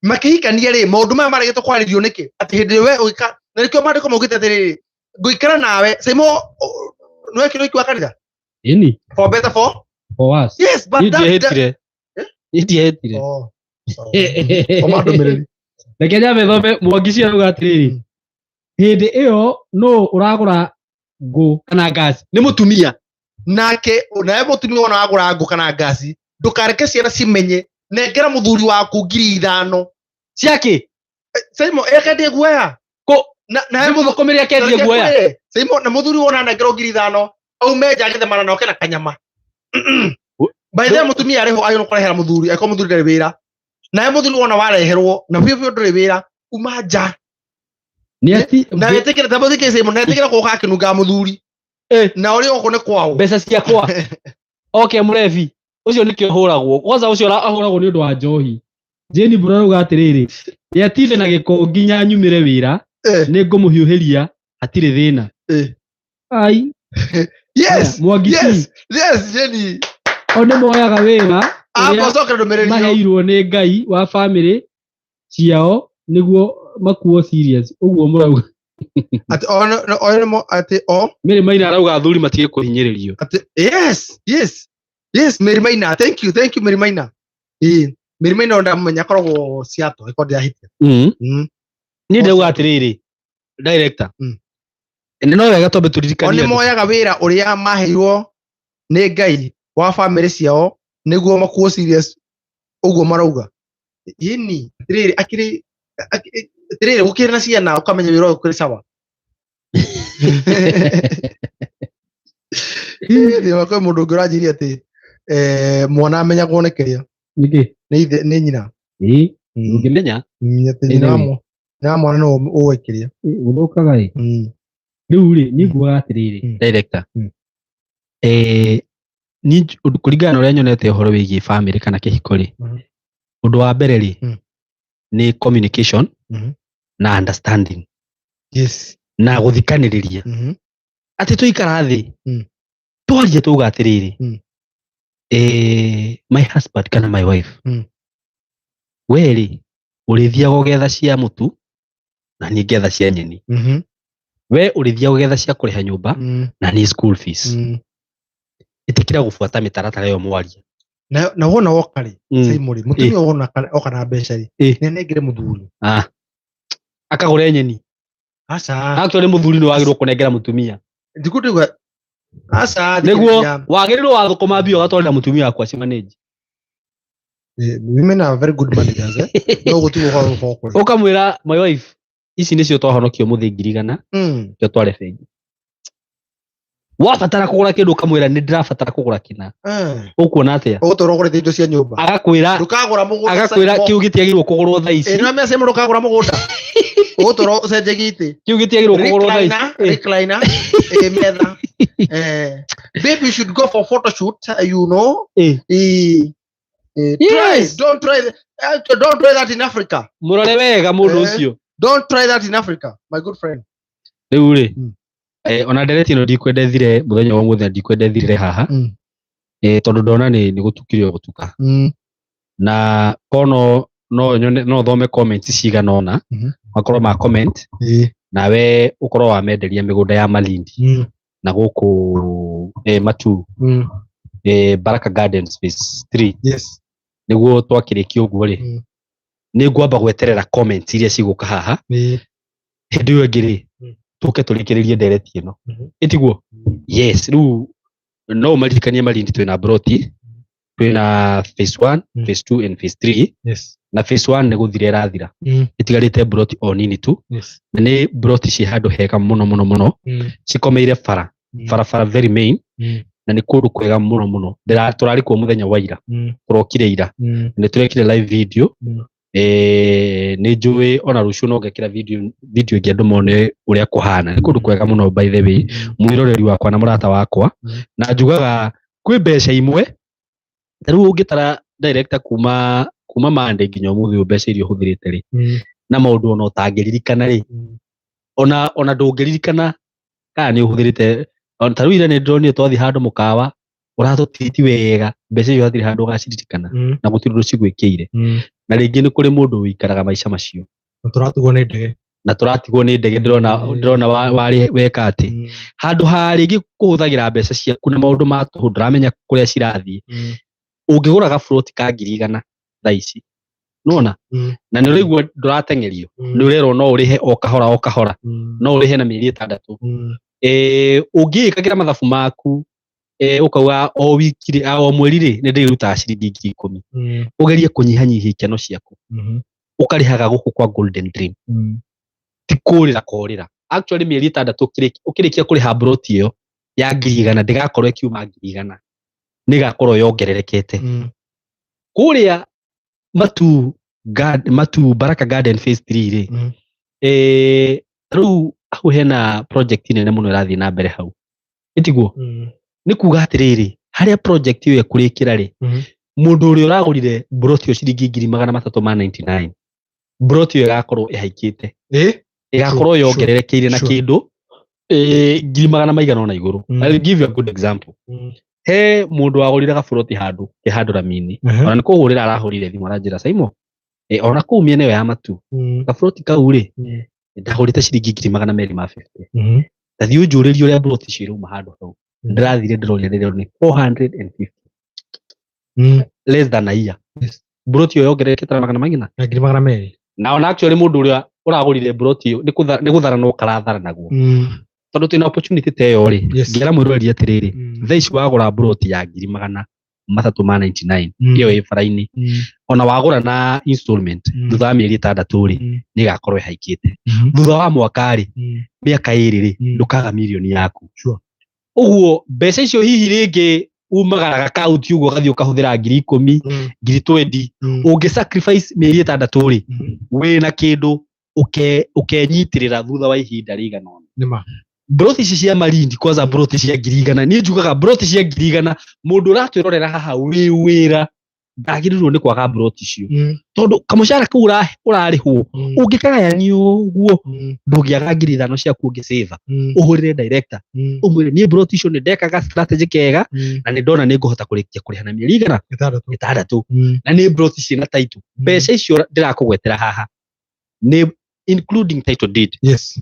makĩhikania rĩ, maũndũ maya maregete kwarĩrio nĩkĩ? Atĩ hĩndĩ ĩyo we ũgĩka, na nĩkĩo maandĩko maugĩte atĩrĩrĩ, ngũikara nawe Saimo, nĩwekire ũhiki wa kanitha? Ĩni. For better for For worse. Yes, but Niĩ that ndiehĩtire. Niĩ ndiehĩtire. Oh, Thoma ndũmĩrĩri. Reke nyambe thome Mwangi cio arauga atĩrĩrĩ, hĩndĩ ĩyo nũ ũragũra ngũ kana ngasi? Nĩ mũtumia. Nake nawe mũtumia wona wagũra ngũ kana ngasi, ndũkareke ciana cimenye, nengera mũthuri waku 5,000. Ciakĩ? Saimo ekendie guoya. Kũ? Nawe Nĩ mũthũkũmĩre akendie guoya. Saimo, na mũthuri wona anengerwo 5,000 aume nja agĩthemana na oke na kanyama. By the way, mũtumia arĩho agĩrĩirwo kũrehera mũthuri angĩkorwo mũthuri ndarĩ wĩra. Nawe mũthuri wona wareherwo na biũ biũ ndũrĩ wĩra, uma nja. Nĩ ati Na wĩtĩkĩre ta mũthikĩ Saimo, na wĩtĩkĩre gũka akĩnungaga mũthuri. Na ũrĩa gũkũ nĩ kwao. Mbeca ciakwa. Oke mũrebi ũcio nĩkĩo ahũragwo. Kwanza ũcio ahũragwo nĩ ũndũ wa njohi. Jane Mbura arauga atĩrĩrĩ, nĩ atinde na gĩko nginya nyumĩre wĩra, nĩ ngũmũhiũhĩria hatirĩ thĩna. Ai. Yes. Mwangi Yes. C. Yes, Jenny. O nĩ moyaga wĩra Amba ũrĩa ũcoke ndũmĩrĩri ĩyo. maheirwo nĩ Ngai wa famĩlĩ ciao nĩguo makuo serious ũguo mũrauga. Atĩ o nĩ- o nĩ mo- atĩ o Mary Maina arauga athuri matige kũhinyĩrĩrio. Atĩ yes, yes. Yes, Mary Maina. Thank you, thank you Mary Maina. Ĩĩ, Mary Maina ndamũmenya akoragwo Seattle, ĩkorwo ndĩrahĩtia. Niĩ ndauga atĩrĩrĩ, director. Nĩ no wega twambe tũririkanie O nĩ andũ. moyaga wĩra ũrĩa maheirwo nĩ Ngai wa famĩlĩ ciao nĩguo makuo serious ũguo marauga. Ĩni, atĩrĩrĩ, akĩrĩ, atĩrĩrĩ, gũkĩrĩ na ciana ũkamenya wĩra ũyũ ũkĩrĩ sawa. Ĩĩ, thĩna kwĩ mũndũ ũngĩ ũranjĩria atĩ, mwana amenyagwo nĩ kĩrĩa? Nĩkĩ? Nĩ ithe, nĩ nyina. Ĩĩ, ũngĩmenya? Atĩ nyina wa Anyway. nyina wa mwana nĩwe ũĩ kĩrĩa. Ĩĩ, gũthũkaga ĩ. Rĩu rĩ, niĩ ngugaga atĩrĩrĩ, director, niĩ ũndũ kũringana na ũrĩa nyonete ũhoro wĩgiĩ family kana kĩhiko rĩ, ũndũ wa mbere rĩ, nĩ communication na understanding na gũthikanĩrĩria, atĩ tũikara thĩ, twarie, tuga atĩrĩrĩ, my husband kana my wife, we rĩ, ũrĩthiaga ũgetha cia mũtu na niĩ ngetha cia nyeni. We ũrĩthiaga ũgetha cia kũrĩha nyũmba na niĩ school fees. Ĩtĩkĩra gũbuata mĩtaratara ĩyo mwaria. Na wona woka rĩ, Simon rĩ, mũtumia wona oka na mbeca rĩ, nĩ anengere mũthuri. Ah. Akagũre nyeni. Aca. Actually mũthuri nĩ wagĩrĩirwo kũnengera mũtumia. Ndikũndĩgua aca. Nĩguo Thikĩrĩria. wagĩrĩirwo wathũkũma mbia ũgatwarĩra mũtumia waku acimanage. Women are very good managers, eh, no gũtigwo kwa gũkũ. Ũkamwĩra, "My wife, ici nĩcio twahonokio mũthĩ, 100,000, nĩkĩo tware bengi." Wabatara kũgũra kĩndũ, ũkamwĩra, "Nĩ ndĩrabatara kũgũra kĩna." Ũkuona atĩa? Ũgũtũra ũgũrĩte indo cia nyũmba. Agakwĩra, Ndũkagũra mũgũnda. agakwĩra, "Kĩu gĩtiagĩrĩirwo kũgũrwo thaa ici." Ĩ nĩ mbeca imwe, ndũkagũra mũgũnda, ũgũtũra ũcenjagia itĩ. "Kĩu gĩtiagĩrĩirwo kũgũrwo thaa ici." Recliner, recliner, metha. Baby, you should go for photo shoot, you know. Try, don't try, don't try that in Africa. Mũrore wega mũndũ ũcio. Don't try that in Africa, my good friend. Rĩu rĩ, ona ndereti ĩno ndikwenda ĩthire mũthenya wa ũmũthĩ, na ndikwenda ĩthirĩre haha, tondũ ndona nĩ gũtukire o gũtuka, na kono no nyone no thome comments cigana ũna, makorwo ma comment, nawe ũkorwo wamenderia mĩgũnda ya Malindi na gũkũ Matu, Baraka Gardens phase 3. Nĩguo twakĩrĩkia ũguo rĩ, nĩ ngwamba gweterera comments iria cigũka haha. Hĩndĩ ĩyo ĩngĩ rĩ, tũke tũrĩkĩrĩrie ndereti ĩno. Ĩtiguo? Yes. Rĩu no ũmaririkanie Malindi twĩna broti, twĩna phase 1, phase 2 and phase 3. Na phase 1 nĩ gũthira ĩrathira, ĩtigarĩte broti o nini tu. Na nĩ broti ciĩ handũ hega mũno mũno mũno, cikomeire bara, barabara very main, na nĩ kũndũ kwega mũno mũno. Tũrarĩ kuo mũthenya wa ira, tũrokire ira, nĩ tũrekire live video. Nĩ njũĩ ona rũciũ no ngekĩra video ĩngĩ andũ mone ũrĩa kũhana. Nĩ kũndũ kwega mũno, by the way, mwĩroreri wakwa na mũrata wakwa. Na njugaga kwĩ mbeca imwe, ta rĩu ũngĩtara, director, kuma Monday nginya ũmũthĩ ũyũ, mbeca iria ũhũthĩrĩte rĩ, na maũndũ ona ũtangĩririkana rĩ, ona ndũngĩririkana kana nĩ ũhũthĩrĩte. Ona ta rĩu ira nĩ ndĩronire twathiĩ handũ mũkawa ũratũtiriti wega, mbeca icio hatirĩ handũ ũgaciririkana, na gũtirĩ ũndũ cigwĩkĩire. Na rĩngĩ nĩ kũrĩ mũndũ ũikaraga maica macio. Na tũratigwo nĩ ndege. Na tũratigwo nĩ ndege. Ndĩrona warĩ weka atĩ handũ ha rĩngĩ kũhũthagĩra mbeca ciaku na maũndũ ma tũhũ, ndũramenya kũrĩa cirathiĩ. Ũngĩgũra gaburoti ka 100,000 thaa ici, nona na nĩ ũraigua ndũrateng'erio, nĩ ũrerwo no ũrĩhe o kahora o kahora, no ũrĩhe na mĩeri 6. Ũngĩĩkagĩra mathabu maku, ũkauga o wiki rĩ, o mweri rĩ, nĩ ndĩrutaga ciringi 10,000, ũgerie kũnyihanyihia ikeno ciaku, ũkarĩhaga gũkũ kwa Golden Dream. Ti kũrĩra korĩra. Actually mĩeri 6 ũkĩrĩkia kũrĩha broti ĩyo ya 100,000, ndĩgakorwo ĩkiuma 100,000, nĩ ĩgakorwo yongererekete. Kũrĩa Matu Baraka Garden phase 3 rĩ, rĩu hau hena project nene mũno ĩrathiĩ na mbere hau, ĩtiguo? Nĩ kuga atĩrĩrĩ, harĩa project ĩyo ĩkũrĩkĩra rĩ, mũndũ ũrĩa ũragũrire broti ĩyo ciringi 399,000, broti ĩyo ĩgakorwo ĩhaikĩte, ĩgakorwo yongererekeire na kĩndũ ngiri magana maigana ona igũrũ. I'll give you a good example. He mũndũ wagũrire gaburoti handũ ke handũ ramini, ona nĩ kũhũrĩra arahũrire thimũ, aranjĩra, "Saimo, ona kũu mĩena ĩyo ya Matu, gaburoti kau rĩ, ndagũrĩte ciringi 250,000. Ta thiĩ ũnjũrĩrie ũrĩa buroti icio irauma handũ hau." Ndĩrathire, ndĩroria, ndĩrerwo nĩ 450, less than a year. Buroti ĩyo yongererekete na magana maigana? Na 200,000. Na ona actually mũndũ ũrĩa ũragũrire buroti ĩyo nĩ gũtharanwo karatharanagwo, tondũ twĩna opportunity ta ĩyo rĩ. Ngĩra mwĩroreri atĩrĩrĩ, thaa ici wagũra buroti ya 399,000, ĩyo ĩ bara-inĩ, ona wagũra na installment, thutha wa mĩeri 6 rĩ, nĩ ĩgakorwo ĩhaikĩte. Thutha wa mwaka rĩ, mĩaka 2 rĩ, ndũkaga mirioni yaku. Ũguo mbeca icio hihi rĩngĩ umagaraga kaunti ũguo ũgathiĩ ũkahũthĩra 10,000, 20,000, ũngĩ sacrifice mĩeri 6 rĩ, wĩna kĩndũ ũkenyitĩrĩra thutha wa ihinda rĩigana ũna. Nĩma. Broti ici cia Malindi, kwanza broti cia 100,000, niĩ njugaga broti cia 100,000, mũndũ ũratwĩrorera haha wĩ wĩra ndagĩrĩirwo nĩ kwaga broti icio, tondũ kamũcara kau ũrarĩhwo, ũngĩkagayania ũguo, ndũngĩaga 5,000 ciaku ũngĩsave, ũhũrĩre director, ũmwĩre niĩ broti icio nĩ ndekaga strategy kega, na nĩ ndona nĩ ngũhota kũrĩkia kũrĩha na mĩeri igana? 6. 6. Na nĩ broti ciĩna title. Mbeca icio ndĩrakũgwetera haha nĩ including title deed.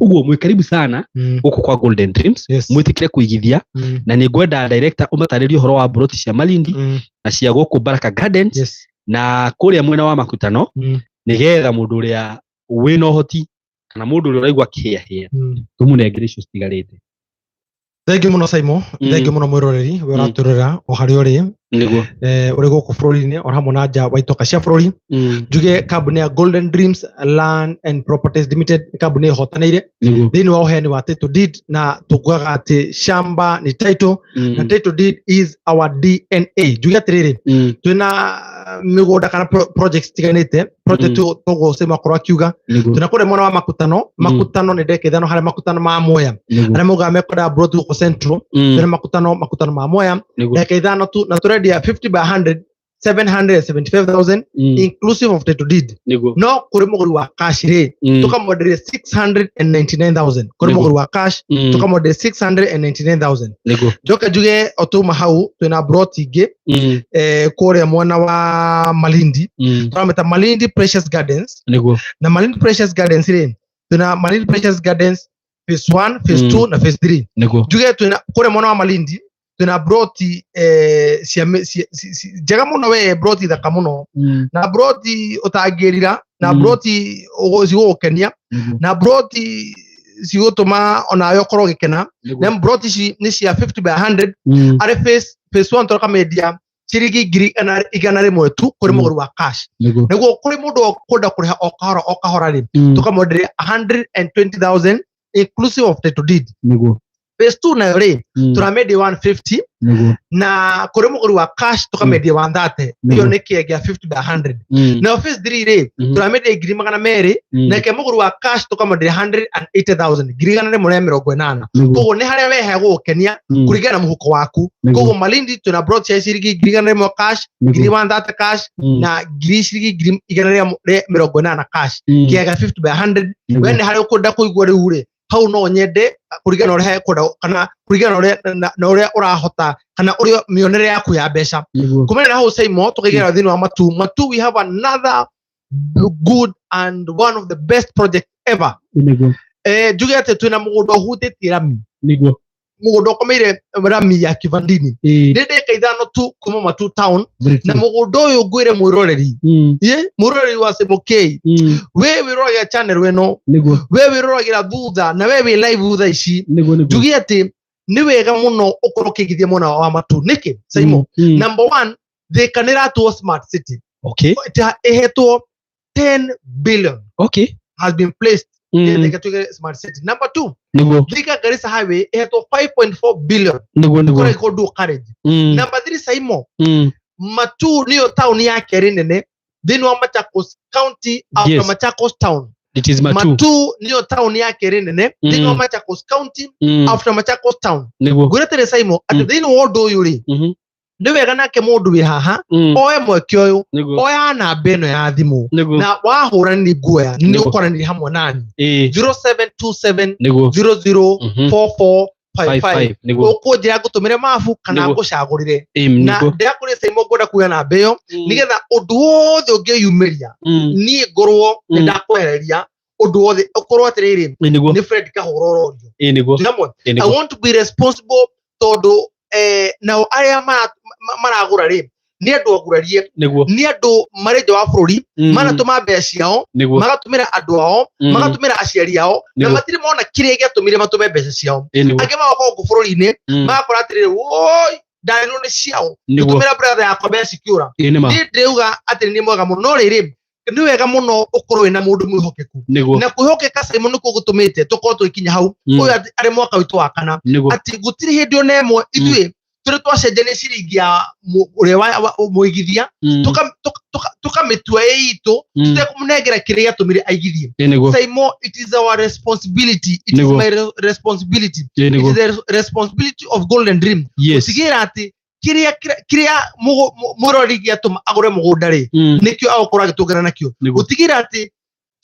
Ũguo mwĩ karibu sana gũkũ kwa Golden Dreams, mwĩtĩkĩre kũigithia, na nĩ ngwenda director ũmatarĩrie ũhoro wa broti cia Malindi na cia gũkũ Baraka Gardens na kũrĩa mwena wa Makutano, nĩgetha mũndũ ũrĩa wĩna ũhoti kana mũndũ ũrĩa ũraigua kĩhĩahĩa, tũmũnengere icio citigarĩte. Thengiũ mũno, Simon. Thengiũ mũno mwĩroreri we ũratwĩrorera o harĩa ũrĩ, ũrĩ gũkũ bũrũri-inĩ o hamwe na nja wa itoka cia bũrũri. Njuge kambuni ya Golden Dreams Land and Properties Limited nĩ kambuni ĩhotanĩire thĩinĩ wa ũheani wa title deed, na tukugaga atĩ shamba ni title, na title deed is our DNA. Njuge atĩrĩrĩ, twĩna mĩgũnda kana projects tiganĩte, project toguo Simon akorwo akiuga, twĩna kũrĩa mwena wa Makutano. Makutano nĩ ndeka 5 harĩa Makutano ma Mwea, arĩa maugaga mekwenda broti gũkũ Central. Twĩna Makutano, Makutano ma Mwea, ndeka 5 tu, na tũrendia 50 by 100, 775,000, inclusive of title deed. No kũrĩ mũgũri wa cash rĩ, tũkamwenderia 699,000. Kũrĩ mũgũri wa cash, tũkamwenderia 699,000. Njoke njuge o tuma hau, twĩna broti ingĩ kũrĩa mwena wa Malindi, tũramĩta Malindi Precious Gardens. Na Malindi Precious Gardens rĩ, twĩna Malindi Precious Gardens phase 1, phase 2 na phase 3. Njuge twĩna kũrĩa mwena wa Malindi, twĩna broti cia njega mũno we, broti thaka mũno, na broti ũtangĩrira, na broti cigũgũkenia, na broti cigũtũma onawe ũkorwo ũgĩkena. Na broti ici nĩ cia 50 by 100. Arĩ phase 1 tũkamĩendia ciringi 100,000 tu kũrĩ mũgũri wa cash. Nĩguo kũrĩ mũndũ ũkwenda kũrĩha o kahora o kahora rĩ, tũkamwenderia 120,000 inclusive of title deed. Phase 2 nayo rĩ, tũramĩendia 150, na kũrĩ mũgũri wa cash tũkamĩendia 130. Ĩyo nĩ kĩengea 50 by 100. Nayo phase 3 rĩ, tũramĩendia 200,000, nake mũgũri wa cash tũkamwenderia 180,000, 180,000. Koguo nĩ harĩa we hegũgũkenia kũringana na mũhuko waku. Koguo Malindi twĩna broti cia ciringi 100,000 cash, 130,000 cash, na ciringi 180,000 cash, kĩega 50 by 100. We nĩ harĩa ũkwenda kũigua rĩu rĩ, hau no nyende kũringana na ũrĩa hekwenda, kana kũringana na ũrĩa na ũrĩa ũrahota, kana ũrĩa mĩonere yaku ya mbeca. Kumena na hau, Simon, tukaigĩra thĩinĩ wa Matu. Matu we have another good and one of the best project ever. Njuge atĩ twĩna mũgũnda ũhutĩtie rami, mũgũnda ũkomeire rami ya Kivandini, nĩ ndĩka 5 tu kuma Matu town. Na mũgũnda ũyũ ngwĩre mwĩroreri, ye mwĩroreri wa Simon K, we wĩroragĩra channel ĩno, we wĩroragĩra thutha na we wĩ live thaa ici, njuge atĩ nĩ wega mũno ũkorwo ũkĩigithia mwena wa Matu. Nĩkĩ, Simon? Number one, Thika nĩ ĩratuo smart city. Ĩhetwo 10 billion has been placed Thika tuge smart city. Number two, Thika Garissa Highway ĩhetwo 5.4 billion, kũrĩa ĩkorwo dual carriage. Number three, Simon, Matu nĩyo taũni ya kerĩ nene thĩinĩ wa Machakos County after Machakos town. It is Matu. Matu nĩyo taũni ya kerĩ nene thĩinĩ wa Machakos County after Machakos town. Ngwĩre Simon atĩ thĩinĩ wa ũndũ ũyũ rĩ, nĩ wega nake mũndũ wĩ haha oe mweke ũyũ, oya namba ĩno ya thimũ, na wahũra nĩ nguoya nĩ ũkwaranĩria hamwe nani, 0727 00 44 55. 55. Ũkũnjĩra ngũtũmĩre mabu kana ngũcagũrĩre. Na ndĩrakũria, Simon, ngwenda kuoya namba ĩyo nĩgetha ũndũ wothe ũngĩyumĩria, niĩ ngorwo nĩ ndakwehereria ũndũ wothe, ũkorwo atĩrĩrĩ, nĩ Fred Kahũra ũrorio. Hamwe I want to be responsible, tondũ nao arĩa maragũra rĩ, nĩ andũ agurarie, nĩ andũ marĩ nja wa bũrũri, manatũma mbeca ciao, magatũmĩra andũ ao, magatũmĩra aciari ao, na matirĩ mona kĩrĩa gĩatũmire matũme mbeca ciao. Angĩ magoka gũkũ bũrũri-inĩ, magakora atĩrĩrĩ, woi, ndarĩrwo nĩ ciao, tũtũmĩra brother yakwa mbeca cikĩũra. Niĩ ndĩrauga atĩ nĩ mwega mũno, no rĩrĩ, nĩ wega mũno ũkorwo wĩna mũndũ mwĩhokeku. Na kwĩhokeka, Simon, nĩkuo gũtũmĩte tũkorwo tũgĩkinya hau. Ũyũ arĩ mwaka witũ wa kana, atĩ gũtirĩ hĩndĩ ona ĩmwe ithuĩ Tũrĩ twacenjania ciringi ya ũrĩa mũigithia, tũkamĩtua ĩ itũ, tũtekũmũnengera kĩrĩa gĩatũmire aigithie. Saimo, it is our responsibility, it is my responsibility, it is the responsibility of Golden Dream gũtigĩrĩra atĩ kĩrĩa mũrori gĩatũma agũre mũgũnda rĩ, nĩkĩo agũkorwo agĩtũngana nakĩo. Gũtigĩrĩra atĩ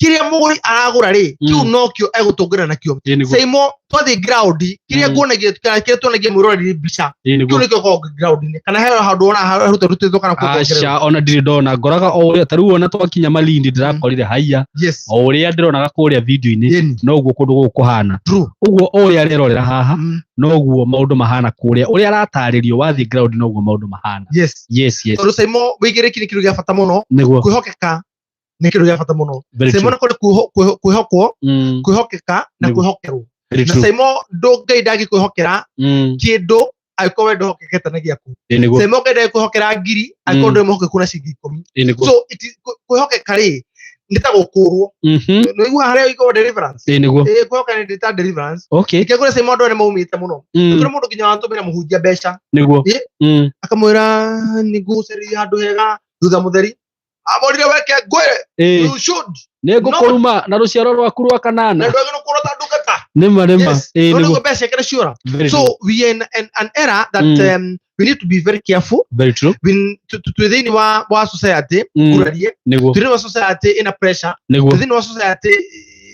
kĩrĩa mũgũri aragũra rĩ, kĩu nokĩo egũtũngana nakĩo. Saimo, twathiĩ ground, kĩrĩa nguonagia kana kĩrĩa tuonagia mwĩroreri mbica, kĩu nĩkĩo gĩkoragwo ground-inĩ, kana he handũ wona harutĩtwo kana kuongererwo? Aca, ona ndirĩ ndona, ngoraga o ũrĩa ta rĩu ona twakinya Malindi ndĩrakorire haiya, o ũrĩa ndĩronaga kũrĩa video-inĩ, noguo kũndũ gũkũ kũhana. Ũguo o ũrĩa arerorera haha, noguo maũndũ mahana kũrĩa, ũrĩa aratarĩrio wathiĩ ground noguo maũndũ mahana. Yes. Yes, yes. Tondũ Saimo, wĩigĩrĩki nĩ kĩndũ gĩa bata mũno. Kwĩhokeka nĩ kĩndũ gĩa bata mũno. Saimo, nĩ kũrĩ kwĩhokwo, kwĩhokeka na kwĩhokerwo. Na Saimo, ndũ Ngai ndangĩkwĩhokera kĩndũ angĩkorwo we ndũhokekete na gĩaku. Saimo, Ngai ndangĩkwĩhokera ngiri angĩkorwo ndũrĩ mwĩhokeku na ciringi 10. So it is kwĩhokeka rĩ, nĩ ta gũkũrwo. Nĩ harĩa ũigua deliverance. Ĩĩ, kwĩhokeka nĩ ta deliverance. Reke ngwĩre Saimo, andũ arĩa maumĩte mũno, kũrĩ mũndũ nginya watũmĩra mũhunjia mbeca, akamwĩra nĩ ngũgũcarĩria handũ hega thutha mũtheri amorire weke ngwĩre, you should Nĩ ngũkũruma na rũciaro rwaku rwa na kanana. Ndwagĩrĩirwo kũrota ndungata. Nĩma nĩma. Yes. No nĩguo mbeca ciake nĩ ciora. Very So true. We are in an era that we need to be very careful. Very true. Twĩ thĩinĩ wa society kũrarie, twĩ thĩinĩ wa society ĩna pressure, twĩ thĩinĩ wa society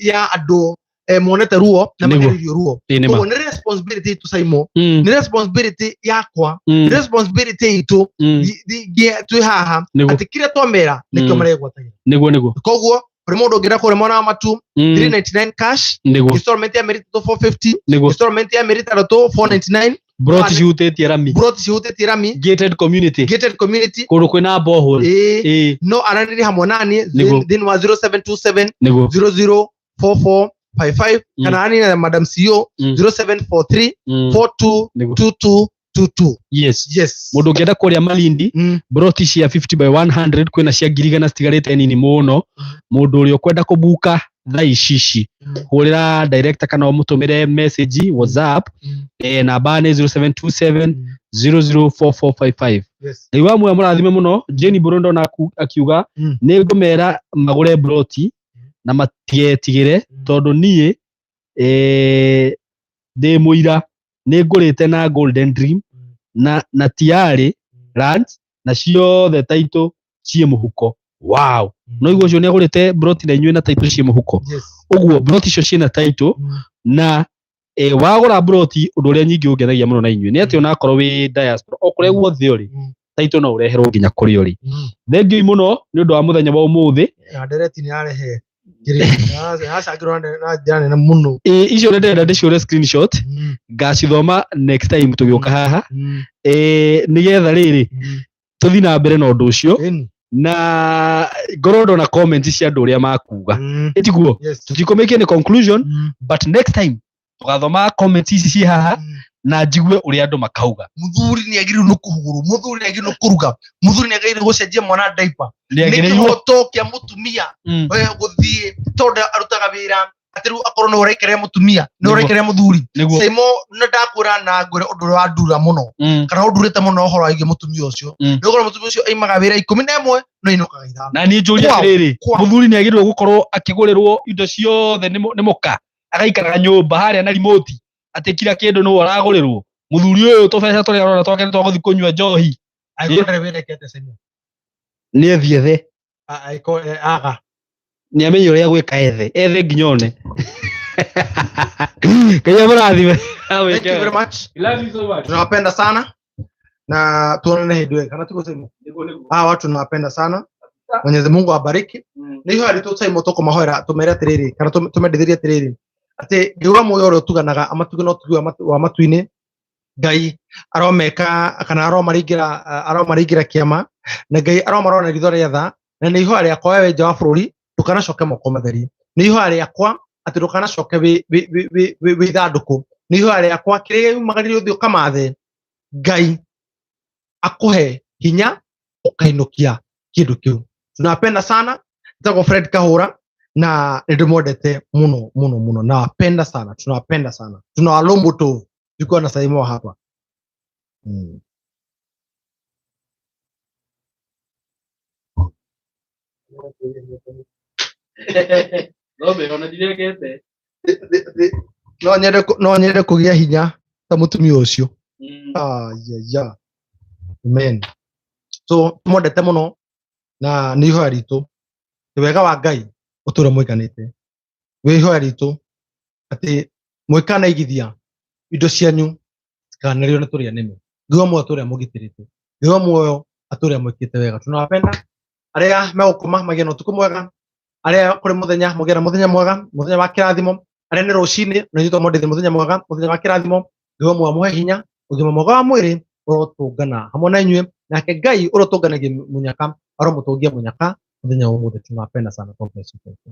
ya andũ monete ruo na magereirio ruo. Ĩ nĩma. Koguo nĩ responsibility itũ, Saimo, nĩ responsibility yakwa, nĩ responsibility itũ twĩ haha, atĩ kĩrĩa twamera nĩkĩo maregwatagira. Nĩguo nĩguo. Koguo kũrĩ mũndũ ũngĩenda kũrĩa mwena wa Matu, 399 cash, installment ya mĩeri 3 450, installment ya mĩeri 6 499. Broti cihutĩtie rami. Broti cihutĩtie rami. Gated community. Gated community. Kũndũ kwĩna borehole. Ĩĩ. No aranĩrie hamwe naniĩ thĩinĩ wa 0727 004455, kana aranĩrie na Madam CEO, 0743 422222. Yes. Yes. Mũndũ ũngĩenda kũrĩa Malindi, broti cia 50 by 100, kwĩna cia 100,000 citigarĩte nini mũno. Mũndũ ũrĩa ũkwenda kũbuka thaa ici ici, hũrĩra director kana ũmũtũmĩre message WhatsApp. Namba nĩ 0727 004455. Ngai wa muoyo mũrathime mũno. Jane Mbũrũ ndona akiuga, nĩ ngũmera magũre broti na matigetigĩre, tondũ niĩ ndĩ mũira, nĩ ngũrĩte na Golden Dream na tiarĩ lands na ciothe taitũ ciĩ mũhuko. Wow, no iguo ũcio nĩ agũrĩte broti na inyuĩ na taitũ ciĩ mũhuko. Ũguo broti icio ciĩna taitũ, na wagũra broti, ũndũ ũrĩa nyingĩ ũngenagia mũno na inyuĩ nĩ atĩ onakorwo wĩ diaspora o kũrĩa guothe ũrĩ, taitũ no ũreherwo nginya kũrĩa ũrĩ. Thengiũ mũno nĩ ũndũ wa mũthenya wa ũmũthĩ. Na ndereti nĩ yarehe yacangĩrwo na njĩra nene mũno. Ĩ, icio nĩ ndĩrenda ndĩciũre screenshot, ngacithoma next time tũgĩũka haha, nĩgetha rĩrĩ tũthiĩ na mbere na ũndũ ũcio, na ngorwo ndona comment cia andũ ũrĩa makuga. Ĩtiguo? Yes. Tũtikũmĩkia nĩ conclusion, but next time tũgathoma comments ici ciĩ haha na njigue ũrĩa andũ makauga. Muthuri nĩ agĩrĩirwo nĩ kũhũrwo, muthuri nĩ agĩrĩirwo nĩ kũruga, muthuri nĩ agĩrĩirwo gũcenjia mwana diaper. Nĩ nĩ agĩrĩirwo. Kĩhoto kĩa mũtumia gũthiĩ tondũ arutaga wĩra atĩ rĩu akorwo nĩ ũraikarĩra mũtumia, nĩ ũraikarĩra mũthuri. Saimo, nĩ ndakwĩra na ngwĩre ũndũ ũrĩa wandura mũno, kana ũndurĩte mũno ũhoro wĩgiĩ mũtumia ũcio, nĩ ũkorwo mũtumia ũcio aimaga wĩra 11 no inũkaga 5. Na niĩ njũrie atĩrĩrĩ, mũthuri nĩ agĩrĩirwo gũkorwo akĩgũrĩrwo indo ciothe nĩ mũka, agaikaraga nyũmba harĩa na remote atĩ kila kĩndũ nĩwe ũragũrĩrwo? Mũthuri ũyũ tũbeca tũrĩa arona twake nĩ twagũthiĩ kũnyua njohi. Angĩkorwo ndarĩ wĩra ekete, Saimo. Nĩ ethiĩ ethe. Angĩkorwo aga. Nĩ amenye ũrĩa gwĩka, ethe ethe nginya one. Ngai amũrathime. Thank you very much. Love you so much. Tunawapenda sana na tuonane hĩndĩ ĩngĩ, kana tiguo, Saimo? Hawa watu tunawapenda sana. Mwenyezi Mungu awabariki. Nĩ ihoya ritũ, Saimo, tũkũmahoera tũmere atĩrĩrĩ kana tũmendithĩrie atĩrĩrĩ atĩ Ngai wa muoyo ũrĩa ũtuganaga amatuge na ũtugi wa matu-inĩ. Ngai aromeka kana aromaringĩra kĩama, na Ngai aromarora na ritho rĩa tha. Na nĩ ihoya rĩakwa, we wĩ nja wa bũrũri, ndũkanacoke moko matheri. Nĩ ihoya rĩakwa atĩ ndũkanacoke wĩ ithandũkũ. Nĩ ihoya rĩakwa kĩrĩa yumagaririe ũthiĩ ũkamathe, Ngai akũhe hinya ũkainũkia kĩndũ kĩu. Tunawapenda sana. Njagwo Fred Kahũra na nĩ ndĩmwendete mũno mũno mũno. Nawapenda sana, tunawapenda sana, tunawalombo tu tukiwa na Saimo hapa. No nyende kũgĩa hinya ta mũtumia ũcio. Ayaya, amen. So mwendete mũno na nĩ ihoya ritũ nĩ wega wa Ngai ũtũre mũiganĩte. Wĩ ihoya ritũ atĩ mũikanaigithia indo cianyu citikanarĩo nĩ tũrĩa nĩme. Ngai wa muoyo atũre amũgitĩrĩte. Ngai wa muoyo atũre amwĩkĩte wega. Tunawapenda. Arĩa megũkoma magĩe na ũtukũ mwega, arĩa kũrĩ mũthenya mũgĩe na mũthenya mwega, mũthenya wa kĩrathimo, arĩa nĩ rũcinĩ na ithuĩ twamwendithia mũthenya mwega, mũthenya wa kĩrathimo. Ngai wa muoyo amũhe hinya, ũgima mwega wa mwĩrĩ ũrotũngana hamwe na inyuĩ, nake Ngai ũrĩa ũtũnganagia mũnyaka aromũtũngia mũnyaka mũthenya wa ũmũthĩ. Tunawapenda sana. God bless you. Thank you.